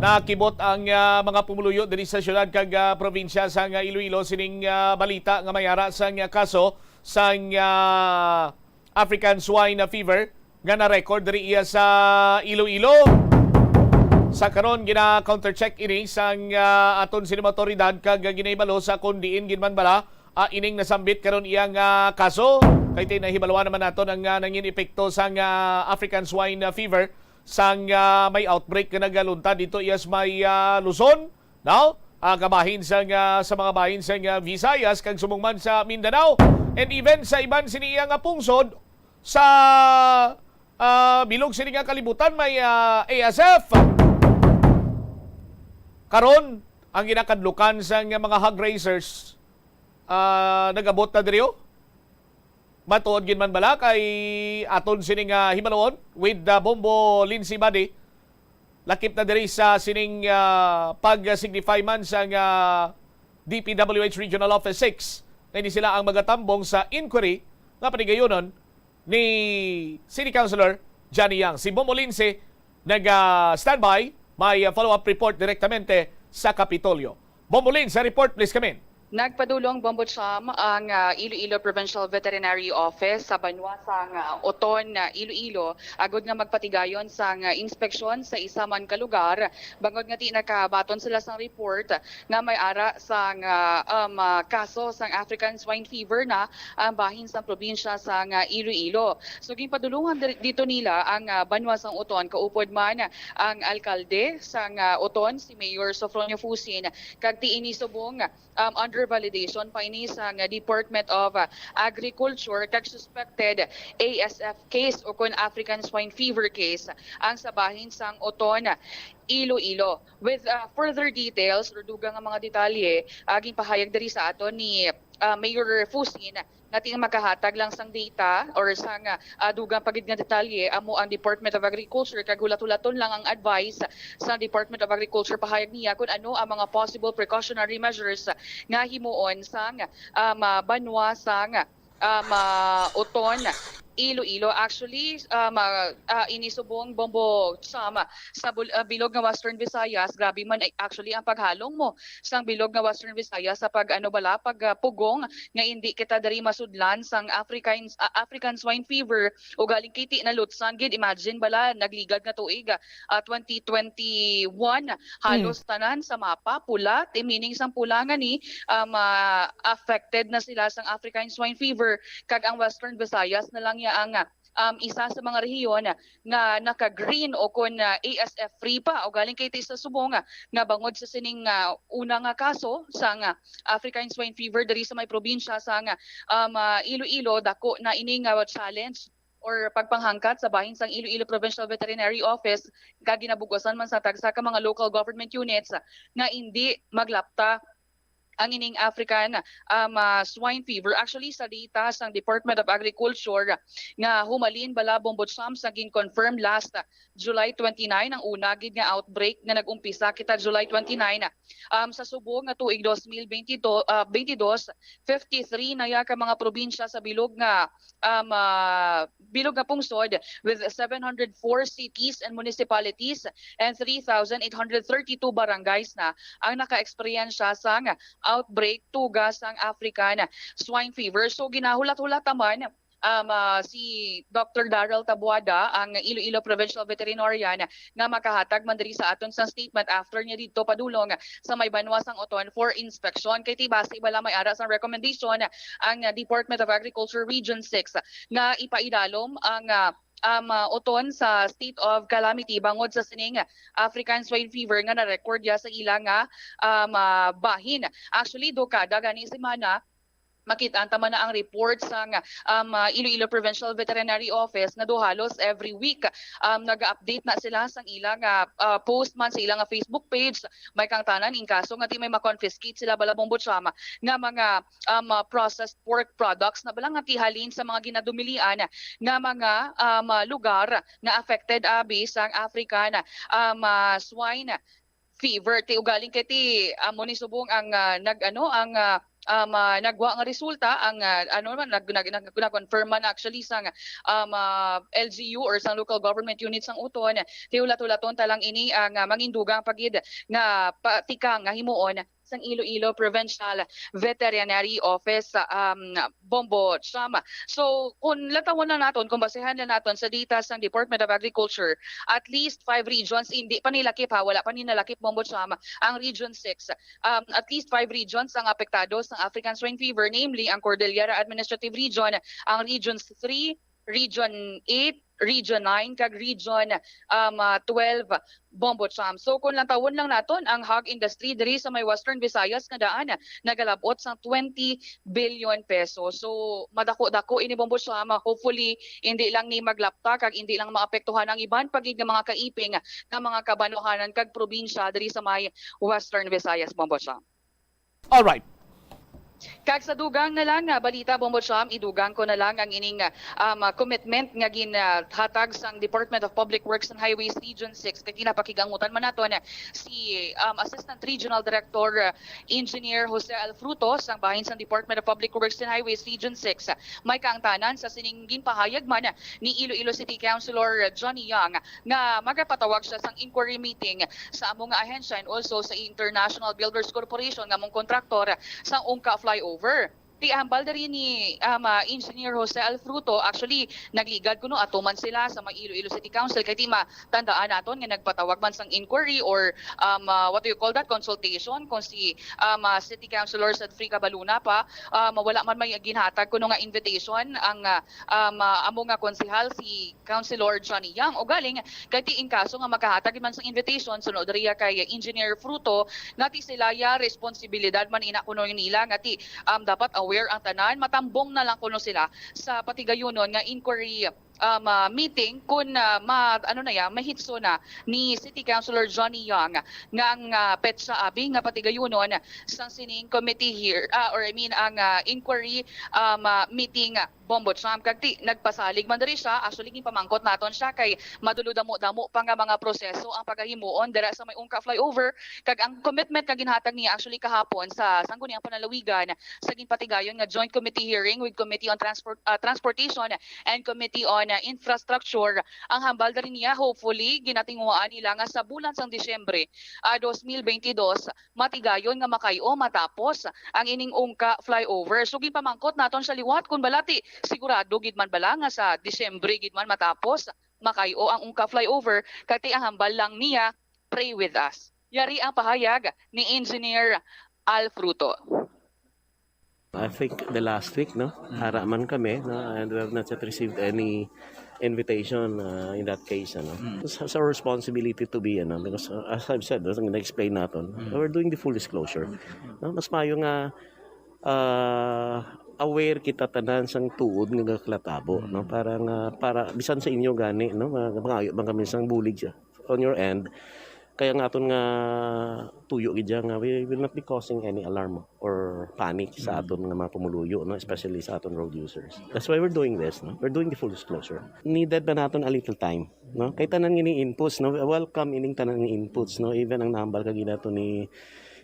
Nakibot ang, ah, mga pumuluyo diri sa siyudad kag, ah, probinsya sang, ah, Iloilo sining, ah, balita nga may ara sang, ah, kaso sang, ah, African Swine Fever nga na-record diri iya sa Iloilo. Sa karon, gina-countercheck ini sang, ah, aton sining mga awtoridad kag ginahibalo sa kon diin gid man bala, ah, ining nasambit karon iyang, ah, kaso. Kay ti nahibaluan naman naton ang, ah, nangin epekto sang, ah, African Swine, ah, Fever sang, ah, may outbreak nga nagaluntad dito iya sa may, ah, Luzon, no? Ah, kabahin sang, ah, sa mga bahin sang, ah, Visayas kag subong man sa Mindanao, and even sa iban sini iya nga pungsod sa, ah, bilog sini nga kalibutan may, ah, A S F. Karon, ang ginakadlukan sang mga hog raisers, ah, nag-abot na diri, oh. Matuod gid man bala kay aton sini nga hibaluon with, ah, Bombo Lindsay Badi. Lakip na diri sa sining, ah, pag-signify man sang, ah, D P W H Regional Office six, nga ini sila ang magatambong sa inquiry nga panigayonon ni City Councilor Johnny Yang. Si Bombo Lindsay nag, ah, standby. May, ah, follow-up report direktamente sa Kapitolyo. Bombo Lindsay, report, please come in. Nagpadulong, Bombo Cham, ang, ah, Iloilo Provincial Veterinary Office sa banwa sang, ah, Oton, ah, Iloilo, agud nga magpatigayon sang, ah, inspeksyon sa isa man ka lugar, bangod nga ti nakabaton sila sang report nga may ara sang, ah, um, ah, kaso sang African Swine Fever na ang bahin sang probinsya sang, ah, Iloilo. So, ginpadulungan diri-, dito nila ang, ah, banwa sang Oton, kaupod man ang alkalde sang, ah, Oton, si Mayor Sofronio Fusin, kag ti ini subong, um, under validation pa ini sang Department of, uh, Agriculture kag suspected A S F case o kon African Swine Fever case ang sa bahin sang Oton, Iloilo. With, uh, further details or dugang nga mga detalye, uh, ginpahayag diri sa aton ni, uh, Mayor Fusin nga ti ang makahatag lang sang data or sang, ah, dugang pa gid nga detalye amo ang Department of Agriculture, kag hulat-hulaton lang ang advice sa Department of Agriculture, pahayag niya kung ano ang mga possible precautionary measures nga himuon sang, um, ah, banwa sang, um, ah, Oton, Iloilo. Actually, um, ah, ah, ini subong, Bombo Cham, sa bul-, ah, bilog nga Western Visayas, grabe man, eh, actually ang paghalong mo sang bilog nga Western Visayas sa pag, ano bala, pag, ah, pugong nga indi kita diri masudlan sang African, ah, African Swine Fever, ugaling kay ti nalutsan gid. Imagine bala, nagligad nga tuig, ah, twenty twenty-one, halos tanan sa mapa pula, ti meaning sang pula nga ni, um, ah, affected na sila sang African Swine Fever, kag ang Western Visayas na lang ya ang, ah, um, isa sa mga rehiyon nga naka-green o kon, ah, A S F free pa, ugaling kay ti sa subong, ah, nga bangod sa sining, ah, una nga kaso sang, ah, African Swine Fever diri sa may probinsya sang, ah, um, ah, Iloilo, dako na ini nga challenge or pagpanghangkat sa bahin sang Iloilo Provincial Veterinary Office, kag ginabug-osan man sa tagsa ka mga local government units nga indi maglapta ang ining African, um, ah, swine fever. Actually, sa data sang Department of Agriculture nga humalin bala, Bombo Cham, sa gin-confirm last July twenty-nine, ang una gid nga outbreak nga nag-umpisa kita July twenty-nine, um, sa subong nga tuig dos mil twenty-two, ah, twenty-two, fifty-three na ya ka mga probinsya sa bilog nga, um, ah, bilog nga pungsod, with seven hundred four cities and municipalities and three thousand eight hundred thirty-two barangays na ang naka-eksperyensya sang outbreak tuga sang African Swine Fever. So, ginahulat-hulat naman, um, ah, si Doctor Daryl Tabuada, ang Iloilo Provincial Veterinarian, nga makahatag man diri sa aton sang statement after niya didto padulong sa may banwa sang Oton for inspection. Kay ti basi bala may ara sang recommendation ang Department of Agriculture Region six nga ipaidalom ang, ah, um, ah, Oton sa state of calamity bangod sa sining African Swine Fever nga na-record ya sa ila nga, um, ah, bahin. Actually, do kada gani semana, makit-an ta man na ang report sang, um, ah, Iloilo Provincial Veterinary Office nga do halos every week, um, naga-update na sila sang ila nga, ah, post man sa ila nga Facebook page. May kangtanan in kaso nga ti may ma-confiscate sila bala, Bombo Cham, nga mga, um, ah, processed pork products na bala nga ti halin sa mga ginadumilian nga mga, um, ah, lugar nga affected abi sang African, um, ah, swine fever. Ti ugaling kay ti amo ni subong ang, ah, nag-ano, ang, ah, um, ah, nagwa nga resulta ang, ah, ano man, nag-, nag-, nag-, nag-confirm man actually sang, um, ah, L G U or sang local government unit sang Uton. Ti hulat-hulaton ta lang ini ang, ah, mangindugang pa gid nga patikang nga himuon sang Iloilo Provincial Veterinary Office, um, Bombo Cham. So, kung latawon na naton, kung basehan na naton sa data sang Department of Agriculture, at least five regions, hindi pa nilakip ha, wala pa ni nalakip, Bombo Cham, ang Region six. Um, at least five regions ang apektado sa African Swine Fever, namely ang Cordillera Administrative Region, ang Regions three, Region eight, Region nine, kag Region, um, ah, twelve, Bombo Cham. So, kung lantawon lang naton ang hog industry diri sa may Western Visayas, nga daan nagalabot sang twenty billion pesos. So, madako-dako ini, Bombo Cham. Hopefully, hindi lang ni maglapta kag hindi lang maapektuhan ang iban pa gid nga mga kaiping nga mga kabanwahanan kag probinsya diri sa may Western Visayas, Bombo Cham. All right. Kag sa dugang na lang nga balita, Bombo Cham, idugang ko na lang ang ining, um, commitment nga ginhatag sang Department of Public Works and Highways Region six, kay ginapakigangutan man naton si, um, Assistant Regional Director, uh, Engineer Jose Alfruto sang bahin sang Department of Public Works and Highways Region six. May kaangtanan sa sining ginpahayag man ni Iloilo City Councilor Johnny Young nga magapatawag siya sang inquiry meeting sa amo nga ahensya and also sa International Builders Corporation nga among kontraktor sang Ungka Flyover. Ti hambal diri ni, um, ah, Engineer Jose Alfruto, actually, nagligad kuno ato man sila sa may Iloilo City Council, kay ti matandaan naton nga nagpatawag man sang inquiry or, um, ah, what do you call that, consultation, kung si, um, ah, City Councilor Cedric Cabaluna pa, um, wala man may ginhatag kuno nga invitation ang, ah, um, ah, amo nga konsehal si Councilor Johnny Young. Ugaling, kay ti in kaso nga makahatag man sang invitation, suno diriya kay Engineer Fruto, nga ti sila ya responsibilidad man ina kuno nila nga ti, um, dapat aware ang tanan, matambong na lang kuno sila sa patigayunon nga inquiry, um, ah, meeting kun, ah, ma-, ano na ya, mahitso na ni City Councilor Johnny Young nga ang, ah, petsa abi nga patigayunon sang sining committee here, ah, or I mean ang, ah, inquiry, um, ah, meeting, ah, Bombo Cham. Kag ti nagpasalig man diri siya, actually ginpamangkot naton siya kay madulodamo-damo pa nga mga proseso ang pagahimuon dira sa may Ungka Flyover, kag ang commitment nga ginhatag niya actually kahapon sa Sangguniang Panlalawigan sa ginpatigayon nga joint committee hearing with Committee on Transport, ah, Transportation and Committee on, ah, Infrastructure. Ang hambal diri niya, hopefully, ginatinguhaan nila nga sa bulan sang Disyembre, ah, dos mil bentidós, matigayon nga makay-o matapos ang ining Ungka Flyover. So, ginpamangkot naton siya liwat kung bala ti sigurado gid man bala nga sa Disyembre gid man matapos makay-o ang Ungka Flyover, kag ti ang hambal lang niya, "Pray with us." Yari ang pahayag ni Engineer Al Fruto. I think the last week, no? Ara man kami, no? And we have not yet received any invitation, uh, in that case, ano. It's, it's our responsibility to be, ano, because, uh, as I've said, as na-explain naton, we're doing the full disclosure. No? Mas maayo nga, uh, aware kita tanan sang tuod nga nagaklatabo, no? Para nga, para bisan sa inyo gani, no? Mga, mga ayo man kami sang bulig siya on your end. Kaya nga aton nga tuyo gid siya nga we will not be causing any alarm or panic sa aton nga mga pumuluyo, no, especially sa aton road users. That's why we're doing this, no? We're doing the full disclosure. Needed ba naton a little time, no? Kay tanan nga ni inputs, no? Welcome ining tanan nga inputs, no? Even ang nahambal kagina to ni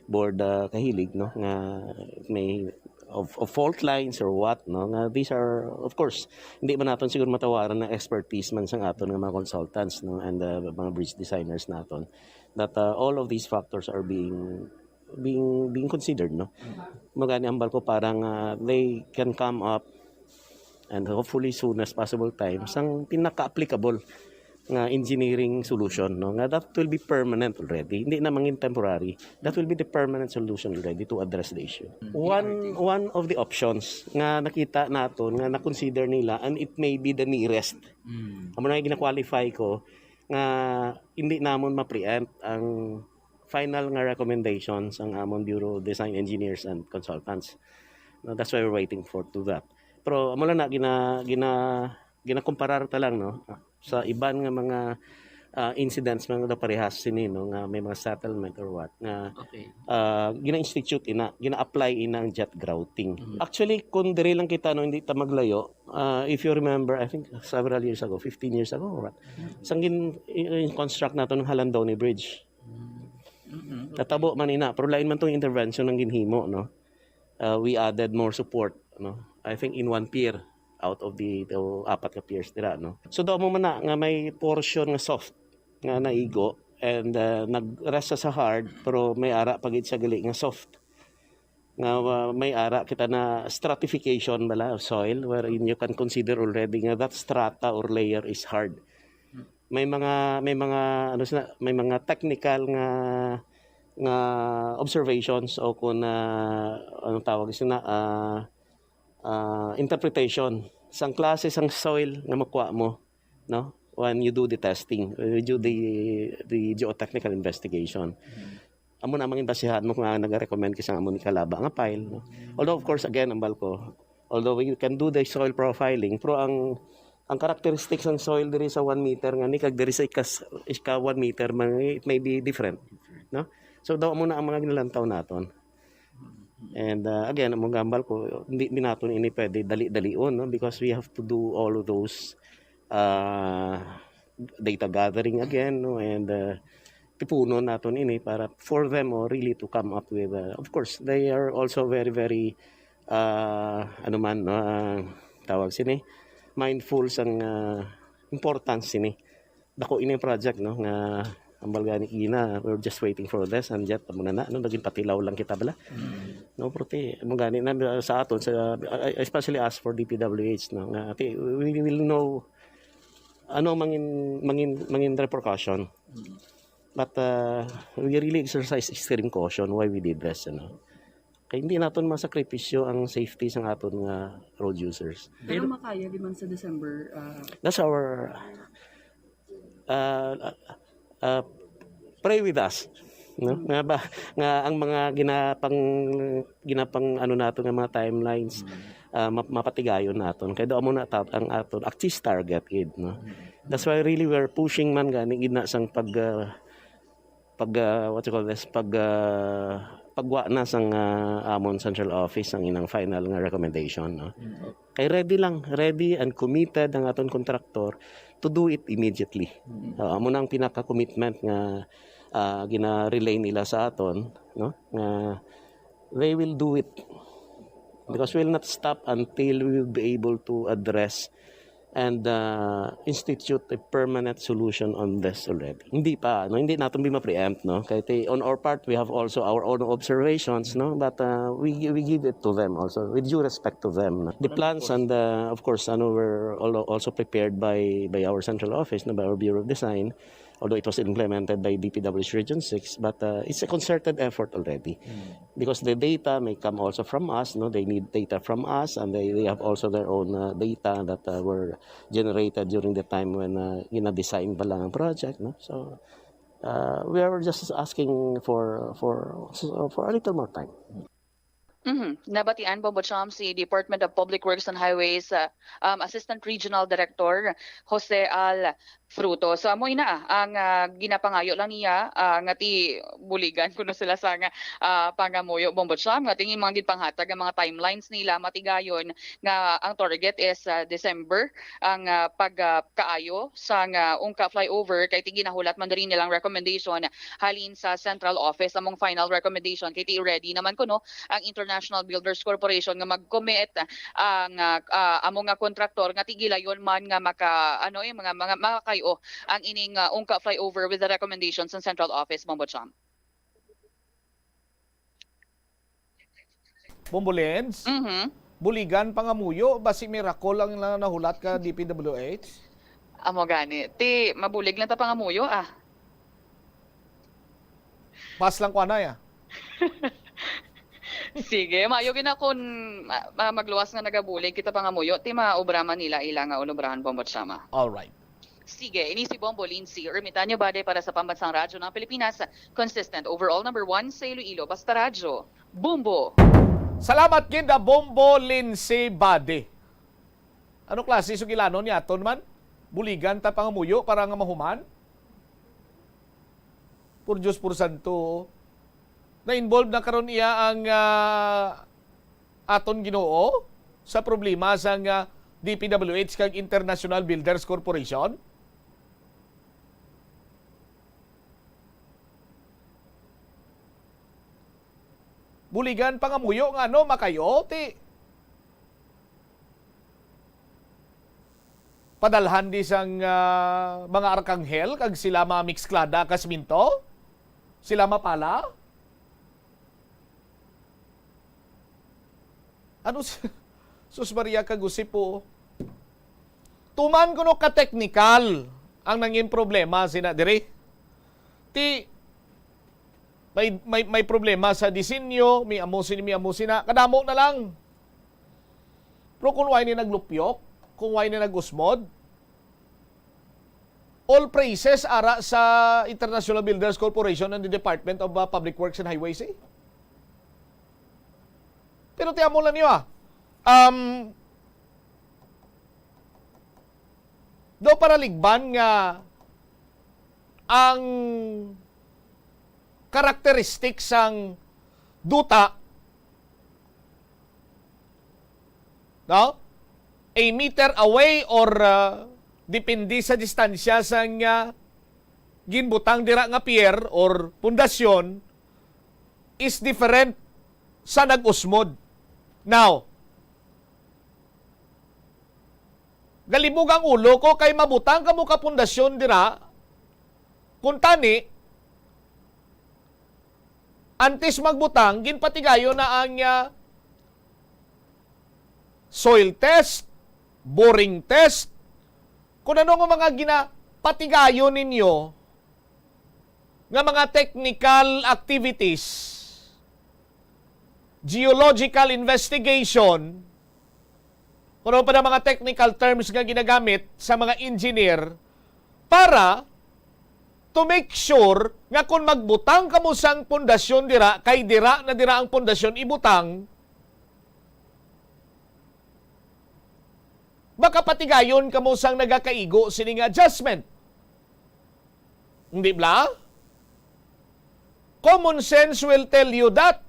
Board, uh, Kahilig, no, nga may of, of fault lines or what, no, nga these are, of course, hindi man naton siguro matawaran ang expertise man sang aton nga mga consultants, no, and, uh, mga bridge designers naton, that, uh, all of these factors are being being being considered, no. Magani hambal ko para nga they can come up and hopefully soon as possible time sang pinaka-applicable nga engineering solution, no, nga that will be permanent already, hindi na mangin temporary. That will be the permanent solution already to address the issue. One one of the options nga nakita naton nga na-consider nila, and it may be the nearest, amo na nga gina-qualify ko nga hindi namon ma-preempt ang final nga recommendations ang amon Bureau of Design Engineers and Consultants. No, that's why we're waiting for to that. Pero amo lang na gina gina ginakomparar ta lang, no, sa iban nga mga, ah, incidents man nga parehas sini, no, nga may mga settlement or what nga, Okay. ah, gina-institute ina, gina-apply ina ang jet grouting. Actually, kung diri lang kita, no, hindi ta maglayo, ah, if you remember, I think several years ago, fifteen years ago or what, sang gin i- construct nato ng Halandoni Bridge. Mm-mm. Natabo man ina, pero lain man tong intervention ng ginhimo, no? Uh, we added more support, no? I think in one pier out of the, the apat ka piers dira, no? So, daw mo man na nga may portion nga soft nga naigo and, uh, nag-rest sa hard, pero may ara pa gid siya gali nga soft. Nga, uh, may ara kita na stratification bala of soil, wherein you can consider already nga that strata or layer is hard. May mga, may mga, ano sila, may mga technical nga, nga observations o kung, ah, anong tawag sila, ah, ah, interpretation sang klase sang soil nga makuha mo, no? When you do the testing, when you do the, the geotechnical investigation. Amo na mangin basihan mo kung nga nag-recommend ka sa amo ni Kalaba nga pile, no? Although, of course, again, ang balko, although we can do the soil profiling, pero ang, ang characteristics ng soil diri sa one meter nga ni kag diri sa ikas-, ika one meter, may, it may be different, no? So, daw mo na ang mga ginalantaw naton. And, uh, again, ang gambal ko, hindi, hindi naton ini pwede dali-dalion, no? Because we have to do all of those, uh, data gathering again, no? And, uh, tipunon naton ini para for them, oh, really to come up with, uh, of course, they are also very, very, uh, ano man, no? Uh, tawag sini, mindful sang, uh, importance sini. Dako ini project, no, nga ambal gani ina, we're just waiting for this and yet amo na na, no, naging patilaw lang kita bala. No, pero ti, amo gani na sa aton, sa, I, I especially ask for D P W H, no, nga ti, we will know ano mangin, mangin, mangin repercussion. But, uh, we really exercise extreme caution why we did this, ano. Kay hindi naton masakripisyo ang safety sang aton nga road users. Pero makaya di man sa December, ah, That's our, uh, uh, uh, pray with us, no? Nga ba, nga ang mga ginapang, ginapang ano nato nga mga timelines, ah, map-, mapatigayon naton. Kay daw amo na ta-, ang aton, at least target gid, no? That's why really we're pushing man gani gid na sang pag, ah, pag, ah, what you call this, pag, ah, pagwa na sang, ah, amon central office ang inang final nga recommendation, no? Kay ready lang, ready and committed ang aton contractor to do it immediately. Ah, amo na ang pinaka-commitment nga, ah, gina-relay nila sa aton, no? Nga they will do it because we'll not stop until we will be able to address and, uh, institute a permanent solution on this already. Hindi pa, no? Hindi naton bi ma-preempt, no? Kay ti-, on our part, we have also our own observations, no? But, uh, we, we give it to them also, with due respect to them, no? The plans and, uh, of course, ano, we're al-, also prepared by, by our central office, no? By our Bureau of Design, although it was implemented by D P W H Region six, but, uh, it's a concerted effort already. Because the data may come also from us, no? They need data from us, and they, they have also their own, uh, data that, uh, were generated during the time when, uh, gina-design pa lang ang project, no? So, uh, we are just asking for, for, for a little more time. Mhm. Nabatian, Bombo Cham, si Department of Public Works and Highways, uh, um, Assistant Regional Director Jose Al Fruto. So, amo ina, ah, ang, ah, ginapangayo lang niya, ah, nga ti buligan kuno sila sa nga, ah, pangamuyo, Bombo Cham, nga ti mga ginpanghatag nga mga timelines nila matigayon nga ang target is, ah, December ang, ah, pag, ah, kaayo sa nga Ungka flyover kay ti ginahulat man diri nilang recommendation halin sa central office. Among final recommendation kay ti ready naman kuno ang International Builders Corporation nga mag-commit ang, ah, ah, amo nga kontraktor nga ti gilayon man nga maka, ano, eh, mga, mga, makakayo ang ining, ah, Ungka flyover with the recommendations ng central office, Bombo Cham. Bombo Lens? Mhm. Buligan pangamuyo, basi miracle ang na-, nahulat ka D P W H? Amo gani. Ti, mabulig lang ta pangamuyo, ah. Pass lang ko anay, ah. Sige, maayo gid na kun ma-, ma-, magluwas nga nagabulig kita pangamuyo, ti maobra man nila ila nga unobrahan, Bombo Cham. All right. Sige, ini si Bombo Lindsay Ermitanyo Bade para sa Pambansang Radyo ng Pilipinas, consistent overall number one sa Iloilo. Basta Radyo, Bombo! Salamat gid, ah, Bombo Lindsay Bade. Ano klase sugilanon ni aton man? Buligan ta pangamuyo para nga mahuman? Por Diyos, por santo. Na-involve na karon iya ang, ah, aton Ginoo sa problema sang, ah, D P W H kag International Builders Corporation? Buligan pangamuyo nga ano, makayo, ti padalhan di sang, ah, mga arkanghel kag sila mamixklada ka siminto? Sila mapala? Ano s-, sus Maria, kag usip po. Tuman kuno ka teknikal ang nangin problema sina diri. Ti may, may, may problema sa disenyo, may amo sini, may amo sina, kadamo na lang. Pero kung why ni naglupyok, kung why ni nag-usmod, all praises ara sa International Builders Corporation and the Department of, uh, Public Works and Highways, eh. Pero ti amo lang niyo, ah. Um, do paraligban nga ang karakteristik sang duta, no? A meter away or, uh, depende sa distansya sang, uh, ginbutang dira nga pier or pundasyon is different sa nag-usmod. Now, galibog ang ulo ko kay mabutang kamo ka pundasyon dira. Kung tani, antes magbutang, ginpatigayon na ang, ah, soil test, boring test, kung ano nga mga ginapatigayon ninyo nga mga technical activities, geological investigation, kung ano pa na mga technical terms nga ginagamit sa mga engineer para to make sure nga kung magbutang kamo sang pundasyon dira, kay dira na dira ang pundasyon ibutang, makapatigayon kamo sang nagakaigo sini nga adjustment. Hindi bala? Common sense will tell you that.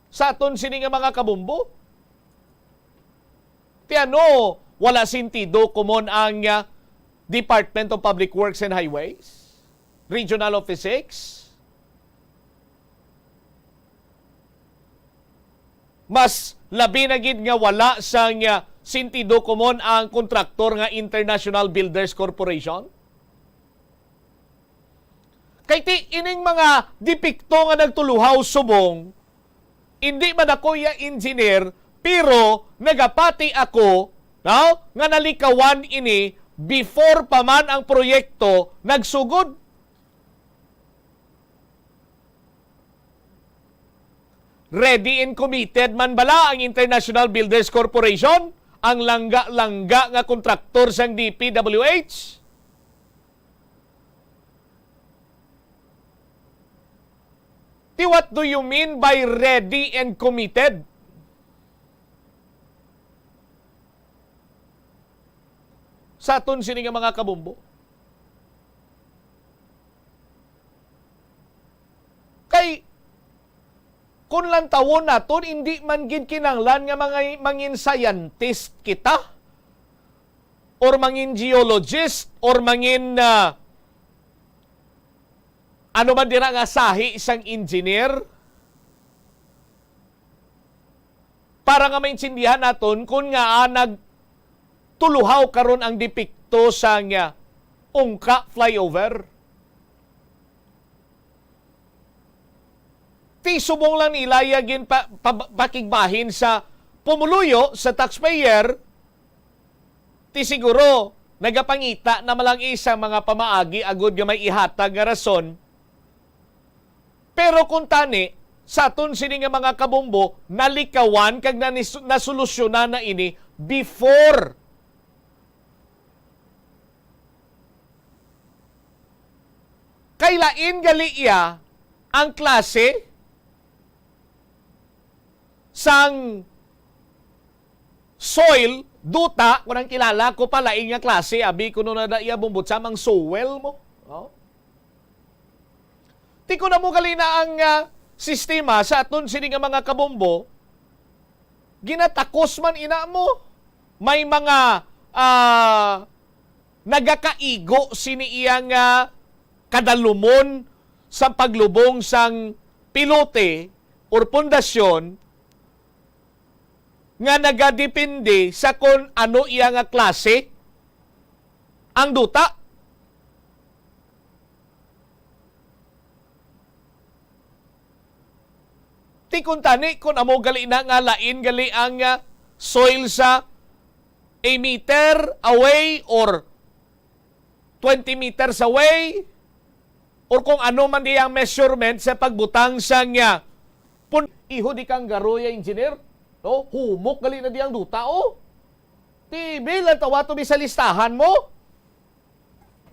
Sa aton sini nga mga kabumbo, ti ano, wala sentido kumon ang, ah, Department of Public Works and Highways, Regional Office six? Mas labi na gid nga wala sang, ah, sentido kumon ang kontraktor nga International Builders Corporation. Kay ti ining mga depekto nga nagtuluhaw subong, indi man ako iya engineer, pero nagapati ako, no, nga nalikawan ini before pa man ang proyekto nagsugod. Ready and committed man bala ang International Builders Corporation, ang langga-langga nga kontraktor sang D P W H? Ti, what do you mean by ready and committed? Sa aton sini nga mga kabumbo. Kay, kung lantawon naton, hindi man gid kinahanglan nga mga, mangin scientist kita, or mangin geologist, or mangin, ah, ano man dira nga sahi sang engineer, para nga maintindihan naton kung ngaa nagtuluhaw karon ang depekto sang, ah, Ungka flyover. Ti subong lang nila iya gin pa, pa, pakigbahin sa pumuluyo, sa taxpayer, ti siguro nagapangita na man lang isa mga pamaagi agud nga may ihatag nga rason. Pero kung tani, sa aton sini nga mga kabumbo, nalikawan kag nanis-, nasolusyonan na ini before. Kay lain gali iya ang klase sang soil, duta, kung ang kilala ko pa, lain nga klase, abi, kuno na da iya bumbot sa mang soil mo. Oh? Ti kuno mo gali na ang, ah, sistema sa aton sini nga mga kabumbo, ginatakos man ina mo. May mga, ah, nagakaigo sini iya nga kadalumon sa paglubong sang pilote or pundasyon nga nagadepende sa kon ano iya nga klase ang duta. Ti kuntani, kun amo gali na nga lain gali ang, ah, soil sa a meter away or twenty meters away, or kung ano man di ang measurement sa pagbutang sang, ah, pun-, iho di kang garoya, engineer, no? Humok gali na di ang duta, oh. Ti, Bill, ang tawato mi sa listahan mo.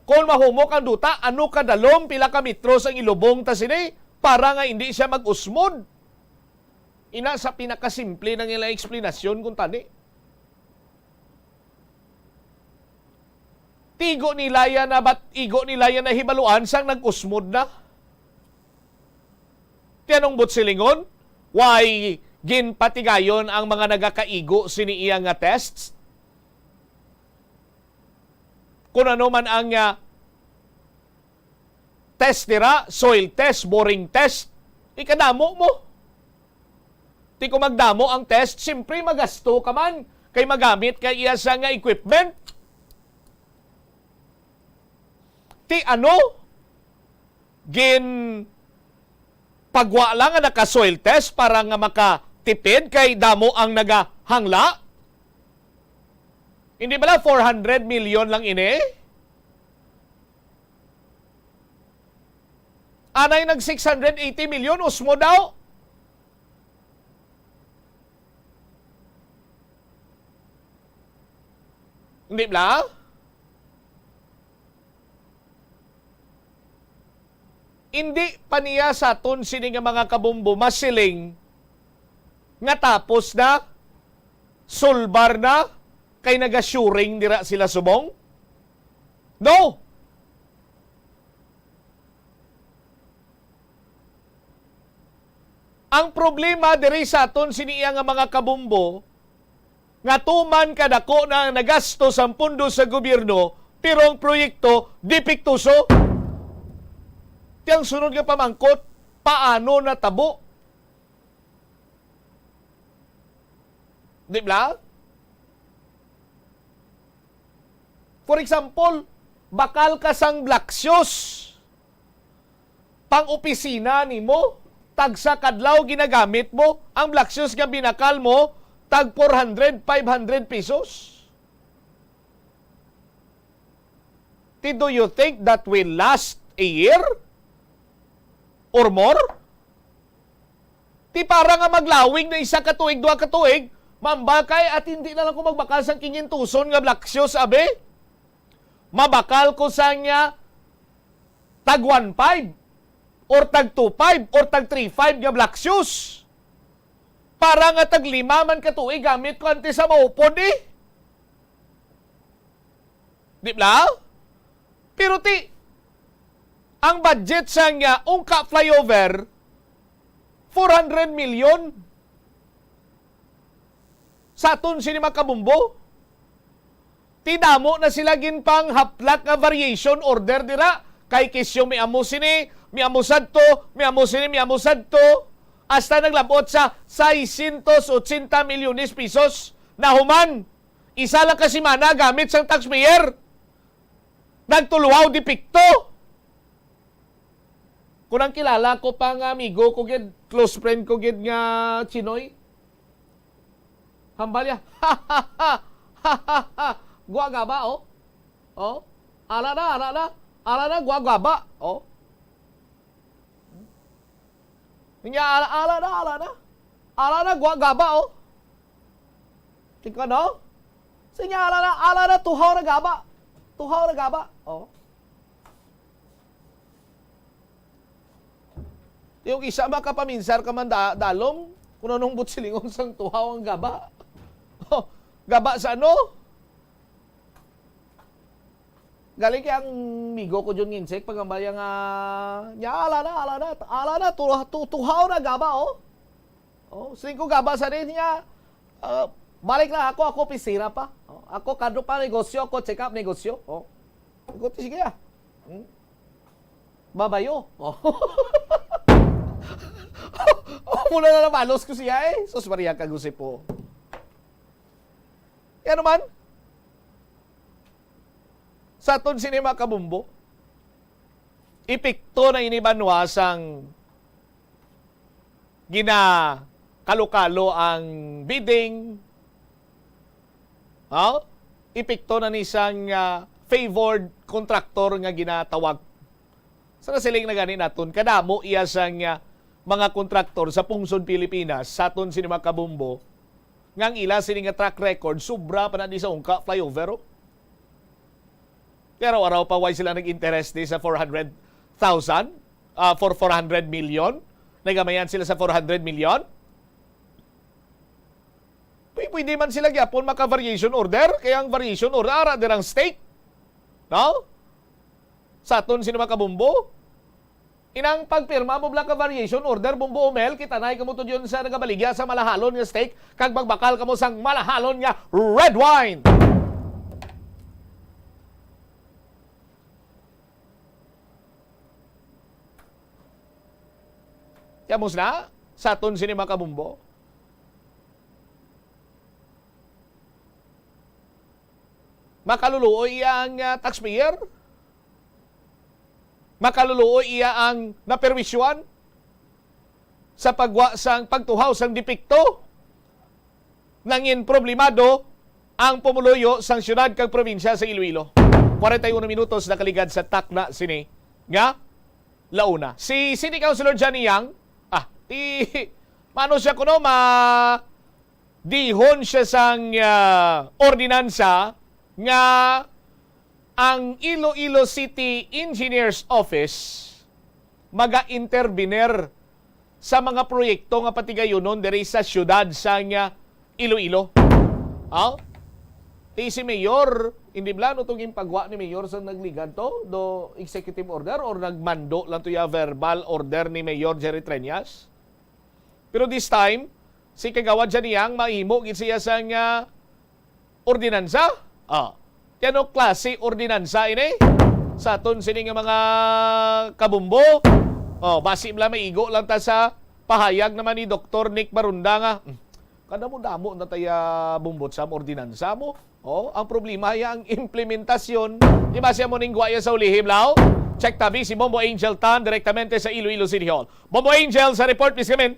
Kung mahumok ang duta, ano kadalom, pila ka metros ang ilubong ta sini para nga hindi siya mag-usmod? Ina sa pinakasimple ng ilang eksplanasyon kung tani. Tigo nila yan na bat-, igo nila yan na hibaluan sang nag-usmod na. Ti anong buot silingon? Why ginpatigayon ang mga nagakaigo sini iya nga tests? Kung ano man ang, ah, test dira, soil test, boring test, ikadamo mo. Ti kung magdamo ang test, siyempre magasto ka man kay magamit ka iya sa nga equipment. Ti ano? Gin pagwa lang nga naka-soil test para nga makatipid kay damo ang nagahangla? Hindi bala four hundred million lang ini? Anay nag six hundred eighty million, usmo daw. Hindi bala? Indi pa niya sa aton sini nga mga kabumbo masiling nga tapos na, sulbar na, kay nagasuring dira sila subong? No! Ang problema diri sa aton sini iya nga mga kabumbo, nga tuman kadako na ang nagastos ang pundo sa gobyerno, pero ang proyekto depektuso. Ti ang sunod nga pamangkot, paano natabo? Di ba? For example, bakal ka sang black shoes. Pang-opisina nimo, tagsa kadlaw ginagamit mo, ang black shoes nga binakal mo, tag four hundred, five hundred pesos. Ti, do you think that will last a year or more? Ti, para nga maglawig na isa ka tuig, duha ka tuig, mambakay at hindi na lang ko magbakal sang kinyentuson nga black shoes, abi. Mabakal ko sang, ah, tag one five or tag two five or tag three five nga black shoes. Para nga tag lima man ka tuig gamit ko antes sa maupod, eh. Di bala? Pero ti, ang budget sang, ah, Ungka flyover, four hundred million. Sa aton sini mga kabumbo, ti damo na sila ginpanghaplak nga variation order dira. Kay kisyo may amo sini, may amo sadto, may amo sini, may amo sadto. Hasta naglabot sa seiscientos ochenta milyones pesos. Nahuman, isa lang ka semana gamit sang taxpayer. Nagtuluhaw depekto. Kung ang kilala ko pa nga amigo ko gid, close friend ko gid nga Chinoy, hambal niya, "Gwa gaba, oh. Oh. Ala na, ala na. Ala na, gwa gaba. Oh." Niya, ala, ala na, ala na. Ala na, gwa gaba, oh. Tingka, no? Sinya, ala na, ala na, tuhaw na gaba. Tuhaw na gaba. Oh. Yung isa, makapaminsar ka man da-, dalom, kung anong buot silingon sang tuhaw ang gaba. Oh, gaba sa ano? Galing kay ang migo ko, John Nginsek, pagambal niya nga, niya, ala na, ala na, ala na, tu-, tu-, tuhaw na gaba, oh. Oh, siling ko gaba sa rin niya, ah, balik lang ako, ako opisina pa. Oh, ako kadto pa negosyo, ako check up negosyo. Oh. Ako, "Sige, ah." Hmm? Babayo. Oh. Oh, muna na nabalos ko siya eh. Sus Maria, kag Jose po. Kaya naman, sa aton sini mga kabumbo, epekto na ini banwa sang ginakalokalo ang bidding. Ha? Epekto na ni sang, ah, favored contractor nga ginatawag. Sa nasiling na gani naton, kadamo iya sang, ah, mga kontraktor sa pungsod Pilipinas, sa aton sini mga kabumbo, nga ang ila sini nga track record, sobra pa na di sa ungka flyover, oh. Pero araw pa, why sila nag-interest di sa four hundred thousand? Ah, for four hundred million? Nagamayan sila sa four hundred million? Pwede, pwede man sila gyapon maka-variation order, kaya ang variation order, ara dirang stake. No? Sa aton sini mga kabumbo, inang pagpirma mo bala ka variation order, Bumbo Umel, kita na kamo tudyon sa nagabaligya sa malahalon nga stake, kag magbakal kamo sang malahalon nga red wine. Yamos na, sa aton sini mga kabumbo. Makaluluoy iya ang, ah, taxpayer? Makaluluoy iya ang naperwisyuan sa pagwa sang pagtuhaw sang depekto? Nangin problemado ang pumuluyo sang siyudad kag probinsya sa Iloilo. Kwarenta y uno minutos nakaligad sa takna sini nga launa. Si City Councilor Johnny Yang, ah, ti, mano siya kuno, ma, dihon siya sang, ah, ordinansa nga ang Iloilo City Engineer's Office maga-intervenir sa mga proyekto nga patigayunon diri sa siyudad sang, ah, Iloilo. Ha? Ti si Mayor, hindi bala no tong ginpagwa ni Mayor sang nagligad to, do executive order or nagmando lang to ya verbal order ni Mayor Jerry Treñas? Pero this time, si Kagawad Johnny Yang, mahimo gid siya sang, ah, ordinansa. Ah, ti ano klase ordinansa ini? Sa aton sini nga mga kabumbo. Oh, basi bala maigo lang ta sa pahayag naman ni Doktor Nick Barunda nga, "Hmm, kadamo-damo na taya bumbot sa ordinansa mo." Oh, ang problema ya ang implementasyon. Di ba siya mo ning gwaya sa ulihim, Lao? Check tabi si Bombo Angel Tan direktamente sa Iloilo City Hall. Bombo Angel sa report, please come in.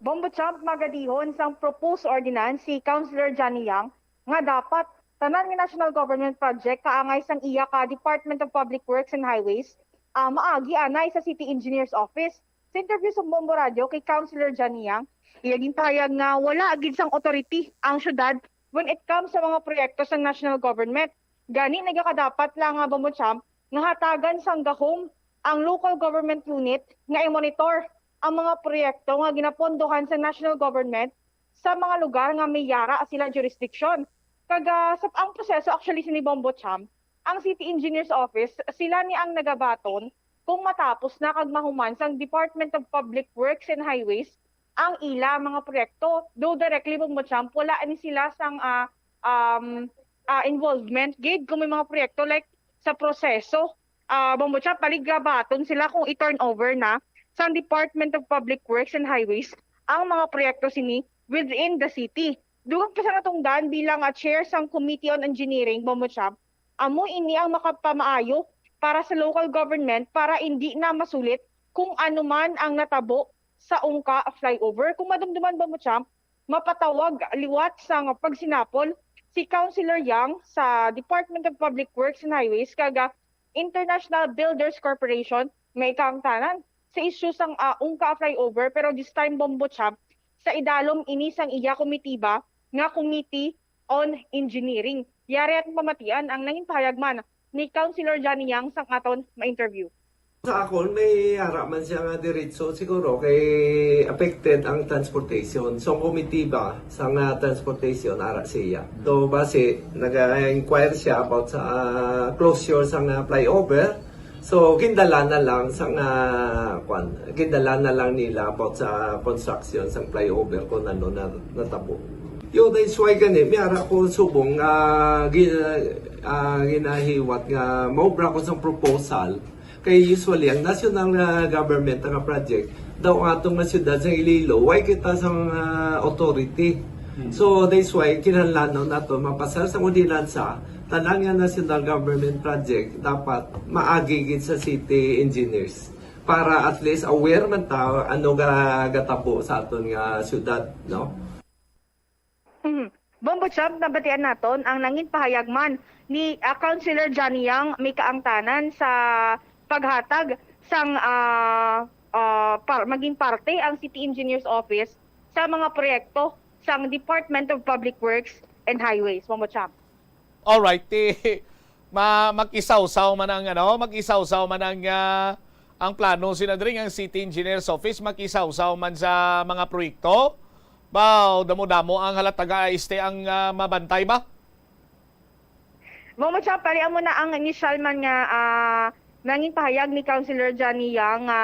Bombo Champ, magadihon sang proposed ordinance si Councilor Johnny Yang nga dapat tanan nga national government project kaangay sang iya ka Department of Public Works and Highways, ah, maagi anay sa City Engineer's Office. Sa interview sa Bombo Radio kay Councilor Johnny Yang, iya ginpahayag nga wala gid sang authority ang syudad when it comes sa mga proyekto sa national government. Gani, nagakadapat lang nga, Bombo Champ, nga hatagan sang gahom ang local government unit nga i-monitor ang mga proyekto nga ginapondohan sa national government sa mga lugar nga may yara sila jurisdiction. Kag, ah, sa, ang proseso actually sini, Bombo Champ, ang City Engineer's Office, sila ni ang nagabaton kung matapos na kag mahuman sang Department of Public Works and Highways ang ila mga proyekto. Though directly, Bombo Champ, wala ni sila sang, ah, um, ah, involvement gid kung may mga proyekto like sa proseso. Ah, Bombo Champ, bali gabaton sila kung i-turn over na sang Department of Public Works and Highways ang mga proyekto sini within the city. Dugang pa sa natungdan bilang, ah, chair sang Committee on Engineering, Bombo Champ, amo ini ang makapamaayo para sa local government para indi na masulit kung ano man ang natabo sa ungka flyover. Kung madumduman, Bombo Champ, mapatawag liwat sang pagsinapol si Councilor Yang sa Department of Public Works and Highways kag, ah, International Builders Corporation, may kaangtanan sa isyu sang, ah, ungka flyover, pero this time, Bombo Champ, sa idalom ini sang iya komitiba nga Committee on Engineering. Yari atong pamatian ang nangin pahayag man ni Councilor Johnny Yang sang aton ma-interview. Sa akon, may ara man siya nga diretso siguro kay affected ang transportation. So, ang komitiba sa nga transportation, ara siya. So, basi, nag-inquire siya about sa, ah, closure sa nga flyover. So, gindala na lang sa nga, kwan, gindala na lang nila about sa construction sa flyover kung ano na natabo. Yun, that's why gani, may ara ko subong nga gi-, ah, ginahiwat nga maobra ko sa proposal Kay usually, ang national nga government nga project, daw ang aton nga siyudad sa Iloilo, way kita sang, ah, authority. Hmm. So, that's why kinahanglan nato mapasar sa ordinansa, tanan nga national government project dapat maagi gid sa city engineers para at least aware man ta ano ga gatabo sa aton nga siyudad, no? Mhm. Bombo Champ, nabatian naton ang nangin pahayag man ni, ah, Councilor Johnny Yang may kaangtanan sa paghatag sang, ah, ah, par-, maging parte ang City Engineers Office sa mga proyekto sang Department of Public Works and Highways. Bombo Champ. Alright, ti ma makisawsaw man ang ano, makisawsaw man ang ah, ang plano sina diri ang City Engineer's Office, makisawsaw man sa mga proyekto. Baw, damo-damo ang halata nga este ang ah, mabantay ba? Mao mo siya, pare, amo na ang initial man nga ah, nanging pahayag ni Councilor Johnny Yang nga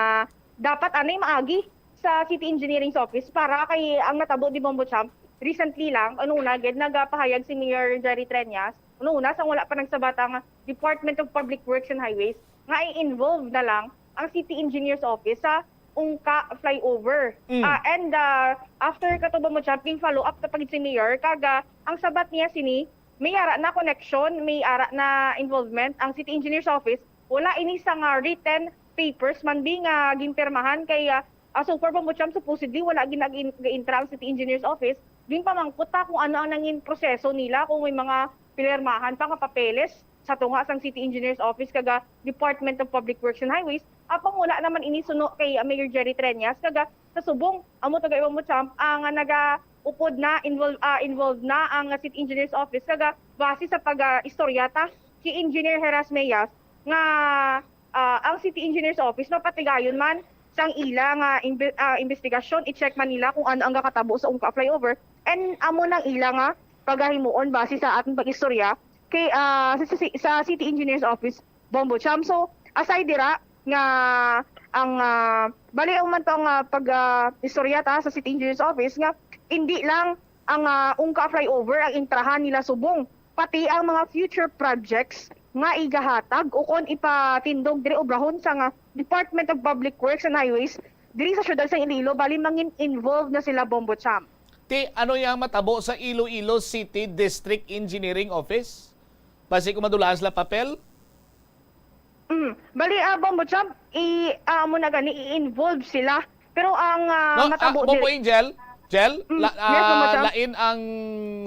dapat anay maagi sa City Engineering's Office para kay ang natabo di Bombo Champ recently lang, ano una gid nagapahayag si Mayor Jerry Treñas, ano una sang wala pa nagsabat ang Department of Public Works and Highways nga i-involve na lang ang City Engineer's Office sa Ungka flyover. Mm. Ah, and ah, after kato Bombo Champ, ging follow up na pagid si Mayor kag ah, ang sabat niya sini may ara na connection, may ara na involvement ang City Engineer's Office. Wala ini sa nga written papers man di nga ginpirmahan kay ah, ah, so far Bombo Champ, supposedly wala gin-, gin-, ga-intra ang City Engineer's Office. Ginpamangkot ta kung ano ang nangin proseso nila, kung may mga pinirmahan pa nga papeles sa tunga sang City Engineer's Office kaga Department of Public Works and Highways. Apang wala naman ini suno kay ah, Mayor Jerry Treñas kaga sa subong amo taga Bombo Champ ang ah, naga upod na involved ah, involved na ang ah, City Engineer's Office kaga base sa pag ah, istorya ta si Engineer Heras Meyas nga ah, ang City Engineer's Office mapatigayon man sang ila nga imbe- ah, investigasyon, i-check man nila kung ano ang gakatabo sa Ungka flyover, and amo nang ila nga pagahimuon base sa aton pag-istorya kay ah, sa, sa, sa City Engineer's Office, Bombo Champ. So aside dira nga ang ah, bali ang man to nga pag ah, istorya ta sa City Engineer's Office nga hindi lang ang ah, Ungka flyover ang intrahan nila subong, pati ang mga future projects nga igahatag o kon ipatindog diri obrahon sang ah, Department of Public Works and Highways diri sa siyudad sang Iloilo, bali mangin involved na sila, Bombo Champ. Ti ano yang matabo sa Iloilo City District Engineering Office? Basi ko madulaan sila papel? Mm. Bali, ah, Bombo Champ, i ah, mo na gani i-involve sila. Pero ang ah, No, matabo ah, Bombo diri. Angel, Gel, Mm, la- yes, Bombo ah, Champ. Lain ang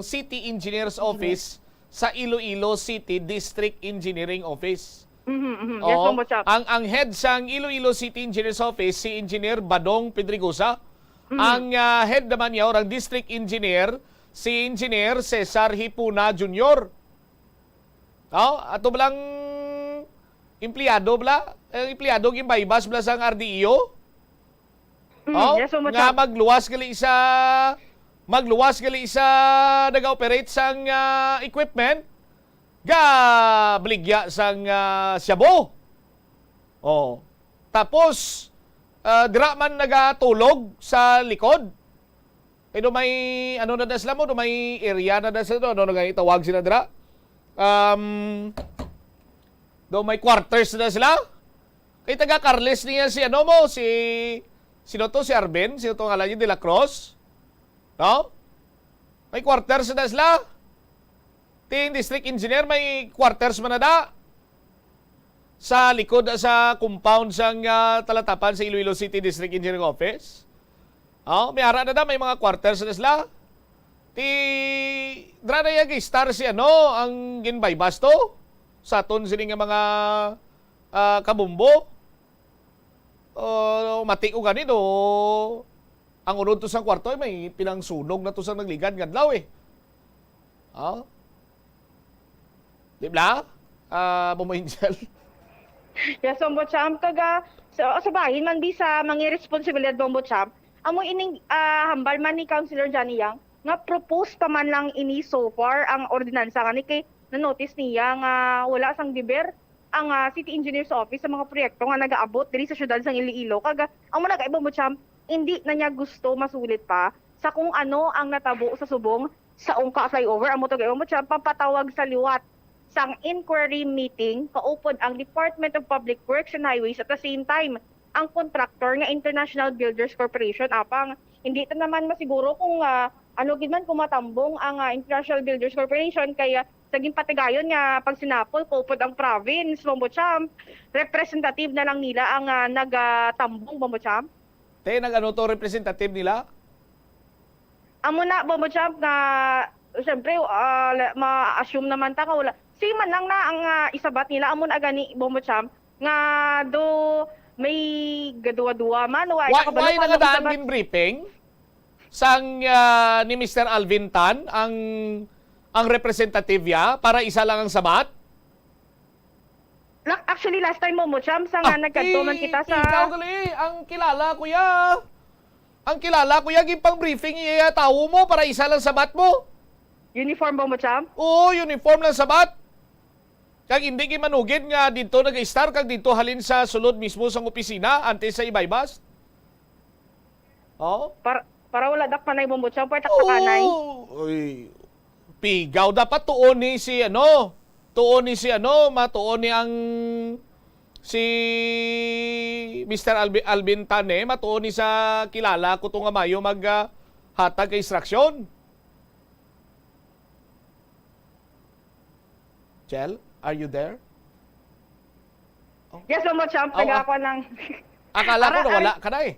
City Engineer's Office sa Iloilo City District Engineering Office. Mhm, mhm. Yes, Oo. Bombo Champ. Ang ang head sang Iloilo City Engineer's Office si Engineer Badong Pedregosa. Mhm. Ang ah, head naman niya or ang district engineer si Engineer Cesar Hipuna Junior. Oh, ato blang empleyado bla? Ang empleyado ginbaybas bla sang R D E O? Mm, Oh, yes, Bombo nga Champ. Magluwas gali sa magluwas gali sa nag-operate sang ah, equipment ga bligya sang ah, shabu. Oh. Tapos ah, dira man nagatulog sa likod. Kay do may ano na da sila mo, do may area na da sila do, ano na gani tawag sila dira? Um, do may quarters na sila. Kay taga Carles niya si ano mo, si sino to, si Arben, sino to ngalan niya, De La Cruz? No? May quarters na sila. Ting district engineer, may quarters man na da. Sa likod sa compound sang ah, Talatapan sa Iloilo City District Engineering Office. Oh, may ara na da, may mga quarters na sila. Ti dra na iya gistar si ano, ang ginbaybas to sa aton sini nga mga ah, kabumbo. Oh, mati ko gani do. Ang unod to sa kwarto ay may pinangsunog na to sa nagligad nga adlaw eh. Oh. Di ba? Ah, Bombo Angel. Yes, Bombo Champ, kaga sa, sa bahin man di sa mga responsibilidad, Bombo Champ, amo ining ah, hambal man ni Councilor Johnny Yang nga propose pa man lang ini so far ang ordinansa nga ni kay na-notice niya nga wala sang deber ang ah, City Engineer's Office sa mga proyekto nga nagaabot diri sa siyudad sang Iloilo. Kaga amo na kay Bombo Champ, hindi na niya gusto masulit pa sa kung ano ang natabo sa subong sa Ungka flyover. Amo to kay Bombo Champ, pampatawag sa liwat sang inquiry meeting kaupod ang Department of Public Works and Highways, at the same time ang contractor nga International Builders Corporation. Apang hindi ta naman masiguro kung, ah, ano gid man kung matambong ang, ah, International Builders Corporation, kay, ah, sa ginpatigayon nga pagsinapol kaupod ang province, Bombo Champ, representative na lang nila ang, ah, nagatambong, Bombo Champ. Te, nag-ano to, representative nila? Amo na, Bombo Champ, nga, siyempre, ah, la-, ma-assume naman ta nga wala. Same man lang na ang, ah, isabat nila, amo na gani, Bombo Champ, nga do may gaduwa-duwa man, o ay Why, nakabalo why pa nga nagadaan isabat. Gin briefing sang, ah, ni Mister Alvin Tan ang, ang representative ya para isa lang ang sabat? La-, actually, last time, Bombo Champ, sa nga Ah, nagkadto man ti-, kita sa ikaw gali, ang kilala ko ya. Ang kilala ko ya, ginpang-briefing iya tawo mo para isa lang sabat mo. Uniform, Bombo Champ? Oo, uniform lang sabat. Kag hindi gid manugid nga didto nag-star kag didto halin sa sulod mismo sang opisina antes sa ibaybas. Oh? Para, para wala dakpanay, Bombo Champ, para taktakanay. Oo. Uy, pigaw. Dapat tuon ni si ano, tuon ni si ano, matuon ni ang si Mister Albi-, Alvin Tan, eh, matuon ni sa kilala ko to nga mayo mag, ah, hatag ka instruction. Chel, are you there? Oh. Yes, Bombo Champ, Aw, taga ah. Ako ng Akala ko Ara, nawala ari, ka na eh.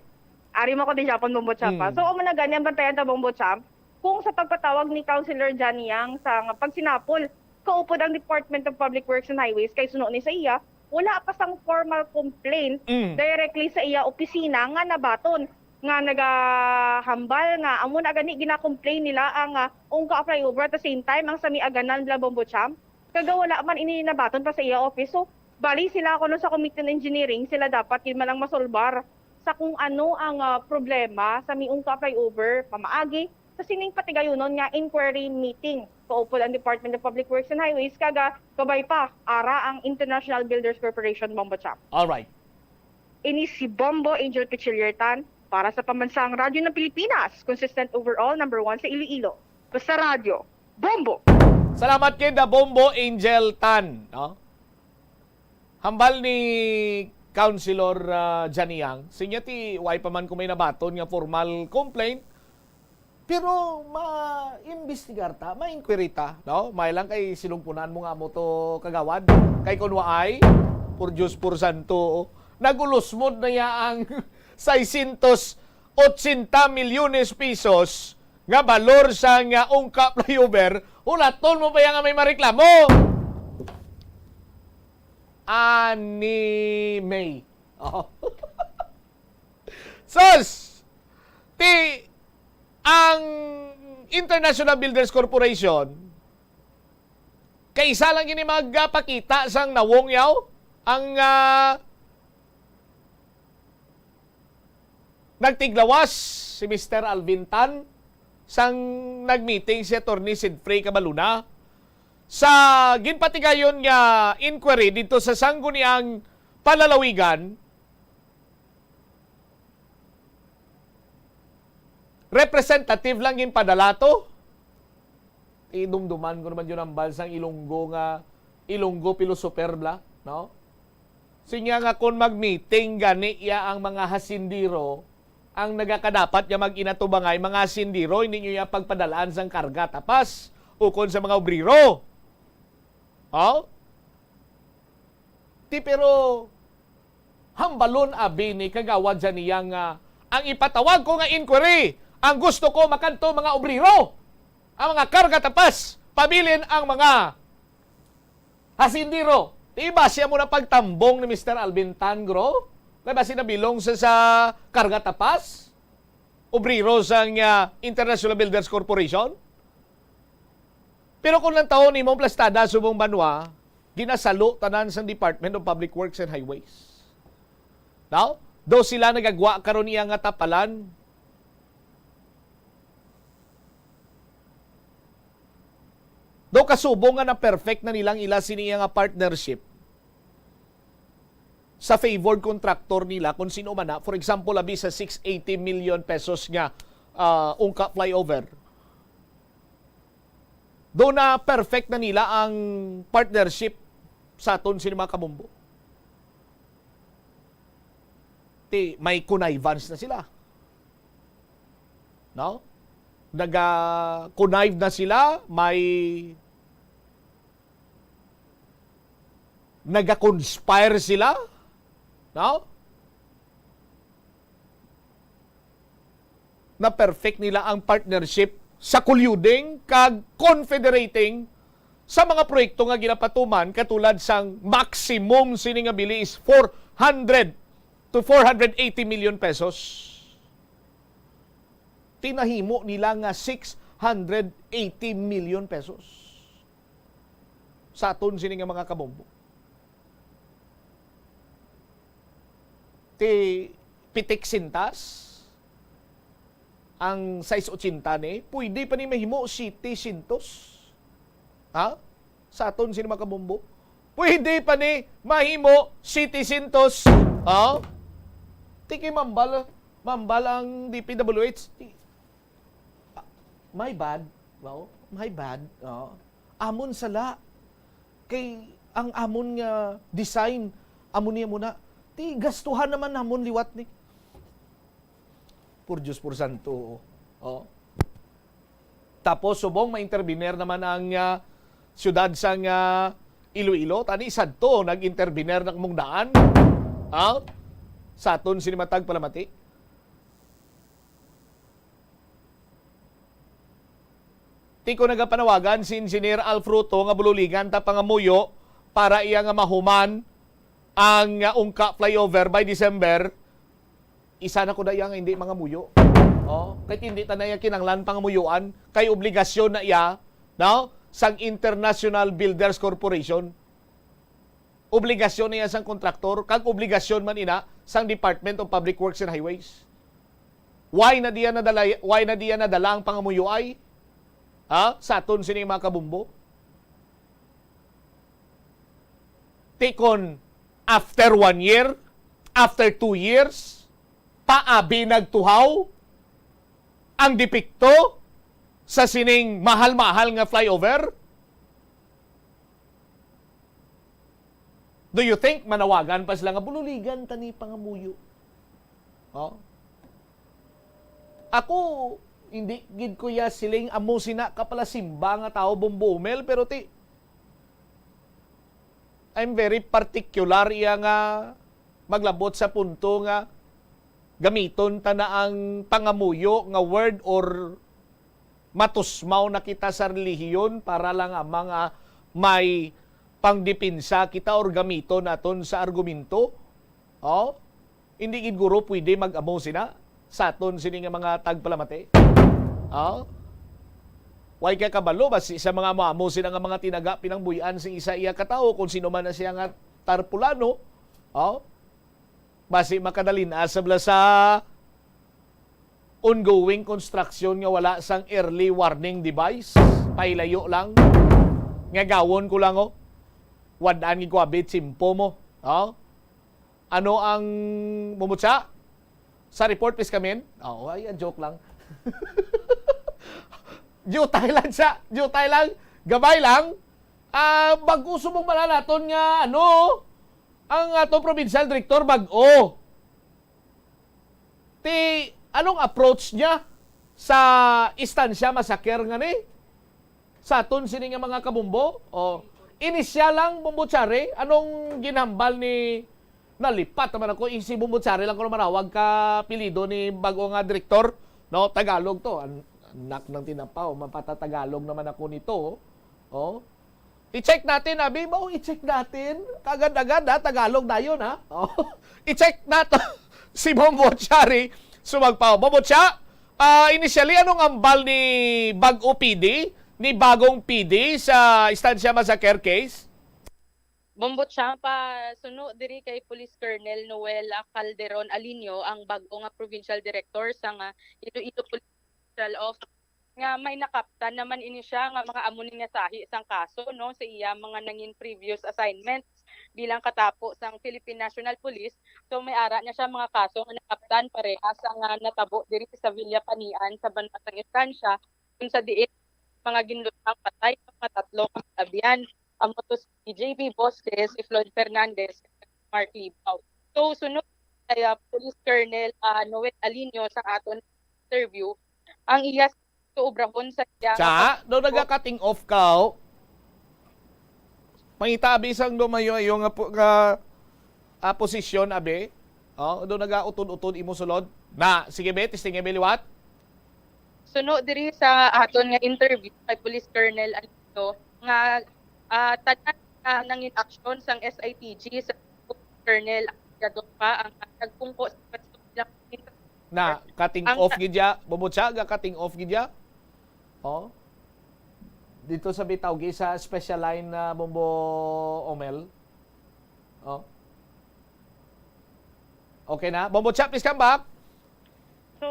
Ari mo ko din Japon, Bombo Champ, ah. Hmm. So, amo na gani ang bantayan ta, Bombo Champ. Kung sa pagpatawag ni Councilor Johnny Yang sa nga pagsinapol, kaupod ang Department of Public Works and Highways, kay suno ni sa iya, wala pa sang formal complaint Mm. directly sa iya opisina nga nabaton, nga nagahambal nga amo na gani gina-complain nila ang, ah, Ungka flyover, at the same time ang Sami Aganan, bla, Bombo Champ. Kaga wala man ini nabaton pa sa iya office. So, bali sila kuno sa Committee on Engineering, sila dapat gid man ang masolbar sa kung ano ang, ah, problema sa may Ungka flyover, pamaagi sa sining patigayunon nga inquiry meeting. Kaupod ang Department of Public Works and Highways, kaga kabay pa ara ang International Builders Corporation, Bombo Champ. All right. Ini si Bombo Angel Pichillertan para sa Pambansang Radyo ng Pilipinas, consistent overall, number one sa Iloilo. Basta Radyo, Bombo! Salamat kay The Bombo Angel Tan, no? Hambal ni Councilor, ah, Johnny Yang, sinya ti, way pa man ko may nabaton nga formal complaint, pero ma-imbestigar ta, ma-inquiry ta, no? May lang kay silungpunan mo nga mo to, kagawad. Kay kun waay, por Dios, por santo, nag-ulusmod na ya ang seiscientos ochenta milyones pesos nga balor sa nga Ungka flyover, hulaton mo pa ya nga may mareklamo. Ani May. Oh. Sus! Ti, ang International Builders Corporation, kaisa lang ini magpakita sang nawong yaw, ang, ah, nagtiglawas si Mister Alvin Tan sang nagmeeting si Attorney Sidfrey Cabaluna sa ginpatigayon nga inquiry didto sa Sangguniang Panlalawigan. Representative lang ginpadala to. Idumduman ko naman yun ang bansang Ilonggo nga, Ilonggo philosopher bla, no? Sinya nga kung mag-meeting gani ya ang mga hasindiro, ang nagakadapat nga mag-inatubangay, mga hasindiro, hindi nyo ya pagpadalaan sang karga tapas ukon sa mga obrero. Oh? Ti pero hambalon abi ni Kagawad Janiang nga ang ipatawag ko nga inquiry, ang gusto ko makadto mga obrero, ang mga karga tapas, pabilin ang mga hasindiro. Ti basi amo na pagtambong ni Mister Alvin Tan, gro? Kay basi nabilong sa, sa karga tapas, obrero sang, ah, International Builders Corporation? Pero kung lantawon nimo ang plastada subong banwa, ginasalo tanan sang Department of Public Works and Highways. Now, daw sila nagagwa karon iya nga tapalan. Daw kasubong nga na-perfect na nilang ila sini iya nga partnership sa favored contractor nila kung sino man na. For example, abi sa six eighty million pesos nga, ah, Ungka flyover. Do na perfect na nila ang partnership sa aton sini mga kabombo. Ti, may connivance na sila. No? Naga-connive na sila, may naga-conspire sila, no? Na-perfect nila ang partnership sa colluding kag confederating sa mga proyekto nga ginapatuman, katulad sang maximum sini nga bili is four hundred to four hundred eighty million pesos. Ti nahimo nila nga six hundred eighty million pesos sa aton sini nga mga kabombo. Ti pitik sintas ang sais ochenta ni, pwede pa ni mahimo setecientos. Ha? Sa aton sini mga kabombo. Pwede pa ni mahimo setecientos. Ha? Ti kay mambal, mambal ang D P W H. Ti, ah, my bad. Wow, my bad. Oh. Amon sala. Kay ang amon nga design, amo niya muna. Ti gastuhan naman namon liwat ni. Por Diyos, por santo. Oh. Tapos, subong ma-intervener naman ang, ah, siyudad sang, ah, Iloilo. Tani, sadto, nag-intervener na mong daan. Ha? Sa aton sini matag palamati. Ti ko nagapanawagan si Engineer Al Fruto nga bululigan ta pangamuyo para iya nga mahuman ang, ah, Ungka flyover by December. Isa na ko na iya nga hindi mangamuyo. Oh, kay hindi ta na iya kinanglan pangamuyoan, kay obligasyon na iya, no, sang International Builders Corporation. Obligasyon na iya sang kontraktor, kag obligasyon man ina sang Department of Public Works and Highways. Why na diya nadala, why na diya nadala ang pangamuyoay? Ha? Sa aton sini mga kabumbo? Ti kon after one year, after two years, paabi nagtuhaw ang depekto sa sining mahal-mahal nga flyover? Do you think manawagan pa sila nga bululigan ta ni pangamuyo? Oh? Ako, hindi gid ko ya siling amo sina ka pala simba nga tawo, Bombo Mel, pero ti, I'm very particular iya nga maglabot sa punto nga gamiton ta na ang pangamuyo nga word or matusmaw na kita sa relihiyon para lang nga mga may pangdepensa kita or gamiton naton sa argumento. Oh? Hindi gid guro pwede mag-amo sina sa aton sini nga mga tagpalamati. Oh? Way ka kabalo basi sa mga amo-amo sina nga mga tinaga pinangbuy-an sing isa iya ka tawo, kung sino man na siya nga tarpulano. Oh? Basi makadalin-a sa bala sa ongoing construction nga wala sang early warning device. Pailayo lang. Nga gawon ko lang, oh. Wad-an gid ko abi, tsimpo mo. Oh? Ano ang mumutsa? Sa report, please, come in. Oh, ay, ah, joke lang. Jutay lang siya. Jutay lang. Gabay lang. Ah, bag-o subong bala naton nga, ano, ang ato provincial director, bag-o. Ti, anong approach niya sa Estancia Massacre nga ni? Sa aton sini nga mga kabumbo? O, inisyal lang, Bombo Chari, anong ginhambal ni, nalipat naman ako, eh, si Bombo Chari lang ko manawag ka apelyido ni bago nga direktor, no? Tagalog to, an-, anak ng tinapaw, mapatatagalog naman ako nito, oh. I-check natin, abi, ba, oh, i-check natin. Kagad-agad, ha, Tagalog dayon, ha. Oh. I-check nato si Bombo Chari Sumagpaw. Bombo Cha, ah, initially, anong ambal ni bag-o P D, ni bagong P D sa Estancia Massacre case? Bombo Cha, pasuno diri kay Police Colonel Noel, ah, Calderon Alinio, ang bag-o nga provincial director sa nga Iloilo Police Central Office, nga may nakaptan naman ini siya nga mga amo ni nga sahi sang kaso, no, sa iya mga nangin previous assignments bilang katapo sang Philippine National Police. So, may ara niya siya mga kaso nga nakaptan parehas ang, ah, natabo diri sa Villa Panian sa banwa sang Estancia, kung sa diin mga ginluthang patay sa mga tatlo ka mag-abyan. Amo to si J B Bosque, si Floyd Fernandez, Mark Libao. So, sunod kay, ah, Police Colonel, ah, Noel Alinio sa aton interview, ang iya sa obrahon sa iya nga Cha, pag- daw nagaka-ting off ka, oh. Pangita, abi, sang lumayo-ayo nga po, nga, ah, posisyon, abi. Oh, daw nagautod-utod imo sulod. Na, sige, be, testing, be, liwat. Suno diri sa aton nga interview kay Police Colonel Alito nga, ah, tanan nga nangin aksyon sang S I T G sa Colonel Agador pa ang nagpungko sa pwesto nila. Na, cutting Ang off sa gid ya, Bombo Cha, ga cutting off gid ya. Oh. Dito sa bitaw, gi sa special line na Bombo Omel. Oh. Okay na? Bombo Cha, please come back. So,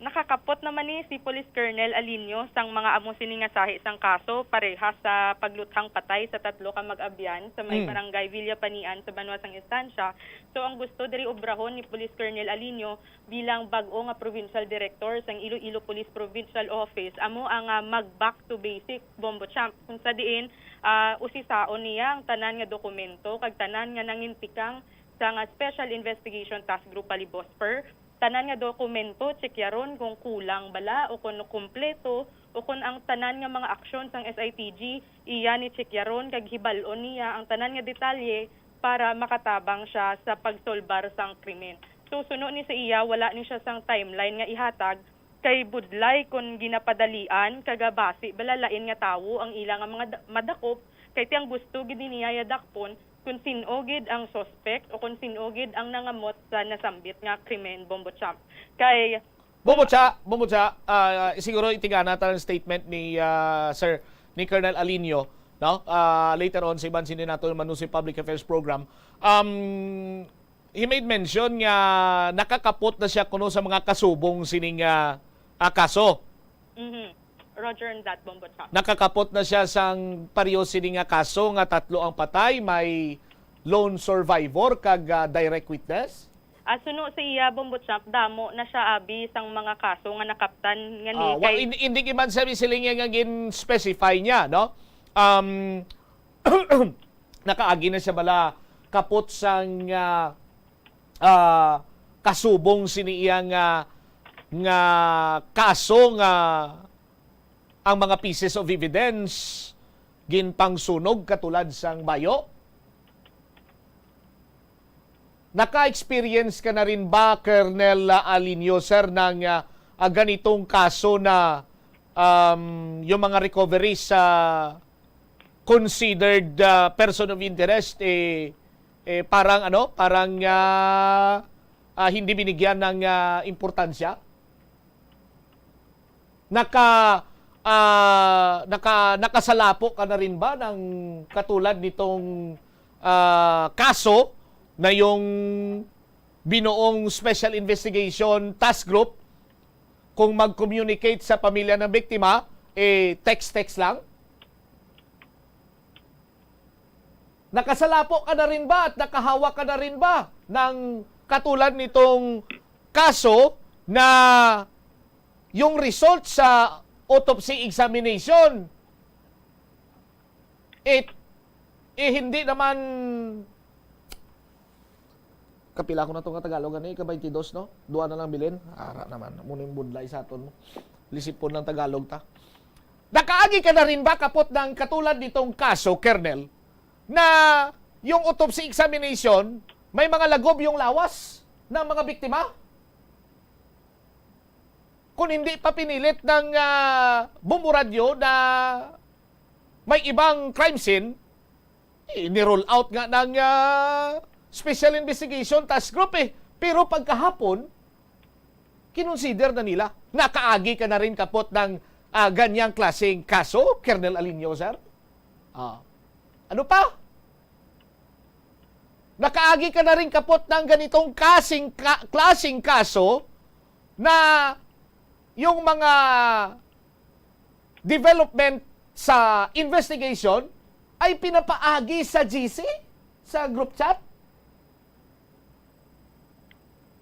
nakakapot naman ni si Police Colonel Alinio sang mga amo sini nga sahi sang kaso, parehas sa pagluthang patay sa tatlo ka mag-abyan sa may Mm. Barangay Villapanian sa Banwa sang Estancia. So, ang gusto diri obrahon ni Police Colonel Alinio bilang bag-o nga provincial director sang Iloilo Police Provincial Office, amo ang, ah, mag back to basic, Bombo Champ, kung sa diin, ah, usisaon niya ang tanan nga dokumento kag tanan nga nangintikang sa nga Special Investigation Task Group, bali BOSPER. Tanan nga dokumento, tsikyaron kung kulang bala o kung kumpleto o kung ang tanan nga mga aksyon sang S I T G iya ni tsikyaron kag hibal-on niya ang tanan nga detalye para makatabang siya sa pagsolbar sang krimen. So, suno ni sa iya, wala ni siya sang timeline nga ihatag kay budlay kon ginapadalian kag basi bala lain nga tawo ang ila nga mga da-, madakop, kay ti ang gusto gid niya yadakpon kon sin-o gid ang suspect o kon sin-o gid ang nangamot sa nasambit nga krimen, Bombo Champ. Kay Bombo Cha, Bombo Cha, ah, siguro itigana ta ang statement ni, ah, Sir, ni Colonel Alinio, no? Ah, later on, sa iban sini nato Manusoy Public Affairs Program. Um, he made mention nga nakakapot na siya kuno sa mga kasubong sining, ah, ah, kaso. Mhm. Roger on that, Bombo Cha. Nakakapot na siya sang pareho sini nga kaso nga tatlo ang patay, may lone survivor kag, ah, direct witness? Ah, suno sa iya, Bombo Champ, damo na siya abi sang mga kaso nga nakaptan nga ni Ah, wa-, kay hin-, hindi gid man sabi sila nga gin-specify niya, no? Um, nakaagi na siya bala kapot sang, ah, ah, kasubong sini iya nga, nga kaso nga ang mga pieces of evidence ginpangsunog katulad sang bayo? Naka-experience ka na rin ba, Colonel, ah, Alinio, sir, ng, ah, ah, ganitong kaso na, um, yung mga recoveries sa considered, ah, person of interest, eh, eh, parang, ano, parang, ah, ah, hindi binigyan ng, ah, importansya? Naka-, ah, naka-, nakasalapo ka na rin ba ng katulad nitong, ah, kaso na yung binuong Special Investigation Task Group, kung mag-communicate sa pamilya ng biktima, eh, text-text lang? Nakasalapo ka na rin ba at nakahawa ka na rin ba ng katulad nitong kaso na yung result sa autopsy examination, it, eh, hindi naman, kapila ko na to nga Tagalog, ani, ika-twenty-dos, no? Dua na lang bilin. Ara naman, muna yung budlay sa aton mo. Lisipon ng Tagalog ta. Nakaagi ka na rin ba kapot ng katulad nitong kaso, Colonel, na yung autopsy examination, may mga lagob yung lawas ng mga biktima? Kung hindi pa pinilit ng, ah, Bombo Radyo na may ibang crime scene, eh, ni-roll out nga ng, ah, Special Investigation Task Group, eh. Pero pagkahapon, kinonsider na nila. Nakaagi ka na rin kapot ng, ah, ganyang klaseng kaso, Colonel Alinio, sir? Ah. Ano pa? Nakaagi ka na rin kapot ng ganitong kasing ka-, klaseng kaso na yung mga development sa investigation ay pinapaagi sa G C, sa group chat?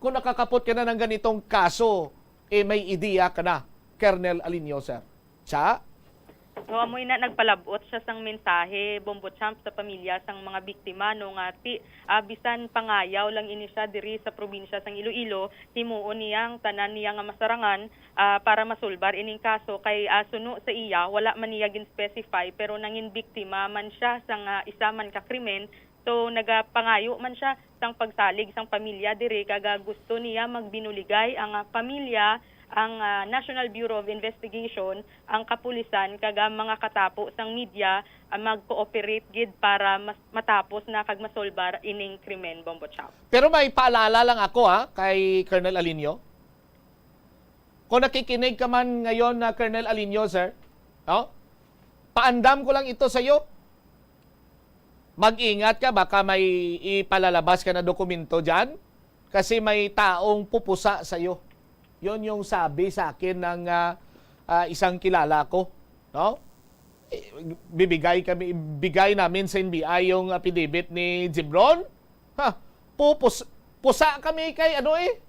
Kung nakakapot ka na ng ganitong kaso, eh, may ideya ka na, Colonel Alinio, sir. Cha? So, amoy na nagpalabot siya sang mensahe, Bombo Champ, sa pamilya sang mga biktima, no, nga ti, ah, bisan pangayaw lang ini siya diri sa probinsya sang Iloilo, himuon niya ang tanan niya nga masarangan, ah, para masulbar ining kaso kay, ah, suno sa iya, wala man niya gin-specify, pero nangin biktima man siya sang, ah, isa man ka krimen. So, nagapangayo man siya sang pagsalig sang pamilya diri, kag, ah, gusto niya magbinuligay ang, ah, pamilya, ang, ah, National Bureau of Investigation, ang kapulisan, kag ang mga katapo sang media, ah, mag-cooperate gid para mas matapos na kag masolbar ining krimen, Bombo Chap. Pero may paalala lang ako, ha, kay Colonel Alinio. Kung nakikinig ka man ngayon na Colonel Alinio, sir, no? Paandam ko lang ito sa iyo. Mag-ingat ka, baka may ipalalabas ka na dokumento diyan kasi may taong pupusa sa iyo. Yon yung sabi sa akin ng, ah, ah, isang kilala ko, no? Eh, bibigay kami, bigay namin sa N B I yung affidavit ni Jibron. Ha, pupus-, pusa kami kay ano eh.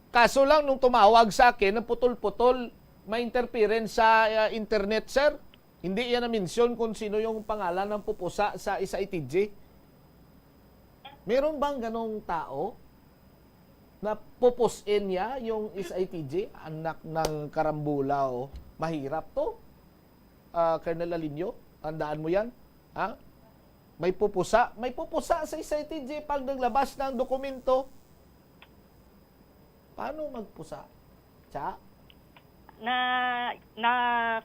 Kaso lang, nung tumawag sa akin, ang putol-putol, may interference sa, ah, internet, sir. Hindi yan na-mention kung sino yung pangalan ng pupusa sa S I T G. Meron bang ganong tao na pupusin niya yung S I T G? Anak ng karambula, oh. Mahirap to. Ah, Colonel Alinio, tandaan mo yan. Ha? May pupusa. May pupusa sa S I T G pag naglabas ng dokumento. Paano magpusa? Cha? Na, na,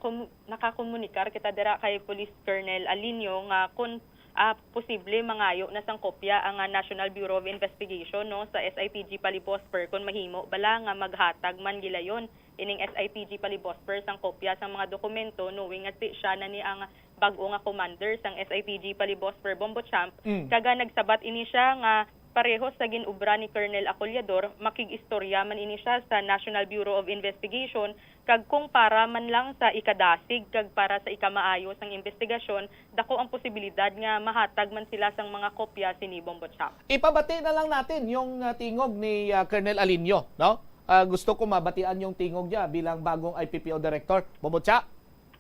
kum-, nakakomunikar kita dira kay Police Colonel Alinio nga kun, ah, posible mangayo na sang kopya ang, ah, National Bureau of Investigation, no, sa S I T G Palibosper kun mahimo bala nga maghatag man gilayon ining S I T G Palibosper sang kopya sang mga dokumento, knowing nga ti siya na ni ang bag-o nga commander sang S I T G Palibosper, Bombo Champ, Mm. kag nagsabat ini siya nga parehos sa gin-obra ni Colonel Acollador, makig-istorya man ini siya sa National Bureau of Investigation, kag kung para man lang sa ikadasig kag para sa ikamaayo sang investigasyon, dako ang posibilidad nga mahatag man sila sang mga kopya sini, Bombo Champ. Ipabati na lang natin yung, ah, tingog ni, ah, Colonel Alinio, no? Ah, gusto ko mabatian yung tingog niya bilang bagong I P P O director. Bombo Cha?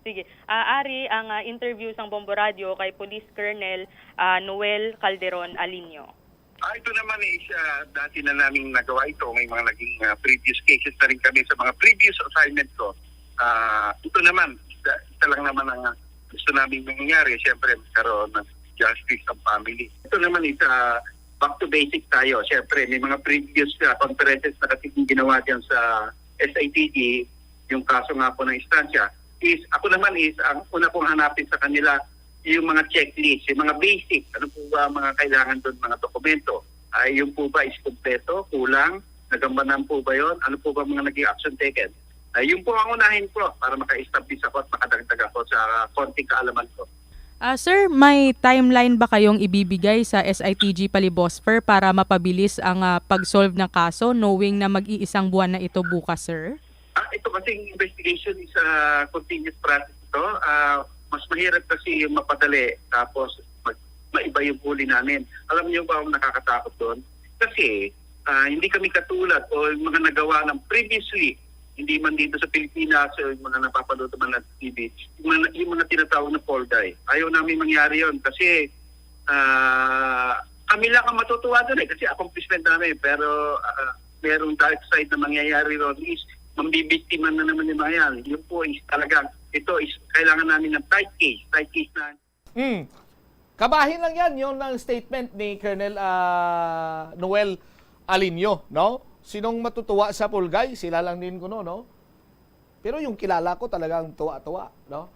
Sige. Ah, ari ang, ah, interview sang Bombo Radio kay Police Colonel, ah, Noel Calderon Alinio. Ah, ito naman is, ah, dati na naming nagawa ito. May mga naging, ah, previous cases na rin kami sa mga previous assignment ko. Ah, ito naman, isa, isa lang naman ang, ah, gusto naming mangyari. Siyempre, magkaroon ng justice ang family. Ito naman is, ah, back to basic tayo. Siyempre, may mga previous, ah, conferences na kasi ginawa dyan sa S I T G, yung kaso nga po ng instansya, is ako naman is, ang una kong hanapin sa kanila, yung mga checklist, yung mga basic, ano po ba ang mga kailangan doon, mga dokumento? Ay, yun po ba is kumpleto, kulang, nagambanan po ba yon? Ano po ba mga naging action taken? Ay, yun po ang unahin ko para maka-establish ako at makadagdag ako sa konting kaalaman ko. Ah, sir, may timeline ba kayong ibibigay sa S I T G Palibosper para mapabilis ang, ah, pag-solve ng kaso, knowing na mag-iisang buwan na ito bukas, sir? Ah, ito kasing investigation is, ah, continuous process ito. Ah, mas mahirap kasi yung mapadali tapos mag-, maiba yung huli namin. Alam niyo ba ang nakakatakot doon? Kasi, ah, hindi kami katulad o yung mga nagawa ng previously, hindi man dito sa Pilipinas o yung mga napapanood naman ng T V, yung mga, yung mga tinatawag na fall guy. Ayaw namin mangyari yon kasi, ah, kami lang ang matutuwa doon eh kasi accomplishment namin. Pero, ah, merong dark side na mangyayari ron is mambibiktima na naman yung mga yan. Yun po is talagang, ito is kailangan namin ng tight case, tight case na. Hmm. Kabahin lang yan, yun ang statement ni Colonel, ah, Noel Alinio, no? Sinong matutuwa sa pulgay? Sila lang din kuno, no? Pero yung kilala ko talagang tuwa-tuwa, no?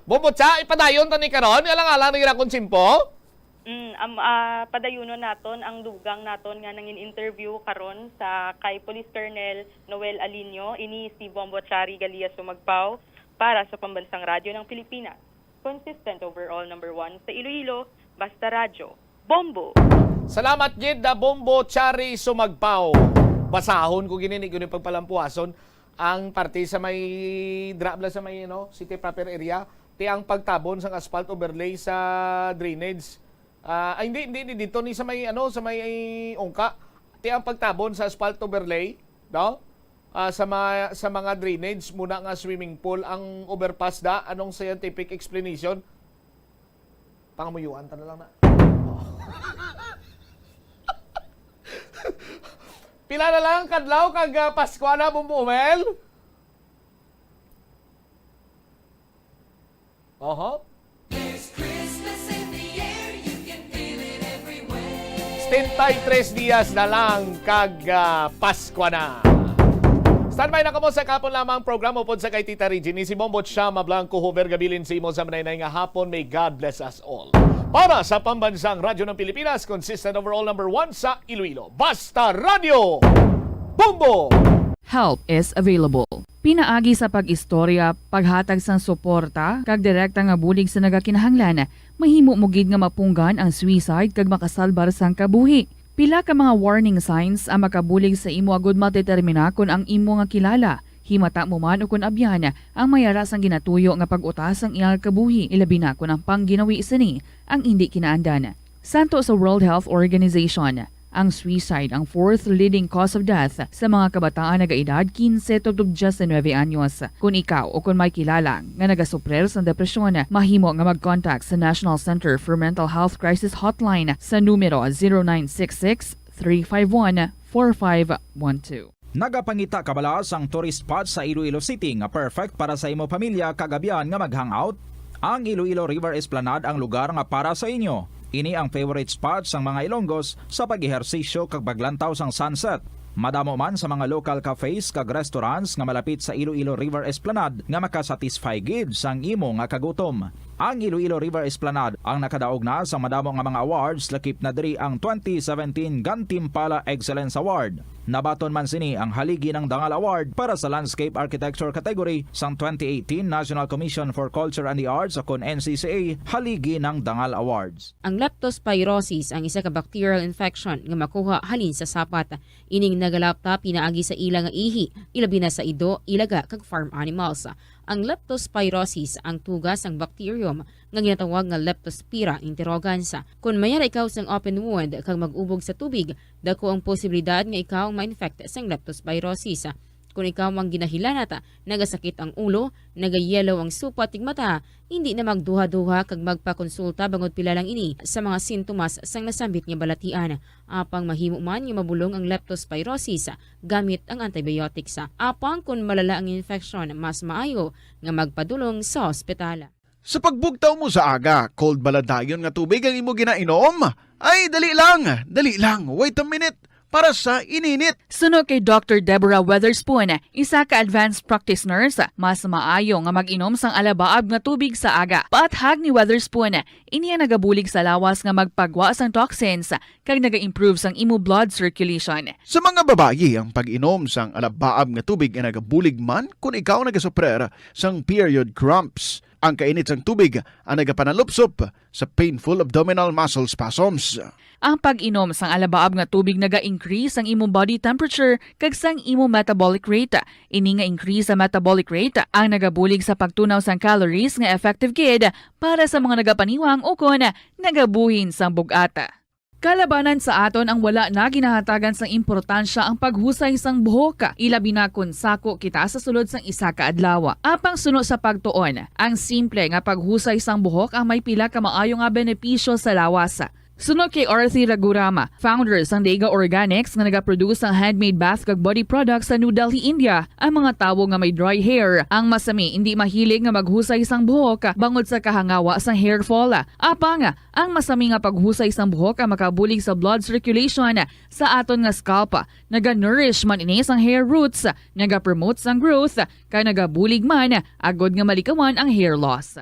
Bombo Cha, ipadayon ta ni karon, alang-alang ni Rakon Simpo. Mm, am-, ah, padayunon naton ang dugang naton nga nangin-interview karon sa kay Police Colonel Noel Alinio, ini si Bombo Cha Regalia Sumagpaw para sa Pambansang Radyo ng Pilipinas. Consistent overall number one sa Iloilo, basta radyo. Bombo! Salamat gid na Bombo Chari Sumagpaw. Basahon ko gini, ni gini pagpalampuason ang parte sa may dra-, bla sa may, ano, city proper area. Ti ang pagtabon sang asphalt overlay sa drainage. Ah, ay, hindi, hindi, hindi. Dito ni sa may, ano, sa may ungka. Ti ang pagtabon sa asphalt overlay, no? Ah, sa mga, sa mga drainage, muna nga swimming pool, ang overpass da, anong scientific explanation? Pangamuyuan ta na lang na. Pila na lang kadlaw kag, ah, Pasko na, Bumbo Mel? Oho. There's Christmas in the air, you can feel it everywhere. Setenta y tres dias na lang kag, ah, Pasko na. Standby na kamo sa kahapon lamang programa upod sa kay Tita Regine. Si Bombo Chama Blanco Hover gabilin sa imo sa manaynay nga hapon. May God bless us all. Para sa Pambansang Radyo ng Pilipinas, consistent overall number one sa Iloilo. Basta Radyo! Bombo! Help is available. Pinaagi sa pag-istorya, paghatag sang suporta, kag direkta nga bulig sa nagakinahanglan, mahimo mo gid nga mapunggan ang suicide kag makasalbar sang kabuhi. Pila ka mga warning signs ang makabulig sa imo agud madetermina kon ang imo nga kilala, himata mo man o kon abyan, ang may ara sang ginatuyo nga pag-utas sang iyang kabuhi, ilabi na kon ang pangginawi sini ang indi kinaandan. Santo sa World Health Organization, ang suicide ang fourth leading cause of death sa mga kabataan nagaedad quince tubtob diecinuebe anyos. Kon ikaw o kon may kilala nga nagasuprer sang depresyon, mahimo nga mag-contact sa National Center for Mental Health Crisis Hotline sa numero zero nine six six, three five one, four five one two. Nagapangita ka bala sang tourist spot sa Iloilo City nga perfect para sa imo pamilya kag abyan nga mag-hangout? Ang Iloilo River Esplanade ang lugar nga para sa inyo. Ini ang favorite spot sang mga Ilonggos sa pag-ehersisyo kag paglantaw sang sunset. Madamo man sa mga local cafes kag restaurants nga malapit sa Iloilo River Esplanade nga makasatisfy gid sang imo nga kagutom. Ang Iloilo River Esplanade ang nakadaog na sa madamo nga mga awards, lakip na diri ang twenty seventeen Gantimpala Excellence Award. Nabaton man sini ang Haligi ng Dangal Award para sa Landscape Architecture category sang twenty eighteen National Commission for Culture and the Arts, o kon N C C A Haligi ng Dangal Awards. Ang leptospirosis ang isa ka bacterial infection nga makuha halin sa sapat. Ining nagalapta pinaagi sa ila nga ihi, ilabi na sa ido, ilaga, kag farm animals. Ang leptospirosis ang tuga sang bacterium nga ginatawag nga Leptospira interrogans. Kon mayara ikaw sang open wound kag mag-ubog sa tubig, dako ang posibilidad nga ikaw ang ma-infect sang leptospirosis. Kon ikaw ang ginahilanat, nagasakit ang ulo, nagayellow ang supat kag mata, indi na magduha-duha kag magpakonsulta bangod pila lang ini sa mga sintomas sang nasambit nga balatian. Apang mahimo man nga mabulong ang leptospirosis gamit ang antibiotics. Apang kon malala ang infeksyon, mas maayo nga magpadulong sa ospital. Sa pagbugtaw mo sa aga, cold bala dayon nga tubig ang imo ginainom? Ay, dali lang, dali lang, wait a minute, para sa ininit. Suno kay Doctor Deborah Weatherspoon, isa ka advanced practice nurse, mas maayo nga mag-inom sang alabaab nga tubig sa aga. Paathag ni Weatherspoon, ini ang nagabulig sa lawas nga magpagwa sang toxins kag naga-improve sang imo blood circulation. Sa mga babayi, ang pag-inom sang alabaab nga tubig ay nagabulig man kon ikaw nagasuprer sang period cramps. Ang kainit sang tubig ang nagapanalupsop sa painful abdominal muscle spasms. Ang pag-inom sang alabaab nga tubig naga-increase sang imong body temperature kag sang imong metabolic rate. Ini nga increase sa metabolic rate ang nagabulig sa pagtunaw sang calories nga effective gid para sa mga nagapaniwang ukon nagabuhin sang bug-at. Kalabanan sa aton ang wala na ginahatagan sang importansya ang paghusay sang buhok, ilabi na kon sako kita sa sulod sang isa ka adlaw. Apang suno sa pagtuon, ang simple nga paghusay sang buhok ang may pila ka maayo nga benepisyo sa lawas. Suno kay Arthi Raghuram, founder sang Dega Organics nga nagaproduce sang handmade bath kag body products sa New Delhi, India, ang mga tawo nga may dry hair ang masami indi mahilig nga maghusay sang buhok bangod sa kahangawa sang hair fall. Apang ang masami nga paghusay sang buhok ang makabulig sa blood circulation sa aton nga scalp. Naga-nourish man ini sang hair roots, nagapromote sang growth, kag nagabulig man agod nga malikawan ang hair loss.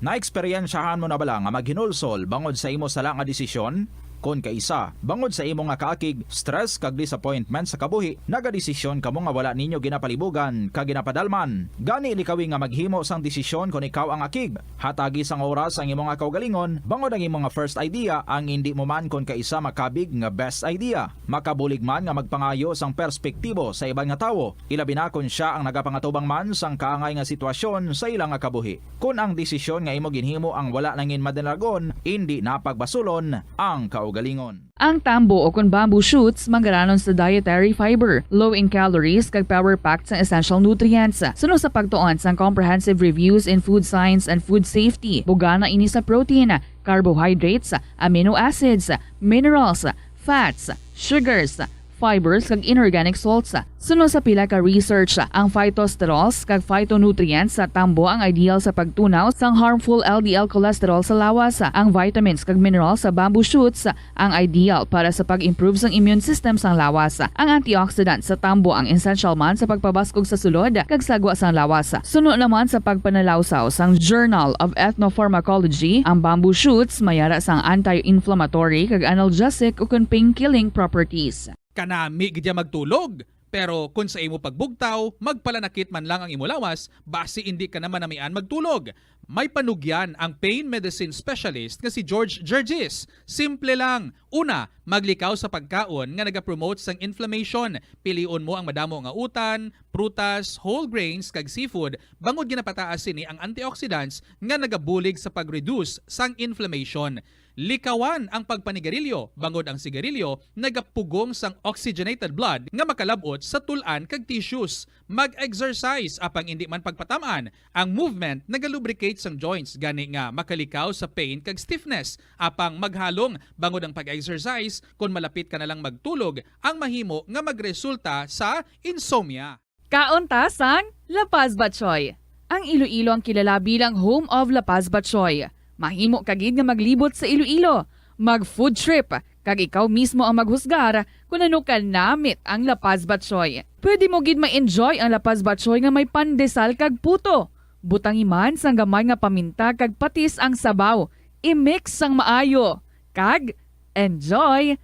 Naeksperyensyahan mo na bala nga maghinulsol bangod sa imo sala nga desisyon? Kon kaisa, bangod sa imo nga kaakig, stress, kag disappointment sa kabuhi, nagadesisyon kamo nga wala ninyo ginapalibugan kag ginapadalman. Gani, likawi nga maghimo sang desisyon kon ikaw ang akig. Hatagi sang oras ang imo nga kaugalingon, bangod ang imo nga first idea ang indi mo man kon kaisa makabig nga best idea. Makabulig man nga magpangayo sang perspektibo sa iban nga tawo, ilabi na kon sia ang nagapangatubang man sang kaangay nga sitwasyon sa ila nga kabuhi. Kon ang desisyon nga imo ginhimo ang wala nangin madinagon, indi na pagbasulon ang kaugalingon. Galingon. Ang tambo o kon bamboo shoots manggaranon sa dietary fiber, low in calories, kag power-packed sang essential nutrients. Suno sa pagtuon sang Comprehensive Reviews in Food Science and Food Safety, bugana ini sa protein, carbohydrates, amino acids, minerals, fats, sugars, fibers, kag inorganic salts. Suno sa pila ka research, ang phytosterols kag phytonutrients sa tambo ang ideal sa pagtunaw sang harmful L D L cholesterol sa lawas. Ang vitamins kag minerals sa bamboo shoots ang ideal para sa pag-improve sang immune system sang lawas. Ang antioxidant sa tambo ang essential man sa pagpabaskog sa sulod kag sagwa sang lawas. Suno naman sa pagpanalawsaw sang Journal of Ethnopharmacology, ang bamboo shoots may ara sang anti-inflammatory kag analgesic ukon pain-killing properties. Kanami gid ya magtulog, pero kon sa imo pagbugtaw, magpalanakit man lang ang imo lawas, basi indi ka na manamian magtulog. May panugyan ang pain medicine specialist nga si George Gergis. Simple lang. Una, maglikaw sa pagkaon nga nagapromote sang inflammation. Pilion mo ang madamo nga utan, prutas, whole grains, kag seafood, bangod ginapataas sini ang antioxidants nga nagabulig sa pag-reduce sang inflammation. Likawan ang pagpanigarilyo, bangod ang sigarilyo nagapugong sang oxygenated blood nga makalab-ot sa tul-an kag tissues. Mag-exercise, apang indi man pagpatam-an. Ang movement nagalubricate sang joints, gani nga makalikaw sa pain kag stiffness. Apang maghalong, bangod ang pag-exercise, kon malapit ka na lang magtulog, ang mahimo nga magresulta sa insomnia. Kaon ta sang La Paz Batchoy. Ang Iloilo ang kilala bilang home of La Paz Batchoy. Mahimo ka gid nga maglibot sa Iloilo, mag-food trip, kag ikaw mismo ang maghusgar kon ano ka namit ang La Paz Batchoy. Pwede mo gid ma-enjoy ang La Paz Batchoy nga may pandesal kag puto. Butangi man sang gamay nga paminta kag patis ang sabaw. I-mix sang maayo. Kag enjoy!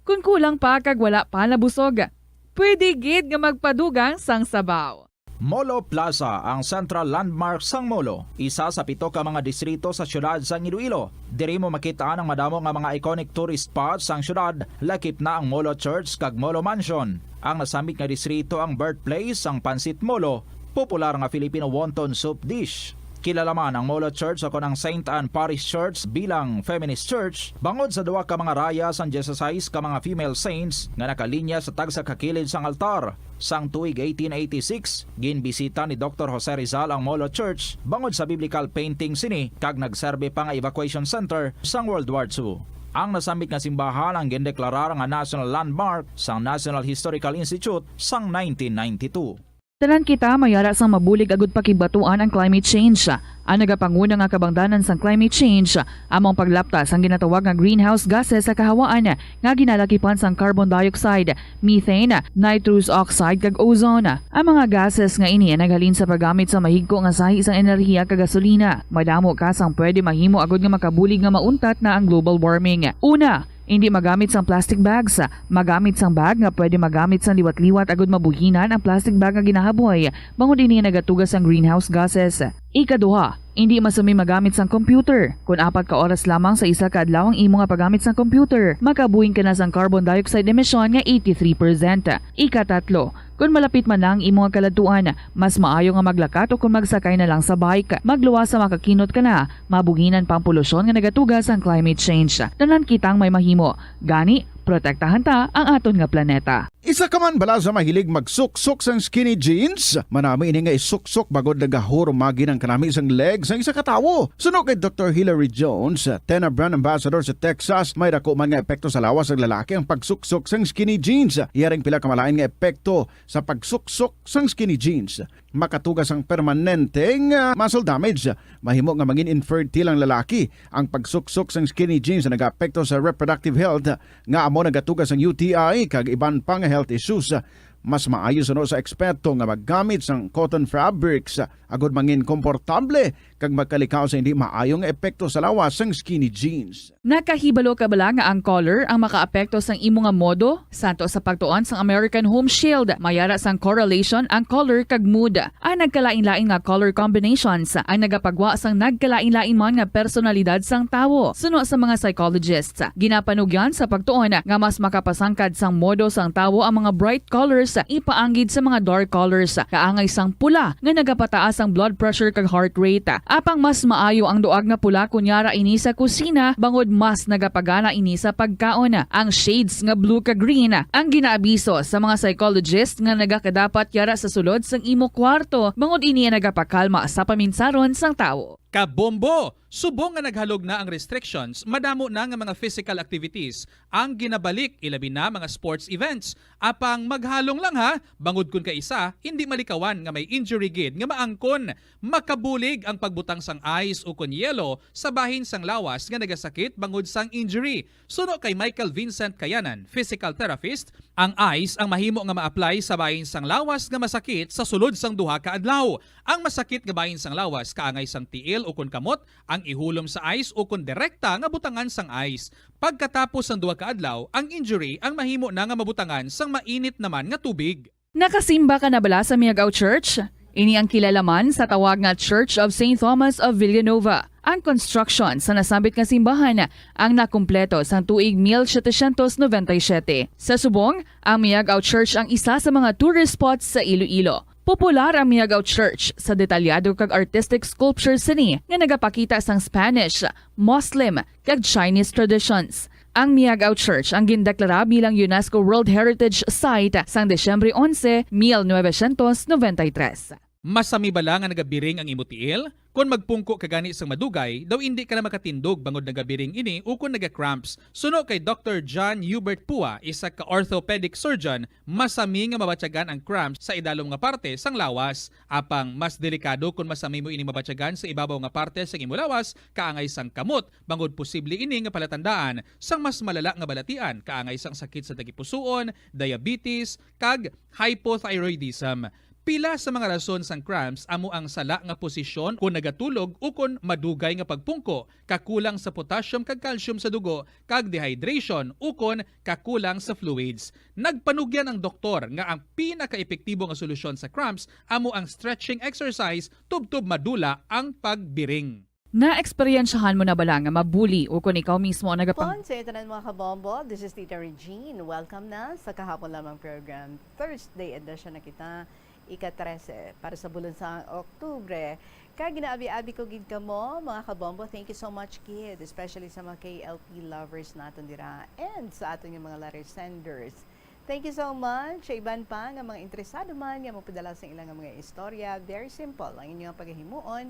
Kon kulang pa kag wala pa nabusog, pwede gid nga magpadugang sang sabaw. Molo Plaza, ang central landmark sang Molo, isa sa pito ka mga distrito sa siyudad sang Iloilo. Diri mo makit-an ang madamo nga mga iconic tourist spots sang siyudad, lakip na ang Molo Church kag Molo Mansion. Ang nasambit nga distrito ang birthplace sang Pancit Molo, popular nga Filipino wonton soup dish. Kilala man ang Molo Church o kon ang Saint Anne Parish Church bilang feminist church bangod sa duha ka mga raya sang dieciséis ka mga female saints nga nakalinya sa tagsa ka kilid sang altar. Sang tuig eighteen eighty-six, ginbisita ni Doktor Jose Rizal ang Molo Church bangod sa biblical painting sini kag nagserbi pa nga evacuation center sang World War Two. Ang nasambit nga simbahan ang gindeklarar nga National Landmark sang National Historical Institute sang nineteen ninety-two. Tanan kita may ara sang mabulig agud pakigbatuan ang climate change. Ang nagapanguna nga kabangdanan sang climate change amo ang paglapta sang ginatawag nga greenhouse gases sa kahawaan nga ginalakipan sang carbon dioxide, methane, nitrous oxide, kag ozone. Ang mga gases nga ini naghalin sa paggamit sa mahigko nga sahi sang enerhiya kag gasolina. Madamo ka sang pwede mahimo agud nga makabulig nga mauntat na ang global warming. Una, indi magamit sang plastic bags. Magamit sang bag nga pwede magamit sang liwat-liwat agud mabuhinan ang plastic bag nga ginahaboy, bangod ini nagatuga sang greenhouse gases. Ikaduha, indi masumi magamit sang computer. Kon apat ka oras lamang sa isa ka adlaw ang imo nga paggamit sang computer, makabuhin ka na sang carbon dioxide emission nga eighty-three percent. Ikatatlo, kon malapit man na ang imo nga kaladtuan, mas maayo nga maglakat o kon magsakay na lang sa bike. Magluwas sa makakinot ka na, mabuhinan pa ang polusyon nga nagatuga sang climate change. Tanan kitang may mahimo. Gani, protektahan ta ang aton nga planeta. Isa ka man bala sa mahilig magsuksok sang skinny jeans? Manami ini nga isuksok bangod nagahurumagi ang kanami sang leg sang isa ka tawo. Suno kay Doktor Hilary Jones, Tena brand ambassador sa Texas, may dako man nga epekto sa lawas sang lalaki ang pagsuksok sang skinny jeans. Iya ring pila ka malain nga epekto sa pagsuksok sang skinny jeans. Makatuga sang permanente nga muscle damage. Mahimo nga mangin infertile ang lalaki. Ang pagsuksok sang skinny jeans nagaapekto sa reproductive health, nga amo nagatuga sang U T I kag iban pa nga health issues. Mas maayo suno sa eksperto nga maggamit sang cotton fabrics agud mangin komportable kag makalikaw sa hindi maayo nga epekto sa lawas sang skinny jeans. Nakahibalo ka bala nga ang color ang makaapekto sang imo nga modo? Santo sa pagtuon sang American Home Shield, may ara sang correlation ang color kag mood. Ang nagkalain-lain nga color combinations ang nagapagwa sang nagkalain-lain man nga personalidad sang tawo. Suno sa mga psychologists, ginapanugyan sa pagtuon nga mas makapasangkad sang modo sang tawo ang mga bright colors ipaanggid sa mga dark colors, kaangay sang pula nga nagapataas ang blood pressure kag heart rate. Apang mas maayo ang duag nga pula kon yara ini sa kusina, bangod mas nagapagana ini sa pagkaon. Ang shades nga blue kag green ang ginaabiso sa mga psychologist nga nagakadapat yara sa sulod sang imo kwarto, bangod ini ang nagapakalma sa paminsaron sang tawo. Kabombo! Subong nga naghalog na ang restrictions, madamo na nga mga physical activities ang ginabalik, ilabi na mga sports events. Apang maghalong lang ha, bangod kon kaisa, hindi malikawan nga may injury gid nga maangkon. Makabulig ang pagbutang sang ice ukon yelo sa bahin sang lawas nga nagasakit bangod sang injury. Suno kay Michael Vincent Kayanan, physical therapist, ang ice ang mahimo nga ma-apply sa bahin sang lawas nga masakit sa sulod sang duha ka adlaw. Ang masakit nga bahin sang lawas kaangay sang tiil ukon kamot ang ihulom sa ice ukon direkta nga butangan sang ice. Pagkatapos sang duha ka adlaw, ang injury ang mahimo na nga mabutangan sang mainit naman nga tubig. Nakasimba ka na bala sa Miagao Church? Ini ang kilala man sa tawag nga Church of Saint Thomas of Villanova. Ang construction sa nasambit nga simbahan ang nakumpleto sang tuig mil setecientos noventa y siete. Sa subong, ang Miagao Church ang isa sa mga tourist spots sa Iloilo. Popular ang Miagao Church sa detalyado kag artistic sculptures sini nga nagapakita sang Spanish, Muslim, kag Chinese traditions. Ang Miagao Church ang gindeklara bilang UNESCO World Heritage Site sang Disyembre onse, mil novecientos noventa y tres. Masami bala nga nagabiring ang imo tiil? Kon magpungko ka gani sang madugay, daw indi ka na makatindog bangod nagabiring ini ukon naga-cramps. Suno kay Doktor John Hubert Pua, isa ka orthopedic surgeon, masami nga mabatyagan ang cramps sa idalom nga parte sang lawas. Apang mas delikado kon masami mo ini mabatyagan sa ibabaw nga parte sang imo lawas, kaangay sang kamot, bangod posible ini nga palatandaan sang mas malala nga balatian, kaangay sang sakit sa tagipusoon, diabetes, kag hypothyroidism. Pila sa mga rason sang cramps amo ang sala nga posisyon kon nagatulog ukon madugay nga pagpungko, kakulang sa potassium kag calcium sa dugo, kag dehydration ukon kakulang sa fluids. Nagpanugyan ang doktor nga ang pinakaepektibo nga solusyon sa cramps amo ang stretching exercise tubtob madula ang pagbiring. Naeksperyensyahan mo na bala nga mabuli ukon ikaw mismo ang nagapang- Pon sa tanan, mga kabombo, this is Tita Regine. Welcome na sa Kahapon Lamang Program, Thursday edition na kita, ika-trese para sa bulan sa Oktubre. Kag ginaabi-abi ko gid kamo, mga kabombo. Thank you so much gid, especially sa mga K L P lovers naton dira and sa aton nga mga letter senders. Thank you so much. Sa iban pa nga mga interesado man nga magpadala sa ilang nga mga istorya, very simple ang inyong pagahimuon.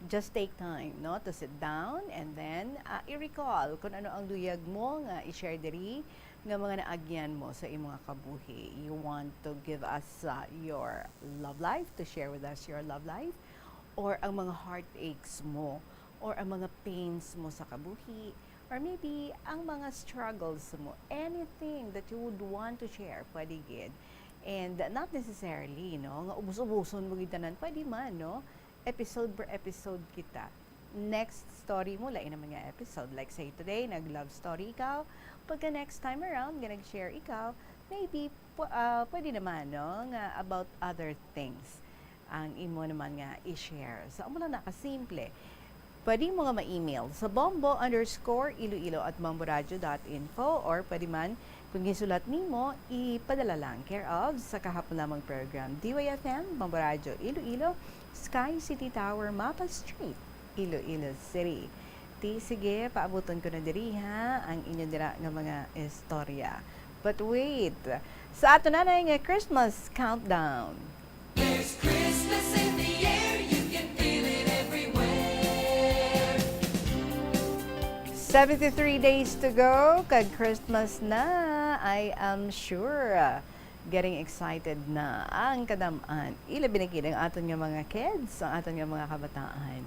Just take time, no, to sit down and then, ah, i-recall kung ano ang luyag mo nga i-share diri nga mga naagyan mo sa imong kabuhi. You want to give us, ah, your love life, to share with us your love life, or ang mga heartaches mo, or ang mga pains mo sa kabuhi, or maybe ang mga struggles mo, anything that you would want to share, pwede gid. And not necessarily, no, nga ubos-uboson mo gid tanan, pwede man, no? Episode per episode kita. Next story mo, lain naman nga episode. Like say today, nag-love story ikaw. Pagka next time around, nga nag-share ikaw, maybe, pu-, ah, pwede naman, no, nga about other things ang imo naman nga i-share. So, amo lang na kasimple. Pwede mo nga ma-email sa bombo underscore iloilo at bomboradio dot info, or pwede man, kung gisulat nimo, ipadala lang, care of sa Kahapon Lamang Program, D Y F M, Bombo Radio Iloilo, Sky City Tower, Mapa Street, Iloilo City. Ti, sige, paabuton ko na diri, ha, ang inyo dira nga mga istorya. But wait, sa ato na nga Christmas countdown. There's Christmas in the air, you can feel it everywhere. Seventy-three days to go, kag Christmas na, I am sure. Getting excited na ang kadam-an. Ilabi na gid ang aton nga mga kids, ang aton nga mga kabataan.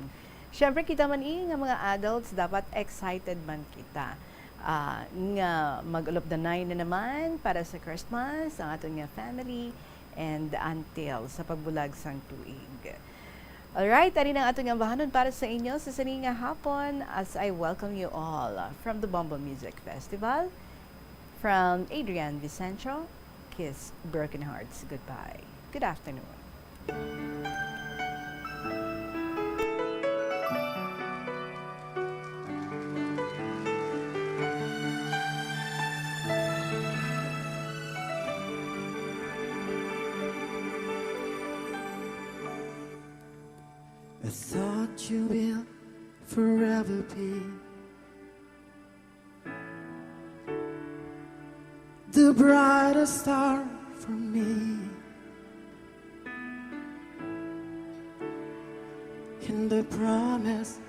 Siyempre, kita man, eh, nga mga adults, dapat excited man kita, ah, nga mag-ulupdanay na naman para sa Christmas ang aton nga family and until sa pagbulag sang tuig. Alright, ari na ang aton nga bahanon para sa inyo sa sini nga hapon, as I welcome you all from the Bombo Music Festival. From Adrian Vicencio, Kiss Broken Hearts Goodbye. Good afternoon. You will forever be the brightest star for me. And I promise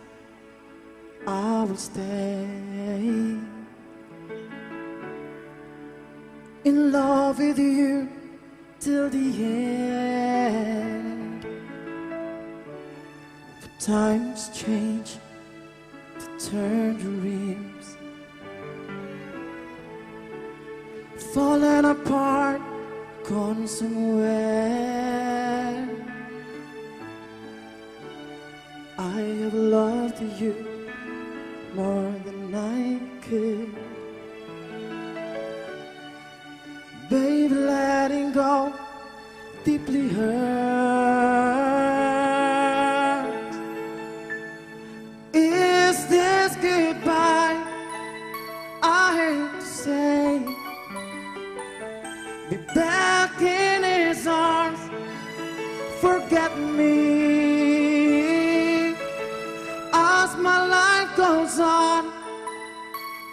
I will stay in love with you till the end. But times change to turn dreams, falling apart, gone somewhere. I have loved you more than I could. Baby, letting go deeply hurts. Is this goodbye? I hate to say. Be back in his arms. Forget me. As my life goes on,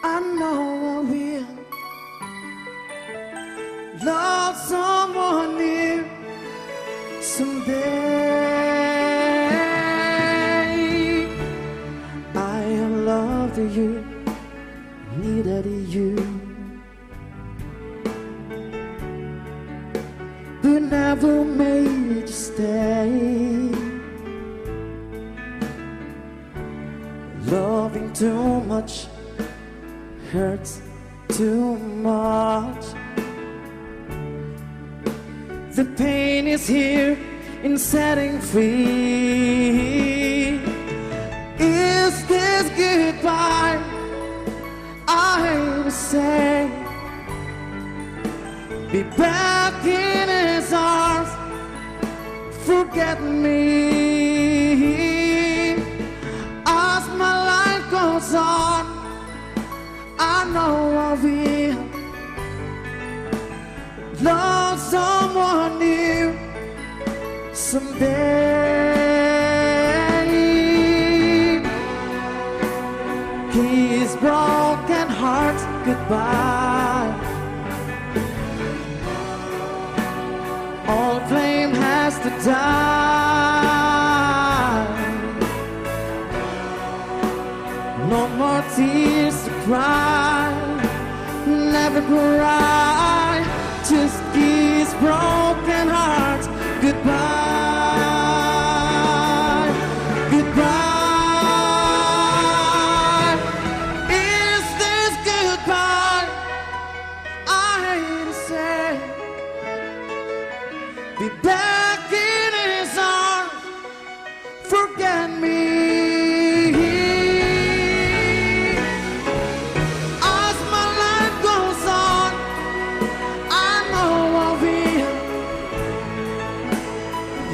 I know I will love someone new someday. I love you, needed you, but never made you stay. Loving too much hurts too much. The pain is here in setting free. Is this goodbye? I hate to say. Be back in his arms. Forget me. As my life goes on, I know I will love someone new someday. Kiss broken hearts goodbye. All blame has to die. No more tears to cry. Never cry. Just kiss broken hearts goodbye. Goodbye. Is this goodbye? I hate to say. Be back in his arms. Forget me. As my life goes on, I know I will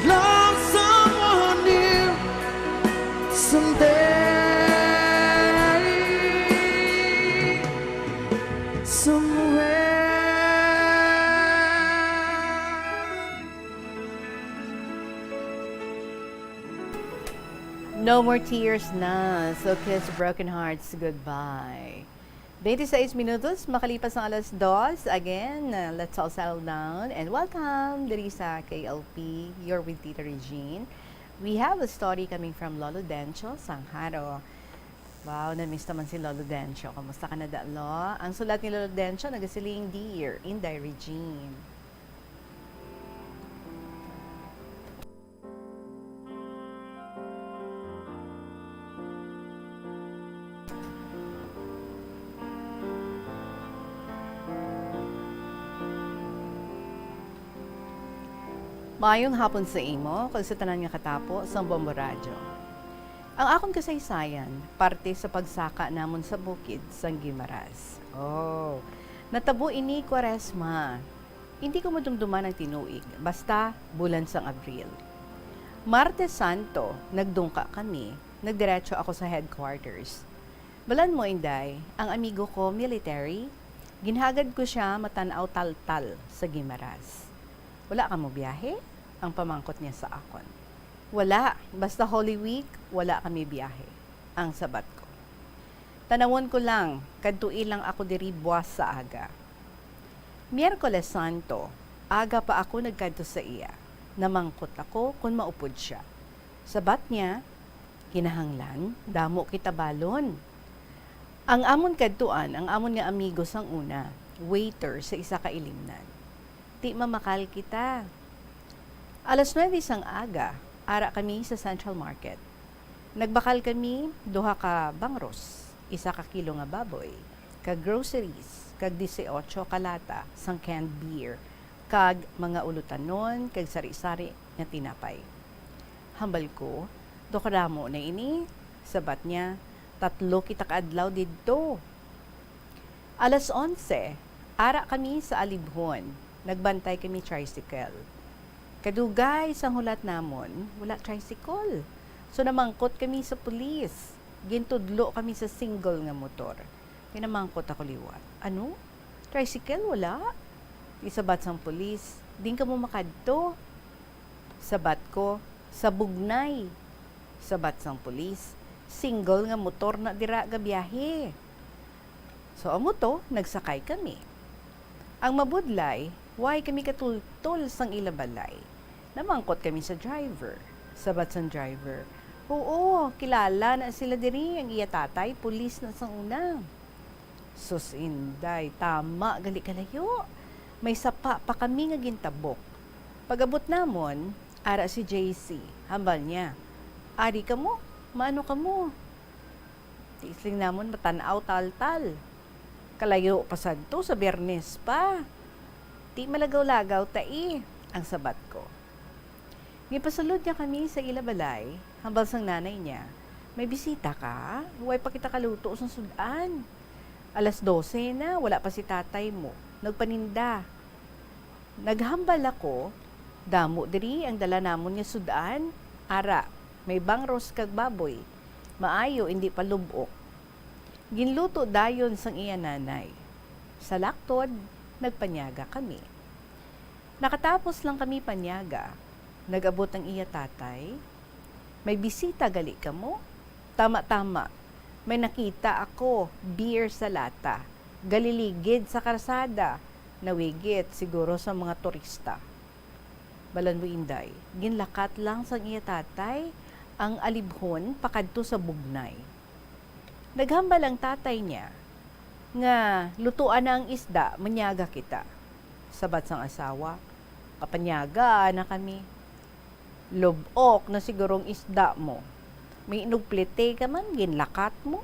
love someone new someday, somewhere. No more tears na. So, kiss broken hearts goodbye. Twenty-six minutos makalipas ang alas dos. Again, uh, let's all settle down and welcome diri sa K L P, you're with Tita Regine. We have a story coming from Lolo Dencho Sangharo. Wow, na-miss naman si Lolo Dencho. Kamusta ka na, da, Lo? Ang sulat ni Lolo Dencho nagasiling, "Dear Inday Regine." Maayong hapon sa imo kag sa tanan nga katapo sang Bombo Radyo. Ang akon kasaysayan, parte sa pagsaka namon sa bukid sang Guimaras. Oh, natabo ini Kwaresma. Hindi ko madumduman ang tinuig, basta bulan sang Abril. Martes Santo, nagdungka kami, nagdiretso ako sa headquarters. Balan mo, Inday, ang amigo ko military. Ginhagad ko sia matan-aw taltal sa Guimaras. "Wala ka mobiyahe?" ang pamangkot niya sa akon. Wala, basta Holy Week, wala kami biyahe. Ang sabat ko. Tanawon ko lang, kadtoi lang ako diri buwas sa aga. Miyerkules Santo, aga pa ako nagkadto sa iya. Namangkot ako kon maupod siya. Sabat niya, "Kinahanglan, damo kita balon." Ang amon kadtuan, ang amon nga amigo sang una, waiter sa isa ka ilimnan. Di mamakal kita. Alas nuebe sang aga, ara kami sa Central Market. Nagbakal kami duha ka bangros, isa ka kilo nga baboy, kag groceries, kag dieciocho ka lata sang canned beer, kag mga ulutanon kag sari-sari nga tinapay. Hambal ko, "Daw kadamo na ini." Sabat niya, "Tatlo kita ka adlaw didto." Alas onse, ara kami sa Alibhon. Nagbantay kami tricycle. Kadugay sang hulat namon, wala tricycle. So namangkot kami sa pulis. Gintudlo kami sa single nga motor. Pinamangkot ako liwat, "Ano? Tricycle wala?" Isabat sang pulis, "Din kamo makadto?" Sabat ko, "Sa Bugnay." Sabat sang pulis, "Single nga motor na dira gabiyahe." So, amo to, nagsakay kami. Ang mabudlay, way kami katultol sang ila balay. Namangkot kami sa driver. Sabat sang driver, "Oo, kilala na sila diri, ang iya tatay, pulis na sang una." Sus, Inday, tama gali kalayo. May sapa pa kami nga gintabok. Pag-abot namon, ara si J C. Hambal niya, "Ari kamo? Maano kamo?" Ti siling namon, "Matan-aw taltal. Kalayo pa sadto, sa Biyernes pa. Ti malagaw-lagaw ta, eh," ang sabat ko. Gipasulod niya kami sa ila balay, hambal sang nanay niya, "May bisita ka? Way pa kita kaluto sang sud-an. Alas dose na, wala pa si tatay mo. Nagpaninda." Naghambal ako, "Damo diri ang dala namon nga sud-an. Ara, may bangros kag baboy. Maayo, indi pa lub-ok." Ginluto dayon sang iya nanay. Sa laktod, nagpanyaga kami. Nakatapos lang kami panyaga, nag-abot ang iya tatay. "May bisita gali kamo?" "Tama-tama. May nakita ako, beer sa lata. Galiligid sa karsada. Nawigit siguro sa mga turista." Balan mo, Inday, ginlakat lang sang iya tatay ang Alibhon pakadto sa Bugnay. Naghambal ang tatay niya nga lutuan na ang isda, manyaga kita. Sabat sang asawa, "Kapanyaga na kami. Lub-ok na sigurong isda mo. May inugplite ka man, ginlakat mo."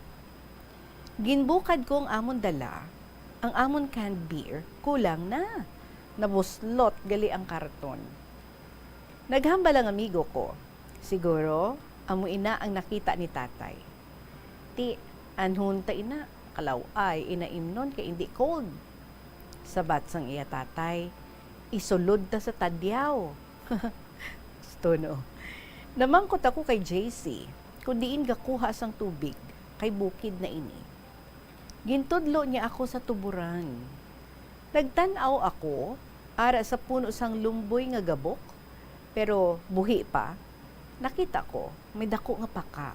Ginbukad ko ang amon dala, ang amon canned beer, kulang na. Nabuslot gali ang karton. Naghambal ang amigo ko, "Siguro, amo ina ang nakita ni tatay. Ti, anhon ta ina, kalaw-ay ina imnon kay indi cold." Sabat sang iya tatay, "Isulod ta sa tadyaw." Gusto, no? Namangkot ako kay J C kung diin gakuha sang tubig, kay bukid na ini. Gintudlo niya ako sa tuboran. Nagtan-aw ako ara sa puno sang lumboy nga gabok, pero buhi pa. Nakita ko may dako nga paka.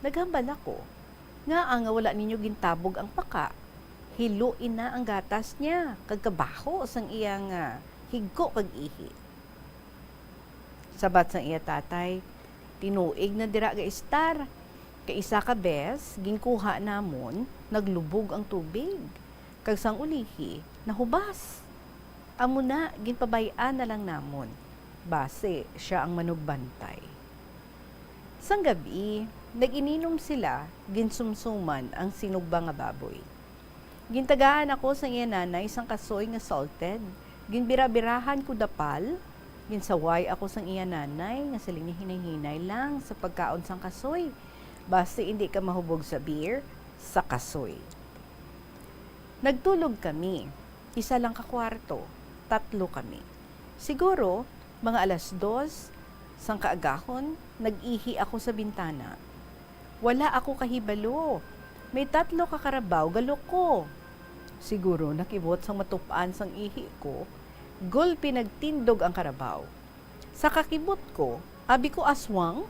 Naghambal ako, "Ngaa nga wala ninyo gintabog ang paka? Hilo ina ang gatas niya, kag kabaho sang iya nga higko kag ihi." Sabat sang iya tatay, "Tinuig na dira gaistar. Kay isa ka bes, ginkuha namon, naglubog ang tubig. Kag sang ulihi, nahubas. Amo na, ginpabay-an na lang namon. Basi sia ang manugbantay." Sang gab-i, nag-ininom sila, ginsumsuman ang sinugba nga baboy. Gintagaan ako sang iya nanay sang kasoy nga salted. Ginbirabirahan ko dapal. Ginsaway ako sang iya nanay nga siling niya, "Hinay-hinay lang sa pagkaon sang kasoy. Basi indi ka mahubog sa beer, sa kasoy." Nagtulog kami. Isa lang ka kwarto. Tatlo kami. Siguro, mga alas dos sang kaagahon, nag-ihi ako sa bintana. Wala ako kahibalo. May tatlo ka karabaw galuko. Siguro nakibot sang matup-an sang ihi ko, gulpi nagtindog ang karabaw. Sa kakibot ko, Abi ko, "Aswang?"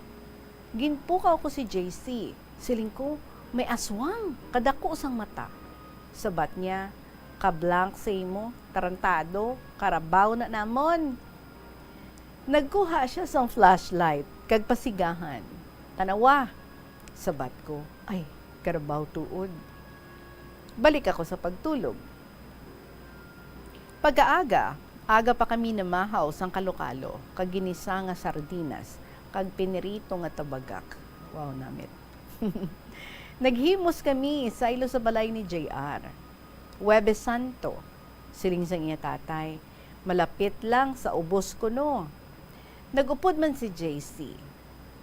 Ginpukaw ko si J C. Siling ko, "May aswang, kadako sang mata." Sabat niya, "Ka-blank sa imo, tarantado, karabaw na namon." Nagkuha siya sang flashlight kag pasigahan. "Tan-awa," sabat ko. "Ay, karabaw tuod." Balik ako sa pagtulog. Pagkaaga, aga pa kami namahaw sang kalokalo kag ginisa nga sardinas kag pinirito nga tabagak. Wow, namit. Naghimos kami saylo sa balay ni J R. "Huwebes Santo," siling sang iya tatay, "malapit lang sa ubos kuno." Nag-upod man si J C.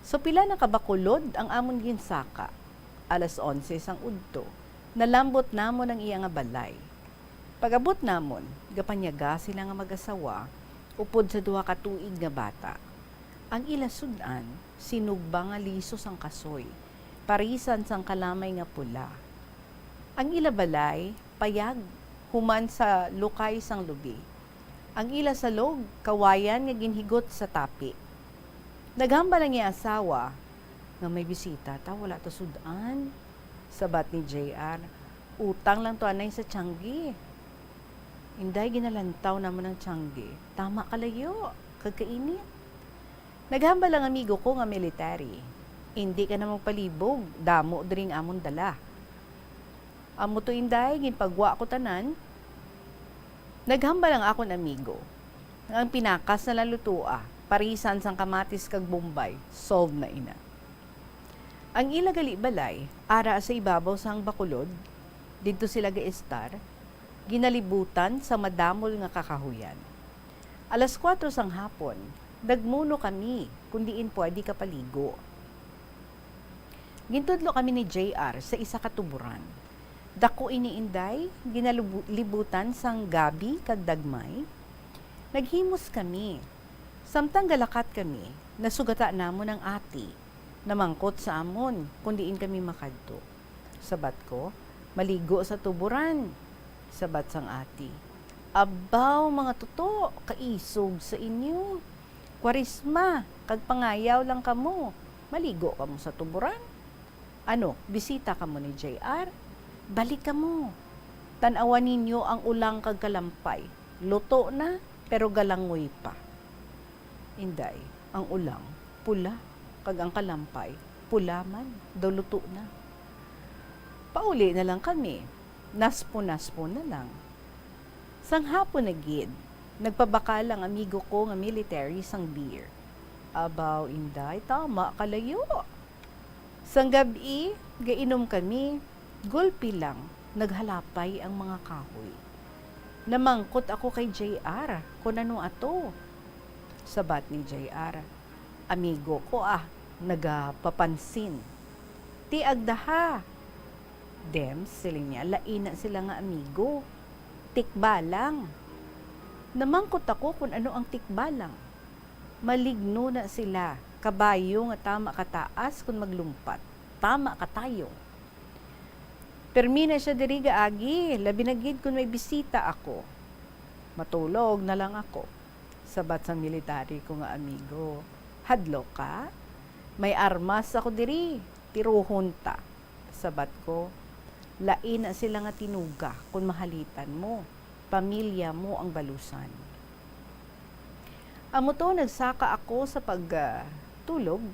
So, pila na ka bakulod ang amon ginsaka. Alas onse sang udto, nalambot namon ang iya nga balay. Pag-abot namon, gapanyaga sila nga mag-asawa upod sa duha ka tuig nga bata. Ang ila sud-an, sinugba nga liso sang kasoy, parisan sang kalamay nga pula. Ang ila balay, payag, human sa lukay sang lubi. Ang ila salog, kawayan nga ginhigot sa tapi. Naghambal ang iya asawa nga may bisita ta, wala ta sud-an. Sabat ni J R, "Utang lang to anay sa tiyanggi." Inday, ginalantaw namon ang tiyanggi. Tama kalayo, kag kainit. Naghambal ang amigo ko nga military, "Indi ka na magpalibog, damo diri ang amon dala." Amo to, Inday, ginpagwa ko tanan. Naghambal ang akon amigo nga ang pinakas na lang lutoa, parisan sang kamatis kag bombay, solve na ina. Ang ila gali balay, ara sa ibabaw sang bakulod, didto sila gaestar, ginalibutan sa madamol nga kakahuyan. Alas kuwatro sang hapon, nagmuno kami kon diin pwede kapaligo. Gintudlo kami ni J R sa isa ka tuboran. Dako ini, Inday, ginalubu-, libutan sang gabi kag dagmay. Naghimos kami. Samtang galakat kami, nasugata namon ang ati. Namangkot sa amon kon diin kami makadto. Sabat ko, "Maligo sa tuboran." Sabat sang ati, "Abaw, mga tuto, kaisog sa inyo. Kwaresma kag pangayaw lang kamo, maligo kamo sa tuboran? Ano, bisita kamo ni J R? Balik kamo. Tan-awa ninyo ang ulang kag kalampay. Luto na, pero galangoy pa." Inday, ang ulang pula, kag ang kalampay pula man, daw luto na. Pauli na lang kami, naspo-naspo na lang. Sang hapon na gid, nagpabakal ang amigo ko nga military sang beer. Abaw, Inday, tama kalayo. Sang gab-i, gainom kami, gulpi lang, naghalapay ang mga kahoy. Namangkot ako kay J R kon ano ato. Sabat ni J R, "Amigo ko, ah, nagapapansin." "Ti agda ha." "Dem," siling niya, "lain na sila nga amigo. Tikbalang." Namangkot ako kon ano ang tikbalang. "Maligno na sila, kabayo nga tama kataas kon maglumpat, tama katayong." "Permi na sia diri gaagi, labi na gid kon may bisita ako." "Matulog na lang ako," sabat sang military ko nga amigo. "Hadlok ka? May armas ako diri, tiruhon ta." Sabat ko, "Lain na sila nga tinuga kon mahalitan mo. Pamilya mo ang balusan." Amo to, nagsaka ako sa pag, ah, tulog,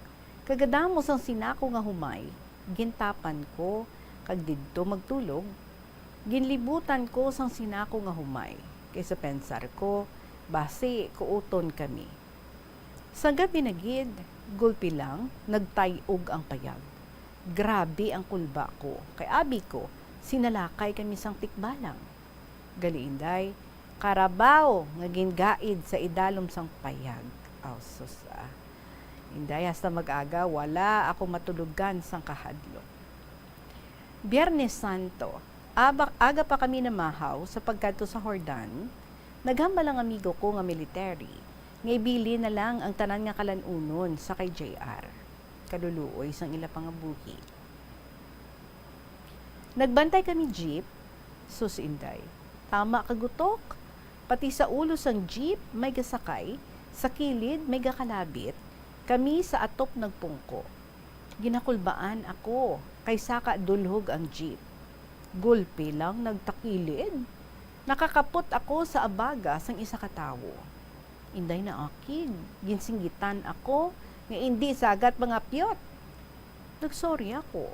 kag kadamo sang sinako nga humay, gintapan ko, kag didto magtulog, ginlibutan ko sang sinako nga humay, kay sa pensar ko, basi kuuton kami. Sa gabi na gid, gulpi lang, nagtay-og ang payag. Grabe ang kulba ko, kay abi ko, sinalakay kami sang tikbalang. Gali, Inday, karabaw nga gingaid sa idalom sang payag. Aw, sus, ah. Inday, hasta mag-aga, wala ako matulogan sang kahadlok. Biyernes Santo, abak-, aga pa kami namahaw sa pagkadto sa Jordan, naghambal ang amigo ko nga military nga ibilin na lang ang tanan nga kalan-unon sa kay J R, kaluluoy sang ila pangabuhi. Nagbantay kami jeep, sus, Inday, tama ka gutok. Pati sa ulo sang jeep may gasakay, sa kilid may gakalabit, Kami sa atop nagpungko. Ginakulbaan ako kay saka dulhog ang jeep. Gulpi lang nagtakilid. Nakakapot ako sa abaga sang isa ka tawo. Inday naakig, ginsinggitan ako nga indi sagat mangapyot. Nagsorry ako.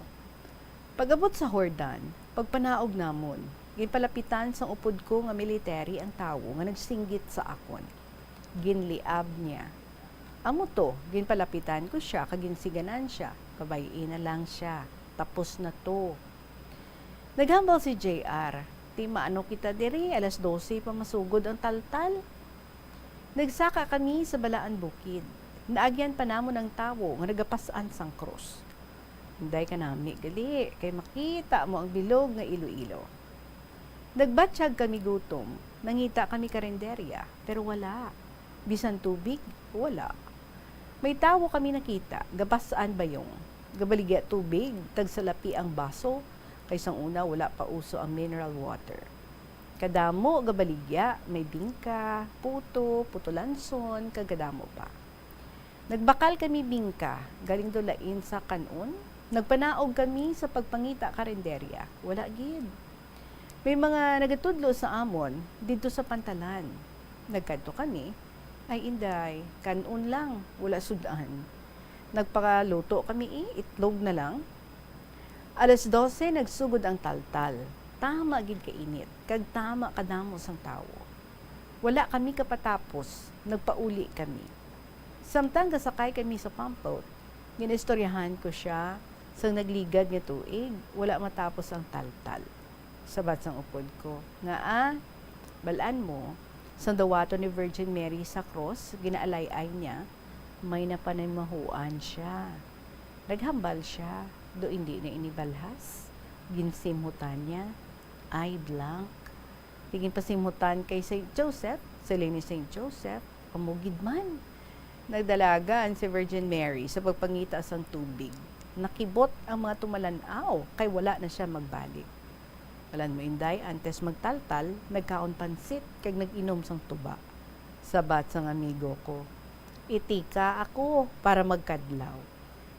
Pag-abot sa Jordan, pagpanaog namon, ginpalapitan sang upod ko nga military ang tawo nga nagsinggit sa akon. Ginliab niya. Amo to, ginpalapitan ko sia kag ginsiganan sia, "Pabay-i na lang sia. Tapos na to." Naghambal si J R, "Ti maano kita diri, alas dose pa masugod ang taltal." Nagsaka kami sa balaan bukid. Naagyan pa namon ang tawo nga nagapas-an sang krus. Inday kanami gali, kay makita mo ang bilog nga Iloilo. Nagbatyag kami gutom. Nangita kami karinderya, pero wala. Bisan tubig, wala. May tawo kami nakita, gabas-an bayong. Gabaligya tubig, tagsalapi ang baso, kay sang una wala pa uso ang mineral water. Kadamo gabaligya, may bingka, puto, putulanson, kag kadamo pa. Nagbakal kami bingka, galing dulain sa kan-on. Nagpanaog kami sa pagpangita karinderya. Wala gid. May mga nagatudlo sa amon didto sa pantalan. Nagkadto kami, ay inday, kan-on lang, wala sud-an. Nagpakaluto kami, eh, itlog na lang. Alas dose, nagsugod ang taltal. Tama gid ka init, kag tama kadamo sang tawo. Wala kami kapatapos, nagpauli kami. Samtang gasakay kami sa pump boat, ginaistoryahan ko sia sang nagligad nga tuig, wala matapos ang taltal. Sabat sang upod ko, "Ngaa, bal-an mo, sang dawaton ni Virgin Mary sa krus, ginaalay-ay niya, may napanimahuan sia." Naghambal sia, do indi na ini balhas. Ginsimhutan niya, "Ay, blank." Di ginpasimhutan kay Saint Joseph, siling ni Saint Joseph, "Amo gid man." Nagdalagan si Virgin Mary sa pagpangita sang tubig. Nakibot ang mga tumalan-aw kay wala na sia magbalik. Bal-an mo, inday, antes magtaltal, nagkaon pansit kag nag-inom sang tuba. Sabat sang amigo ko, "Itika ako para magkadlaw."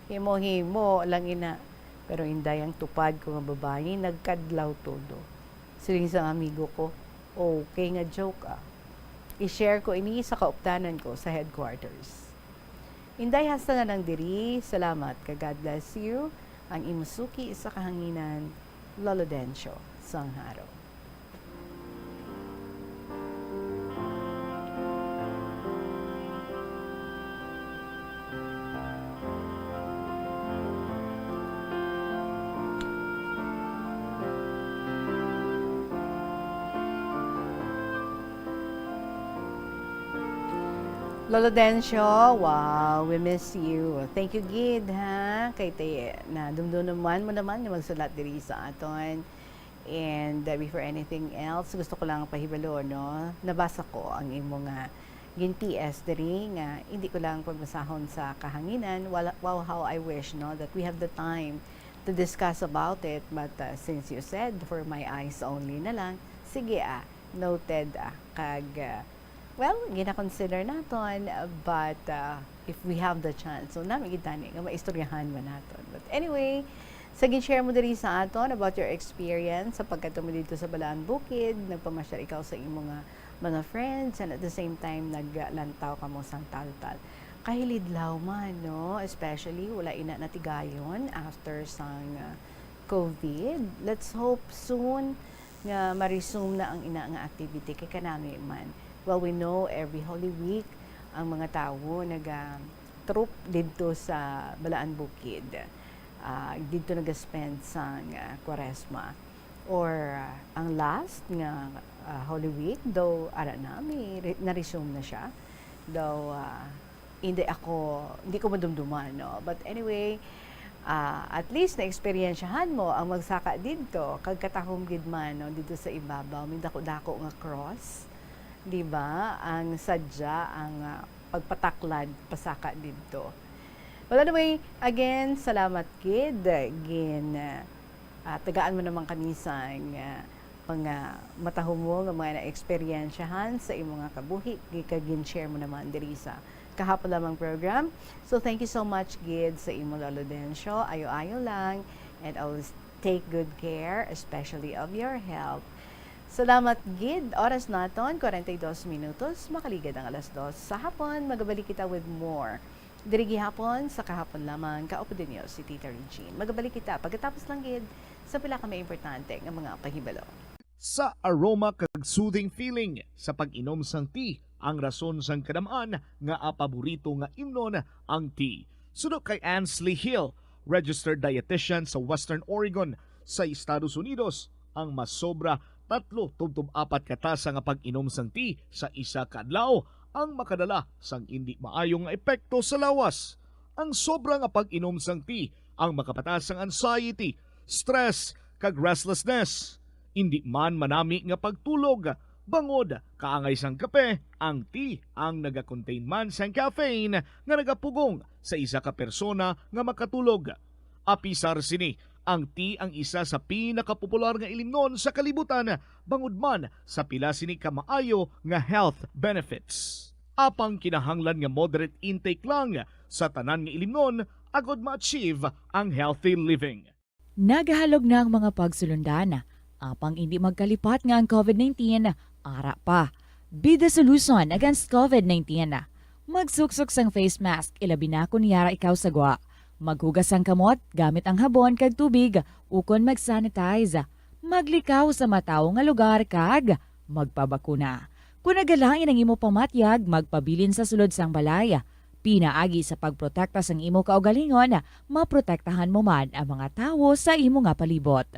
Himo-himo lang ina. Pero inday, ang tupad ko nga babayi nagkadlaw todo. Siling sang amigo ko, "Okay nga joke, ah." I-share ko ini sa kauptanan ko sa headquarters. Inday, hasta na lang diri. Salamat, ka God bless you. Ang imo suki sa kahanginan, Lolo Dencio Sangharo. Lolo Dencio, wow, we miss you. Thank you gid, ha, kay te, nadumduman mo naman nga magsulat diri sa aton. And, uh, before anything else, gusto ko lang pahibalo, no? Nabasa ko ang imo nga gin-P S diri nga hindi ko lang pagbasahon sa kahanginan. Wala, wow, how I wish, no, that we have the time to discuss about it. But, uh, since you said, "For my eyes only na lang," sige, ah, noted, ah, kag, ah, well, gina-consider naton, but, ah, if we have the chance, so nami gid tani nga maistoryahan man naton. But anyway, sa gin-share mo diri sa aton about your experience sa pagkadto mo didto sa Balaan Bukid, nagpamasyal ikaw sa imo nga mga friends, and at the same time, naglantaw kamo sang taltal. Kahilidlaw man, no? Especially, wala ina natigayon after sang, ah, COVID. Let's hope soon nga ma-resume na ang ina nga activity kay kanami man. Well, we know every Holy Week ang mga tawo naga-troop didto sa Balaan Bukid. Ah, didto naga-spend sang, ah, Kwaresma. Or, ah, ang last nga, ah, Holy Week, though ara na, may re-, na-resume na siya. Though, ah, hindi ako, hindi ko madumduman, no? But anyway, ah, at least na-eksperyensyahan mo ang magsaka didto, kag katahom gid man, no, didto sa ibabaw, may dako-dako nga cross, di ba? Ang sadya, ang, ah, pagpataklad, pasaka didto. Well, anyway, again, salamat gid, gin, ah, tagaan mo naman kami sang, ah, mga matahom mo nga mga naeksperyensyahan sa imo nga kabuhi, gi-, kag gin-share mo naman diri sa kahapon lamang program. So, thank you so much gid sa imo, Lolo Dencio. Ayo-ayo lang, and always take good care, especially of your health. Salamat gid. Oras naton, kwarenta y dos minutos. Makaligad ang alas dos sa hapon. Magabalik kita with more. Diri gihapon sa kahapon lamang, kaupod ninyo si Tita Regine. Magabalik kita pagkatapos lang gid sa pila ka may importante nga mga pahibalo. Sa aroma kag soothing feeling sa pag-inom sang tea ang rason sang kadam-an nga paborito nga imnon ang tea. Suno kay Ansley Hill, registered dietitian sa Western Oregon sa Estados Unidos, ang masobra tatlo tubtob apat ka tasa nga pag-inom sang tea sa isa ka adlaw ang makadala sang indi maayo nga epekto sa lawas. Ang sobra nga pag-inom sang tea ang makapatas sang anxiety, stress, kag restlessness. Indi man manami nga pagtulog, bangod kaangay sang kape, ang tea ang nagakontain man sang caffeine nga nagapugong sa isa ka persona nga makatulog. Apisar sini, ang tea ang isa sa pinakapopular nga ilimnon sa kalibutan, bangod man sa pila sini ka maayo nga health benefits. Apang kinahanglan nga moderate intake lang sa tanan nga ilimnon agod ma-achieve ang healthy living. Nagahalog na ang mga pagsulundan, apang indi magkalipat nga ang covid nineteen ara pa. Be the solution against covid nineteen. Magsuksok sang face mask, ilabi na kon yara ikaw sa gwa. Maghugas sang kamot gamit ang habon kag tubig, ukon mag-sanitize. Maglikaw sa matawo nga lugar kag magpabakuna. Kon nagalain ang imo pamatyag, magpabilin sa sulod sang balay. Pinaagi sa pagprotekta sang imo kaugalingon, maprotektahan mo man ang mga tawo sa imo nga palibot.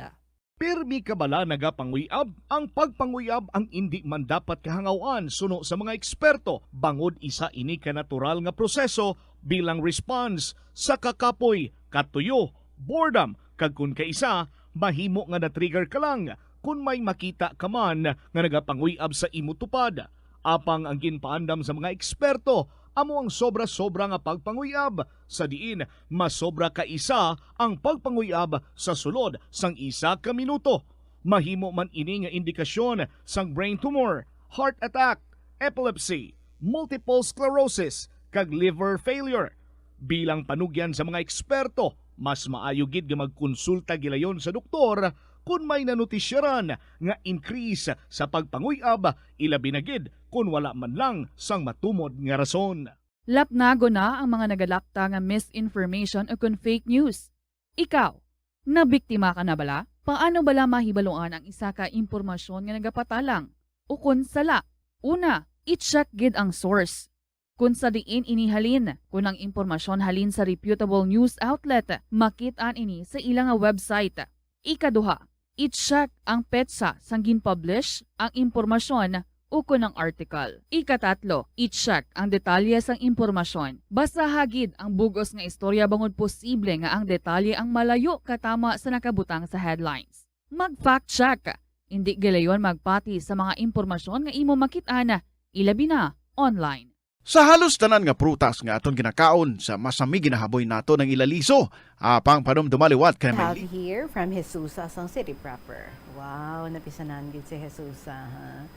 Pirmi ka bala nagapanguyab? Ang pagpanguyab ang indi man dapat kahangaw-an suno sa mga eksperto, bangod isa ini ka natural nga proseso bilang response sa kakapoy, katuyo, boredom, kag kon kaisa, mahimo nga na-trigger ka lang kon may makita ka man nga nagapanguyab sa imo tupad. Apang ang ginpaandam sa mga eksperto amo ang sobra-sobra nga pagpanguyab, sa diin masobra ka isa ang pagpanguyab sa sulod sang isa ka minuto. Mahimo man ini nga indikasyon sang brain tumor, heart attack, epilepsy, multiple sclerosis, kag liver failure. Bilang panugyan sa mga eksperto, mas maayo gid nga magkonsulta gilayon sa doktor kon may nanotisyaran nga increase sa pagpanguyab, ilabi na gid kon wala man lang sang matumod nga rason. Lapnagon na ang mga nagalapta nga misinformation ukon fake news. Ikaw, nabiktima ka na bala? Paano bala mahibaluan ang isa ka impormasyon nga nagapatalang ukon sala? Una, i-check gid ang source. Kon sa diin ini halin, kon ang impormasyon halin sa reputable news outlet, makit-an ini sa ila nga website. Ikaduha, i-check ang petsa sang gin-publish ang impormasyon ukon ang article. Ikatatlo, i-check ang detalye sang impormasyon. Basaha gid ang bug-os nga istorya bangod posible nga ang detalye ang malayo katama sa nakabutang sa headlines. Mag-fact check. Indi gilayon magpati sa mga impormasyon nga imo makit-an, ilabi na online. Sa halos tanan nga prutas nga aton ginakaon, sa masami ginahaboy naton ang ila liso. Apang panumduma liwat kay may Have li- here from Jesusa sang City Proper. Wow, napisanan gid si Jesusa, ha?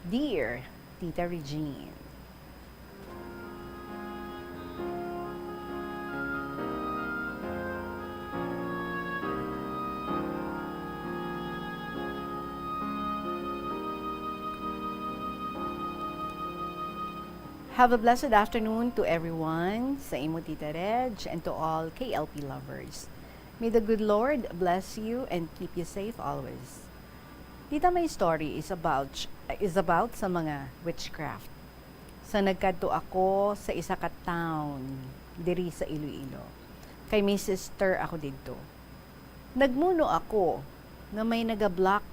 Dear Tita Regine. Have a blessed afternoon to everyone, sa imo Tita Reg, and to all K L P lovers. May the good Lord bless you and keep you safe always. Tita, my story is about, is about sa mga witchcraft. Sa nagkadto ako sa isa ka town diri sa Iloilo, kay may sister ako didto. Nagmuno ako nga may naga-block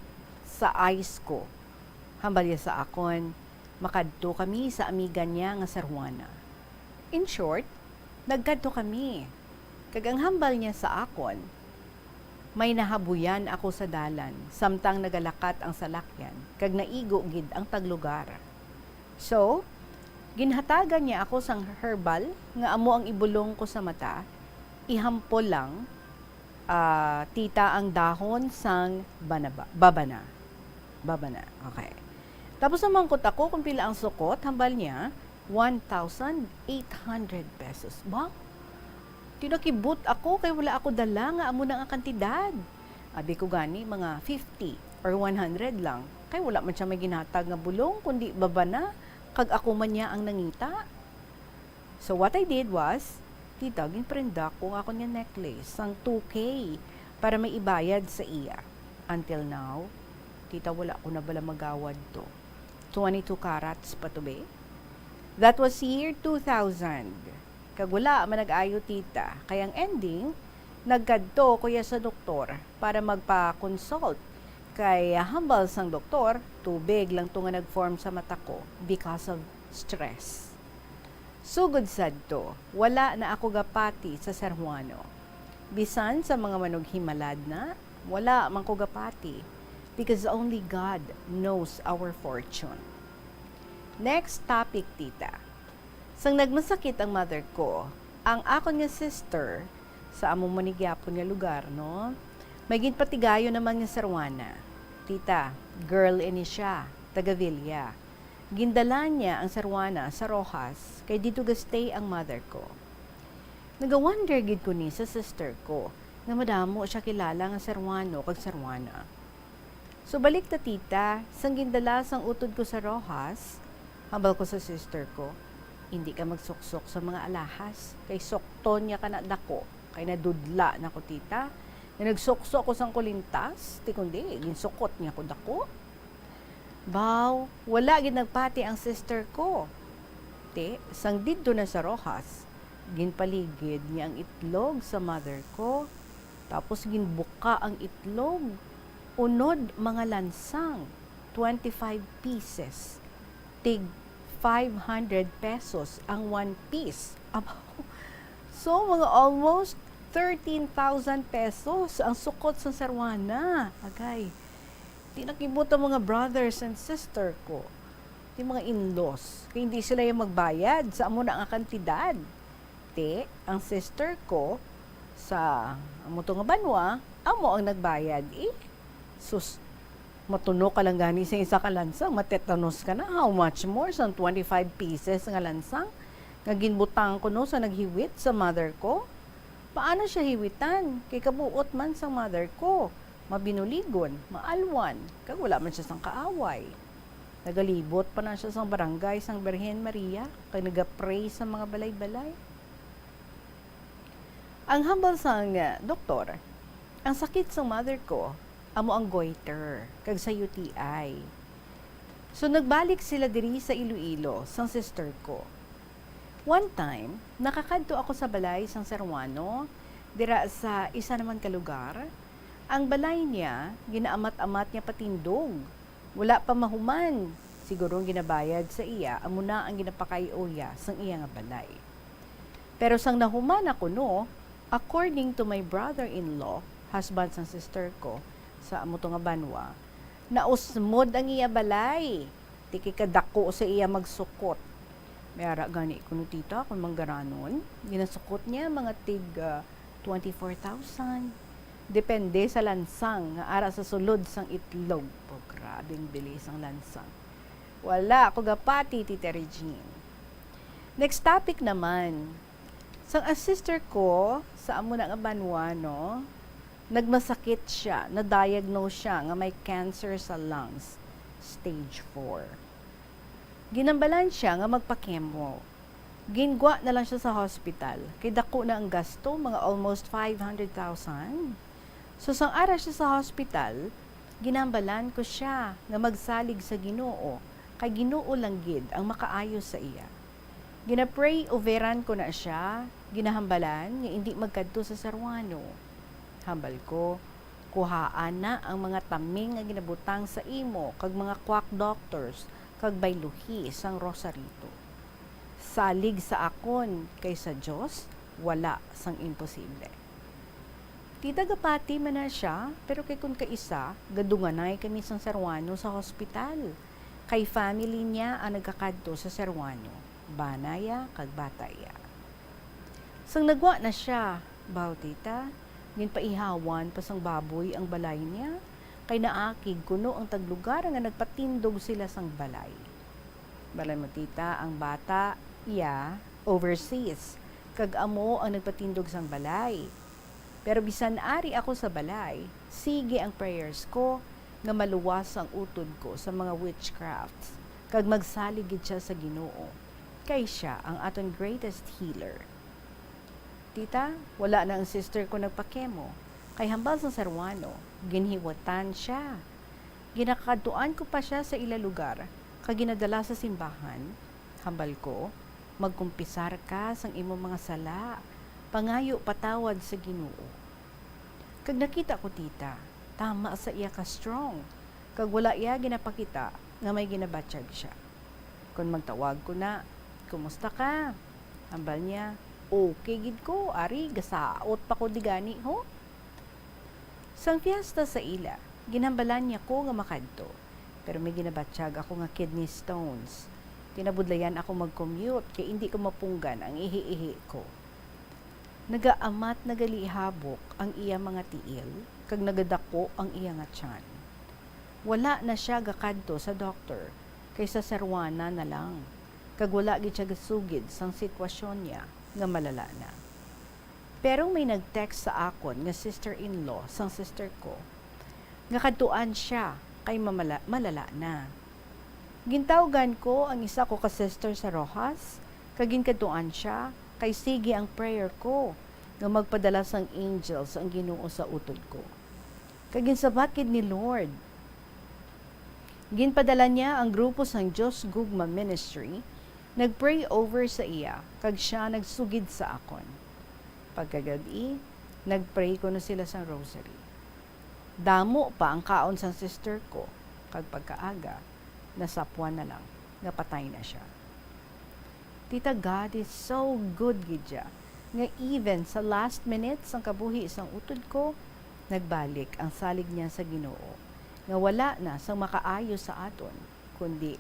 sa eyes ko. Hambal niya sa akon, makadto kami sa amiga niya nga Sir Juana. In short, nagkadto kami. Kag ang hambal niya sa akon, may nahabuyan ako sa dalan, samtang nagalakat ang salakyan, kag naigo gid ang taglugar. So, ginhatagan niya ako sang herbal nga amo ang ibulong ko sa mata, ihampol lang, ah, tita, ang dahon sang banaba-, babana. Babana, okay. Tapos namangkot ako kung pila ang sukot, hambal niya, One thousand eight hundred pesos. Ba? Tinakibot ako kay wala ako dala nga amo na nga kantidad. Abi ko gani mga fifty or one hundred lang. Kay wala man siya may ginhatag nga bulong, kundi baba na, kag ako man niya ang nangita. So what I did was, tita, ginprenda ko ang akon nga necklace sang two K para may ibayad sa iya. Until now, tita, wala ko na bala magawad to. Twenty-two carats pa to be. That was year two thousand. Kag wala man nag-ayo, tita, kay ang ending, nagkadto ko ya sa doktor para magpa-consult. Kay hambal sang doktor, tubig lang to nga nag-form sa mata ko because of stress. Sugod sadto, wala na ako gapati sa Sir Juano. Bisan sa mga manughimalad na, wala man ko gapati, because only God knows our fortune. Next topic, tita. Sang nagmasakit ang mother ko, ang akon nga sister, sa amo man ni gyapon nga lugar, no? May ginpatigayon naman nga Sir Juana. Tita, girl ini siya, taga Villa. Gindala niya ang Sir Juana sa Roxas, kay didto ga-stay ang mother ko. Naga-wonder gid ko ni sa sister ko, nga madamo siya kilala nga Sir Juano kag Sir Juana. So, balik ta, tita, sang gindala sang utod ko sa Roxas, hambal ko sa sister ko, "Indi ka magsuksok sa mga alahas, kay sukton niya ka na dako." Kay nadudla na ko, tita, nga nagsuksok ko sang kulintas, ti kundi ginsukot niya ko dako. Baw, wala gid nagpati ang sister ko. Ti, sang didto na sa Roxas, ginpaligid niya ang itlog sa mother ko. Tapos ginbuka ang itlog. Unod mga lansang, twenty-five pieces. Tig five hundred pesos ang one piece. Abaw. So, mga almost thirteen thousand pesos ang sukot sang Sir Juana. Agay. Tinakibot ang mga brothers and sister ko. Ti mga in-laws. Kay hindi sila yung magbayad sa amo na nga kantidad. Ti, ang sister ko sa amo to nga banwa, amo ang nagbayad, eh. Sus, matunok ka lang gani sa isa ka lansang, matetanos ka na. How much more sang twenty-five pieces nga lansang nga ginbutang ko, no, sa naghiwit sa mother ko? Paano siya hiwitan? Kay kabuot man sang mother ko, mabinuligon, maalwan, kag wala man siya sang kaaway. Nagalibot pa na siya sang barangay sang Birhen Maria, kag nagapray sa mga balay-balay. Ang hambal sang, ah, doktor, ang sakit sang mother ko amo ang goiter kag sa U T I. So, nagbalik sila diri sa Iloilo sang sister ko. One time, nakakadto ako sa balay sang Sir Juano, dira sa isa naman ka lugar. Ang balay niya, ginaamat-amat niya patindog. Wala pa mahuman, siguro ang ginabayad sa iya, amo na ang ginapakay-o iya sang iya nga balay. Pero sang nahuman na kuno, according to my brother-in-law, husband sang sister ko, sa amo to nga banwa, nausmod ang iya balay. Ti kay kadako sa iya magsukot. May ara gani kuno, tita, kung manggaranon, ginasukot niya mga tig, ah, twenty-four thousand. Depende sa lansang nga ara sa sulod sang itlog. Oh, grabe ang bilis sang lansang. Wala ako gapati, Tita Regine. Next topic naman. Sang ang sister ko, sa amo na nga banwa, no, nagmasakit siya, na-diagnose siya nga may cancer sa lungs, stage four. Ginambalan siya nga magpa-chemo. Gingwa na lang siya sa hospital, kay dako na ang gasto, mga almost five hundred thousand. So, sang ara siya sa hospital, ginambalan ko siya nga magsalig sa Ginoo, kay Ginoo lang gid ang makaayo sa iya. Gina-pray overan ko na siya, ginahambalan nga indi magkadto sa Sir Juano. Hambal ko, kuhaa na ang mga taming nga ginabutang sa imo kag mga quack doctors kag bayluhi sang Rosarito. Salig sa akon, kay sa Dios wala sang imposible. Tita, gapati man na siya, pero kay kun kaisa, gadunganay kami sang Sir Juano sa hospital. Kay family niya ang nagakadto sa Sir Juano, bana iya kag bata iya. Sang nagwa na siya, baw, tita, ginpaihawan pa sang baboy ang balay niya, kay naakig kuno ang taglugar nga nagpatindog sila sang balay. Balan mo, tita, ang bata, iya, overseas, kag amo ang nagpatindog sang balay. Pero bisan ari ako sa balay, sige ang prayers ko nga maluwas ang utod ko sa mga witchcrafts, kag magsalig gid sia sa Ginoo, kay sia ang aton greatest healer. Tita, wala na ang sister ko nagpa-chemo, kay hambal sang seruano, ginhiwatan sia. Ginakadtuan ko pa sia sa ila lugar, kag ginadala sa simbahan. Hambal ko, magkumpisar ka sang imong mga sala, pangayo patawad sa Ginoo. Kag nakita ko, tita, tama sa iya ka strong, kag wala iya ginapakita nga may ginabatyag sia. Kon magtawag ko na, "Kumusta ka?" Hambal niya, "Okay gid ko, ari, gasaot pa ko di gani, ho." Sang fiesta sa ila, ginhambalan niya ko nga makadto, pero may ginabatyag ako nga kidney stones. Tinabudlayan ako mag-commute kay indi ko mapunggan ang ihi-ihi ko. Nagaamat nagalihabok ang iya mga tiil, kag nagadako ang iya nga tiyan. Wala na sia gakadto sa doktor, kay sa seruana na lang, kag wala gid sia gasugid sang sitwasyon niya nga malala na. Pero may nag-text sa akon nga sister-in-law sang sister ko, nga kadtuan sia kay mamala-, malala na. Gintawgan ko ang isa ko ka sister sa Roxas, kag ginkadtuan sia, kay sige ang prayer ko nga magpadala sang angels ang Ginoo sa utod ko. Kag ginsabat gid ni Lord. Ginpadala niya ang grupo sang Dios Gugma Ministry, nag-pray over sa iya, kag sia nagsugid sa akon. Pagkagab-i, nag-pray kuno sila sang rosary. Damo pa ang kaon sang sister ko, kag pagkaaga, nasapwan na lang nga patay na sia. Tita, God is so good gid siya, nga even sa last minute sang kabuhi sang utod ko, nagbalik ang salig niya sa Ginoo, nga wala na sang makaayo sa aton, kundi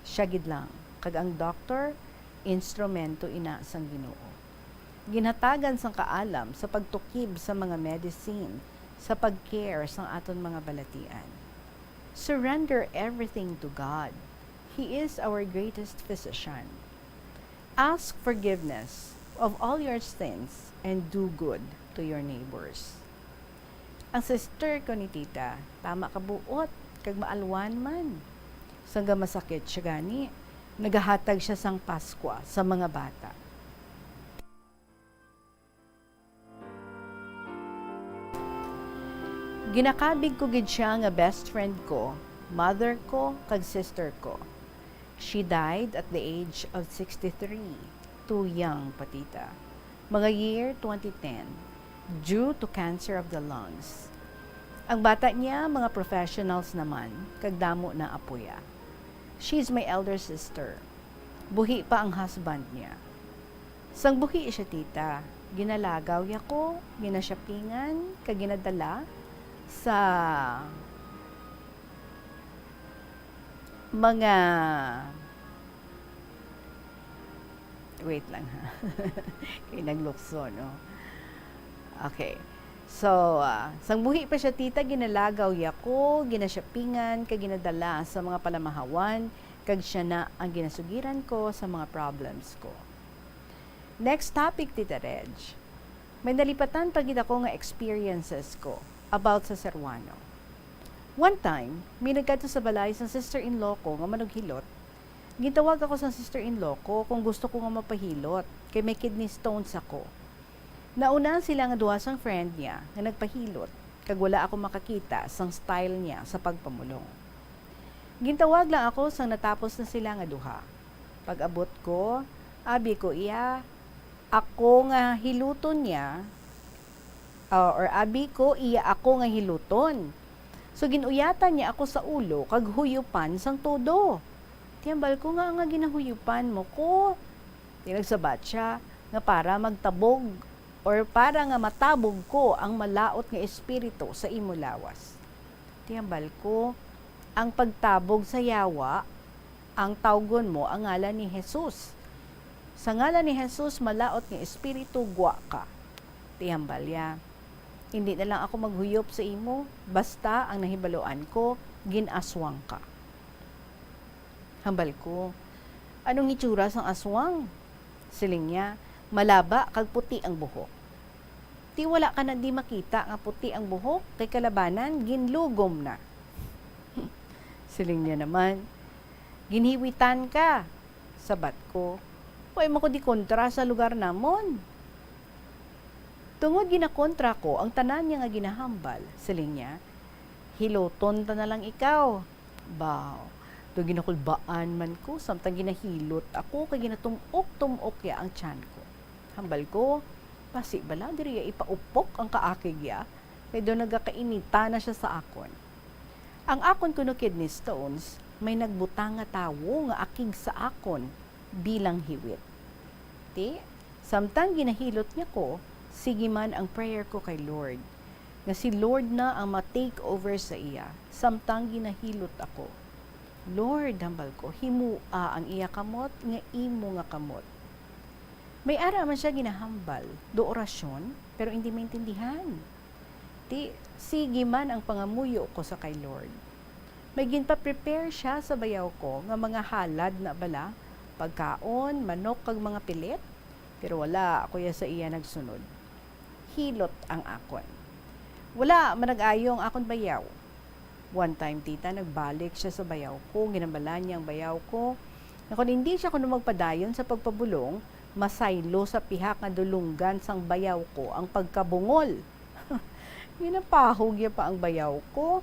siya gid lang, kag ang doktor, instrumento ina sang Ginoo. Ginhatagan sang kaalam sa pagtukib sa mga medicine, sa pag-care sang aton mga balatian. Surrender everything to God. He is our greatest physician. Ask forgiveness of all your sins and do good to your neighbors. Ang sister ko ni tita, tama ka buot, kag maalwan man. Sangga masakit siya gani, nagahatag siya sang Paskwa sa mga bata. Ginakabig ko gid siya nga best friend ko, mother ko, kag sister ko. She died at the age of sixty-three, too young pa, tita. Mga year twenty ten, due to cancer of the lungs. Ang bata niya, mga professionals naman, kag damo na apuya. She's my elder sister. Buhi pa ang husband niya. Sang buhi siya, tita, ginalagaw ya ko, ginashopingan, kag ginadala sa mga, wait lang ha. Kay naglukso, no? Okay. So, ah, sang buhi pa siya, tita, ginalagaw ya ko, ginashopingan, kag ginadala sa mga palamahawan, kag siya na ang ginasugiran ko sa mga problems ko. Next topic, Tita Reg. May nalipatan pa gid ako nga experiences ko about sa seruano. One time, may nagkadto sa balay sang sister-in-law ko nga manughilot. Gintawag ako sang sister-in-law ko kung gusto ko nga mapahilot, kay may kidney stones ako. Nauna sila nga duha sang friend niya nga nagpahilot, kag wala ako makakita sang style niya sa pagpamulong. Gintawag lang ako sang natapos na sila nga duha. Pag-abot ko, abi ko iya, ako nga hiluton niya, ah, or abi ko iya ako nga hiluton. So, gin-uyatan niya ako sa ulo kag huyupan sang todo. Tiyambal ko, "Ngaa nga ginahuyupan mo ko?" Di nagsabat siya nga para magtabog or para nga matabog ko ang malaut nga espiritu sa imo lawas. Tiyambal ko, ang pagtabog sa yawa, ang tawgon mo ang ngalan ni Jesus. Sa ngalan ni Jesus, malaut nga espiritu, gwa ka. Tiyambal ya, "Hindi na lang ako maghuyop sa imo, basta ang nahibaluan ko, gin-aswang ka." Hambal ko, "Anong itsura sang aswang?" siling niya. "Malaba kag puti ang buhok." "Ti wala ka na di makita nga puti ang buhok, kay kalabanan ginlugom na." Siling niya naman, "Ginhiwitan ka." Sabat ko, "Wa man ko di kontra sa lugar namon." "Tungod ginakontra ko ang tanan niya nga ginahambal," siling niya, "hiloton ta na lang ikaw." Baw, do ginakulbaan man ko, samtang ginahilot ako kay ginatum-ok-tum-ok ya ang tiyan ko. Hambal ko, "Basi bala diri ya ipaupok ang kaakig ya, kay do nagakainita na siya sa akon." Ang akon kuno kidney stones, may nagbutang nga tawo nga akig sa akon bilang hiwit. Ti, samtang ginahilot niya ko, sige man ang prayer ko kay Lord, nga si Lord na ang ma-take over sa iya, samtang ginahilot ako. "Lord," hambal ko, "himoa ang iya kamot nga imo nga kamot." May ara man siya ginahambal, do orasyon, pero indi maintindihan. Ti, sige man ang pangamuyo ko sa kay Lord. May ginpa-prepare siya sa bayaw ko nga mga halad na bala, pagkaon, manok kag mga pilit, pero wala ako ya sa iya nagsunod. Hilot ang akon. Wala man nag-ayo ang akon bayaw. One time, tita, nagbalik siya sa bayaw ko. Ginhambalan niya ang bayaw ko nga kon hindi siya kuno magpadayon sa pagpabulong, masaylo sa pihak nga dulonggan sang bayaw ko ang pagkabungol. Ginapahog niya pa ang bayaw ko,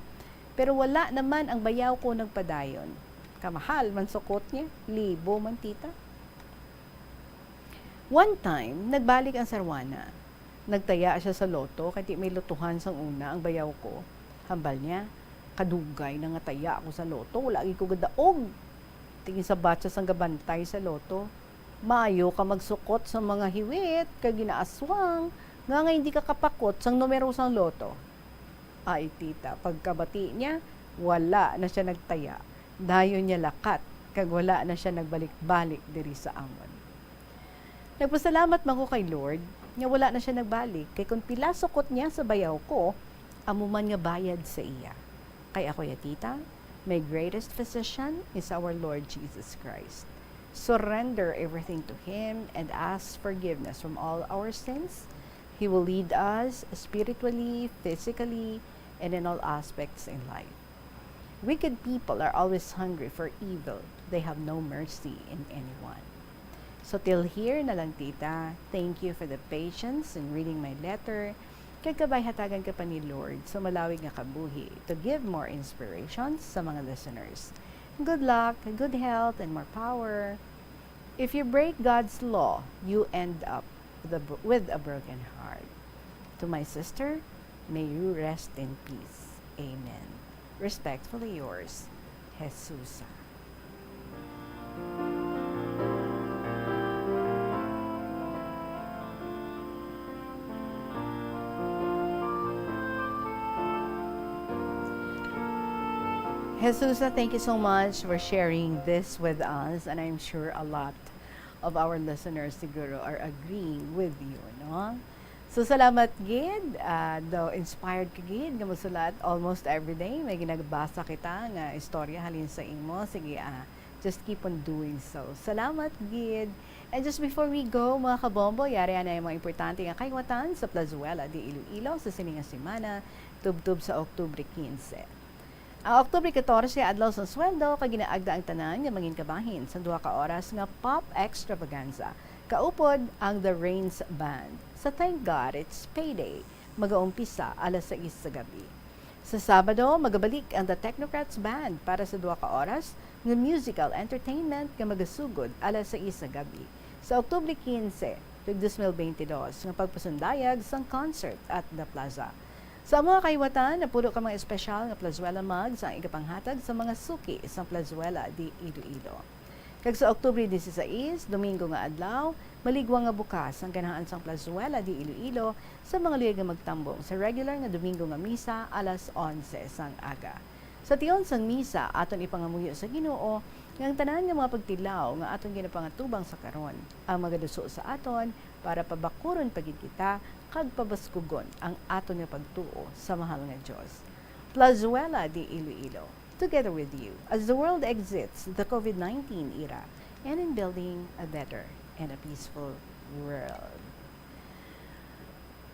pero wala naman ang bayaw ko nagpadayon. Kamahal man sukot niya, libo man, tita. One time, nagbalik ang sarwana. Nagtaya siya sa lotto, kay di may lotohan sang una ang bayaw ko. Hambal niya, "Kadugay na nga taya ako sa lotto, wala gid ko gadaog." Tingin sa batsa sang gabantay sa lotto, "Maayo ka magsukot sa mga hiwit kag ginaaswang, nga nga hindi ka kapakot sang numero sang lotto." Ay, tita, pagkabati niya, wala na siya nagtaya. Dayon niya lakat, kag wala na siya nagbalik-balik diri sa amon. Nagpasalamat man ko kay Lord nga wala na siya nagbalik, kay kon pila sukot niya sa bayaw ko, amo man nga bayad sa iya. Kay ako ya, tita, my greatest physician is our Lord Jesus Christ. Surrender everything to Him and ask forgiveness from all our sins. He will lead us spiritually, physically, and in all aspects in life. Wicked people are always hungry for evil. They have no mercy in anyone. So till here na lang, tita. Thank you for the patience in reading my letter. Kag kabay hatagan ka pa ni Lord sa malawig nga kabuhi to give more inspirations sa mga listeners. Good luck, good health, and more power. If you break God's law, you end up with a bro-, with a broken heart. To my sister, may you rest in peace. Amen. Respectfully yours, Jesusa. Jesusa, thank you so much for sharing this with us, and I'm sure a lot of our listeners siguro are agreeing with you, no? So, salamat gid, ah, daw inspired ka gid nga magsulat almost every day. May ginagbasa kita nga istorya halin sa imo. Sige, ah, just keep on doing so. Salamat gid. And just before we go, mga kabombo, yari na yung mga importante nga kayawatan sa Plazuela de Iloilo sa sini nga semana, tubtob sa Oktubre quince. Ang Oktubre catorce, adlaw sang sweldo, kag ginaagda ang tanan nga mangin kabahin sang duha ka oras nga pop extravaganza. Kaupod ang The Rains Band. Sa Thank God It's Payday, magaumpisa alas sais sa gabi. Sa Sabado, magabalik ang The Technocrats Band para sa duha ka oras nga musical entertainment nga magasugod alas sais sa gabi. Sa Oktubre quince, tuig dos mil bente dos, nga pagpasundayag sang concert at The Plaza. Sa mga kayawatan, napulo ka mga espesyal nga Plazuela mugs ang igapanghatag sa mga suki sang Plazuela de Iloilo. Kag sa Oktubre dieciséis, Domingo nga adlaw, maligwa nga bukas ang ganahan sang Plazuela de Iloilo sa mga luyag nga magtambong sa regular nga Domingo nga misa alas onse sang aga. Sa tion sang misa, aton ipangamuyo sa Ginoo nga ang tanan nga mga pagtilaw nga aton ginapangatubang sa karon, ang magaduso sa aton para pabakuron pa gid kita kag pabaskugon ang aton nga pagtuo sa mahal nga Dios. Plazuela de Iloilo, together with you, as the world exits the COVID nineteen era, and in building a better and a peaceful world.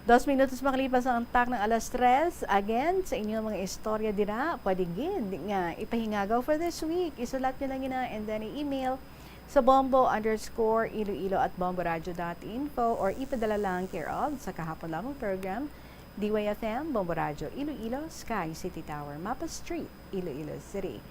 Dos minutos makalipas ang antak ng alas tres. Again, sa inyong mga istorya dira, pwede gid nga ipahingagaw for this week. Isulat nyo lang ina and then i-email sa bombo underscore iloilo at bomboradio dot info or ipadala lang care of sa Kahapon Lamang Program, D Y F M, Bombo Radyo Iloilo, Sky City Tower, Mapa Street, Iloilo City.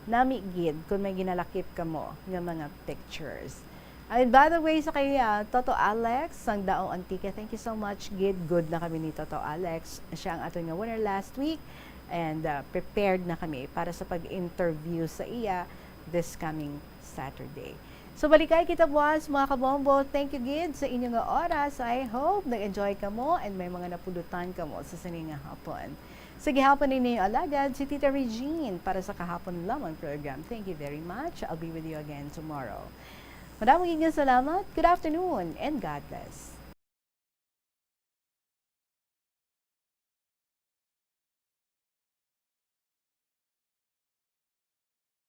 Nami gid kung may ginalakip kamo nga mga pictures. And by the way, sa kay, ah, Toto Alex sang Daong Antique, thank you so much gid. Good na kami ni Toto Alex. Siya ang aton nga winner last week and, ah, prepared na kami para sa pag-interview sa iya this coming Saturday. So, balikay kita buwas, mga kabombo. Thank you gid sa inyo nga oras. I hope nag-enjoy kamo and may mga napulutan kamo sa sini nga hapon. Sa gihapon ninyo alagad, si Tita Regine para sa Kahapon Lamang Program. Thank you very much. I'll be with you again tomorrow. Madamo gid nga salamat. Good afternoon and God bless.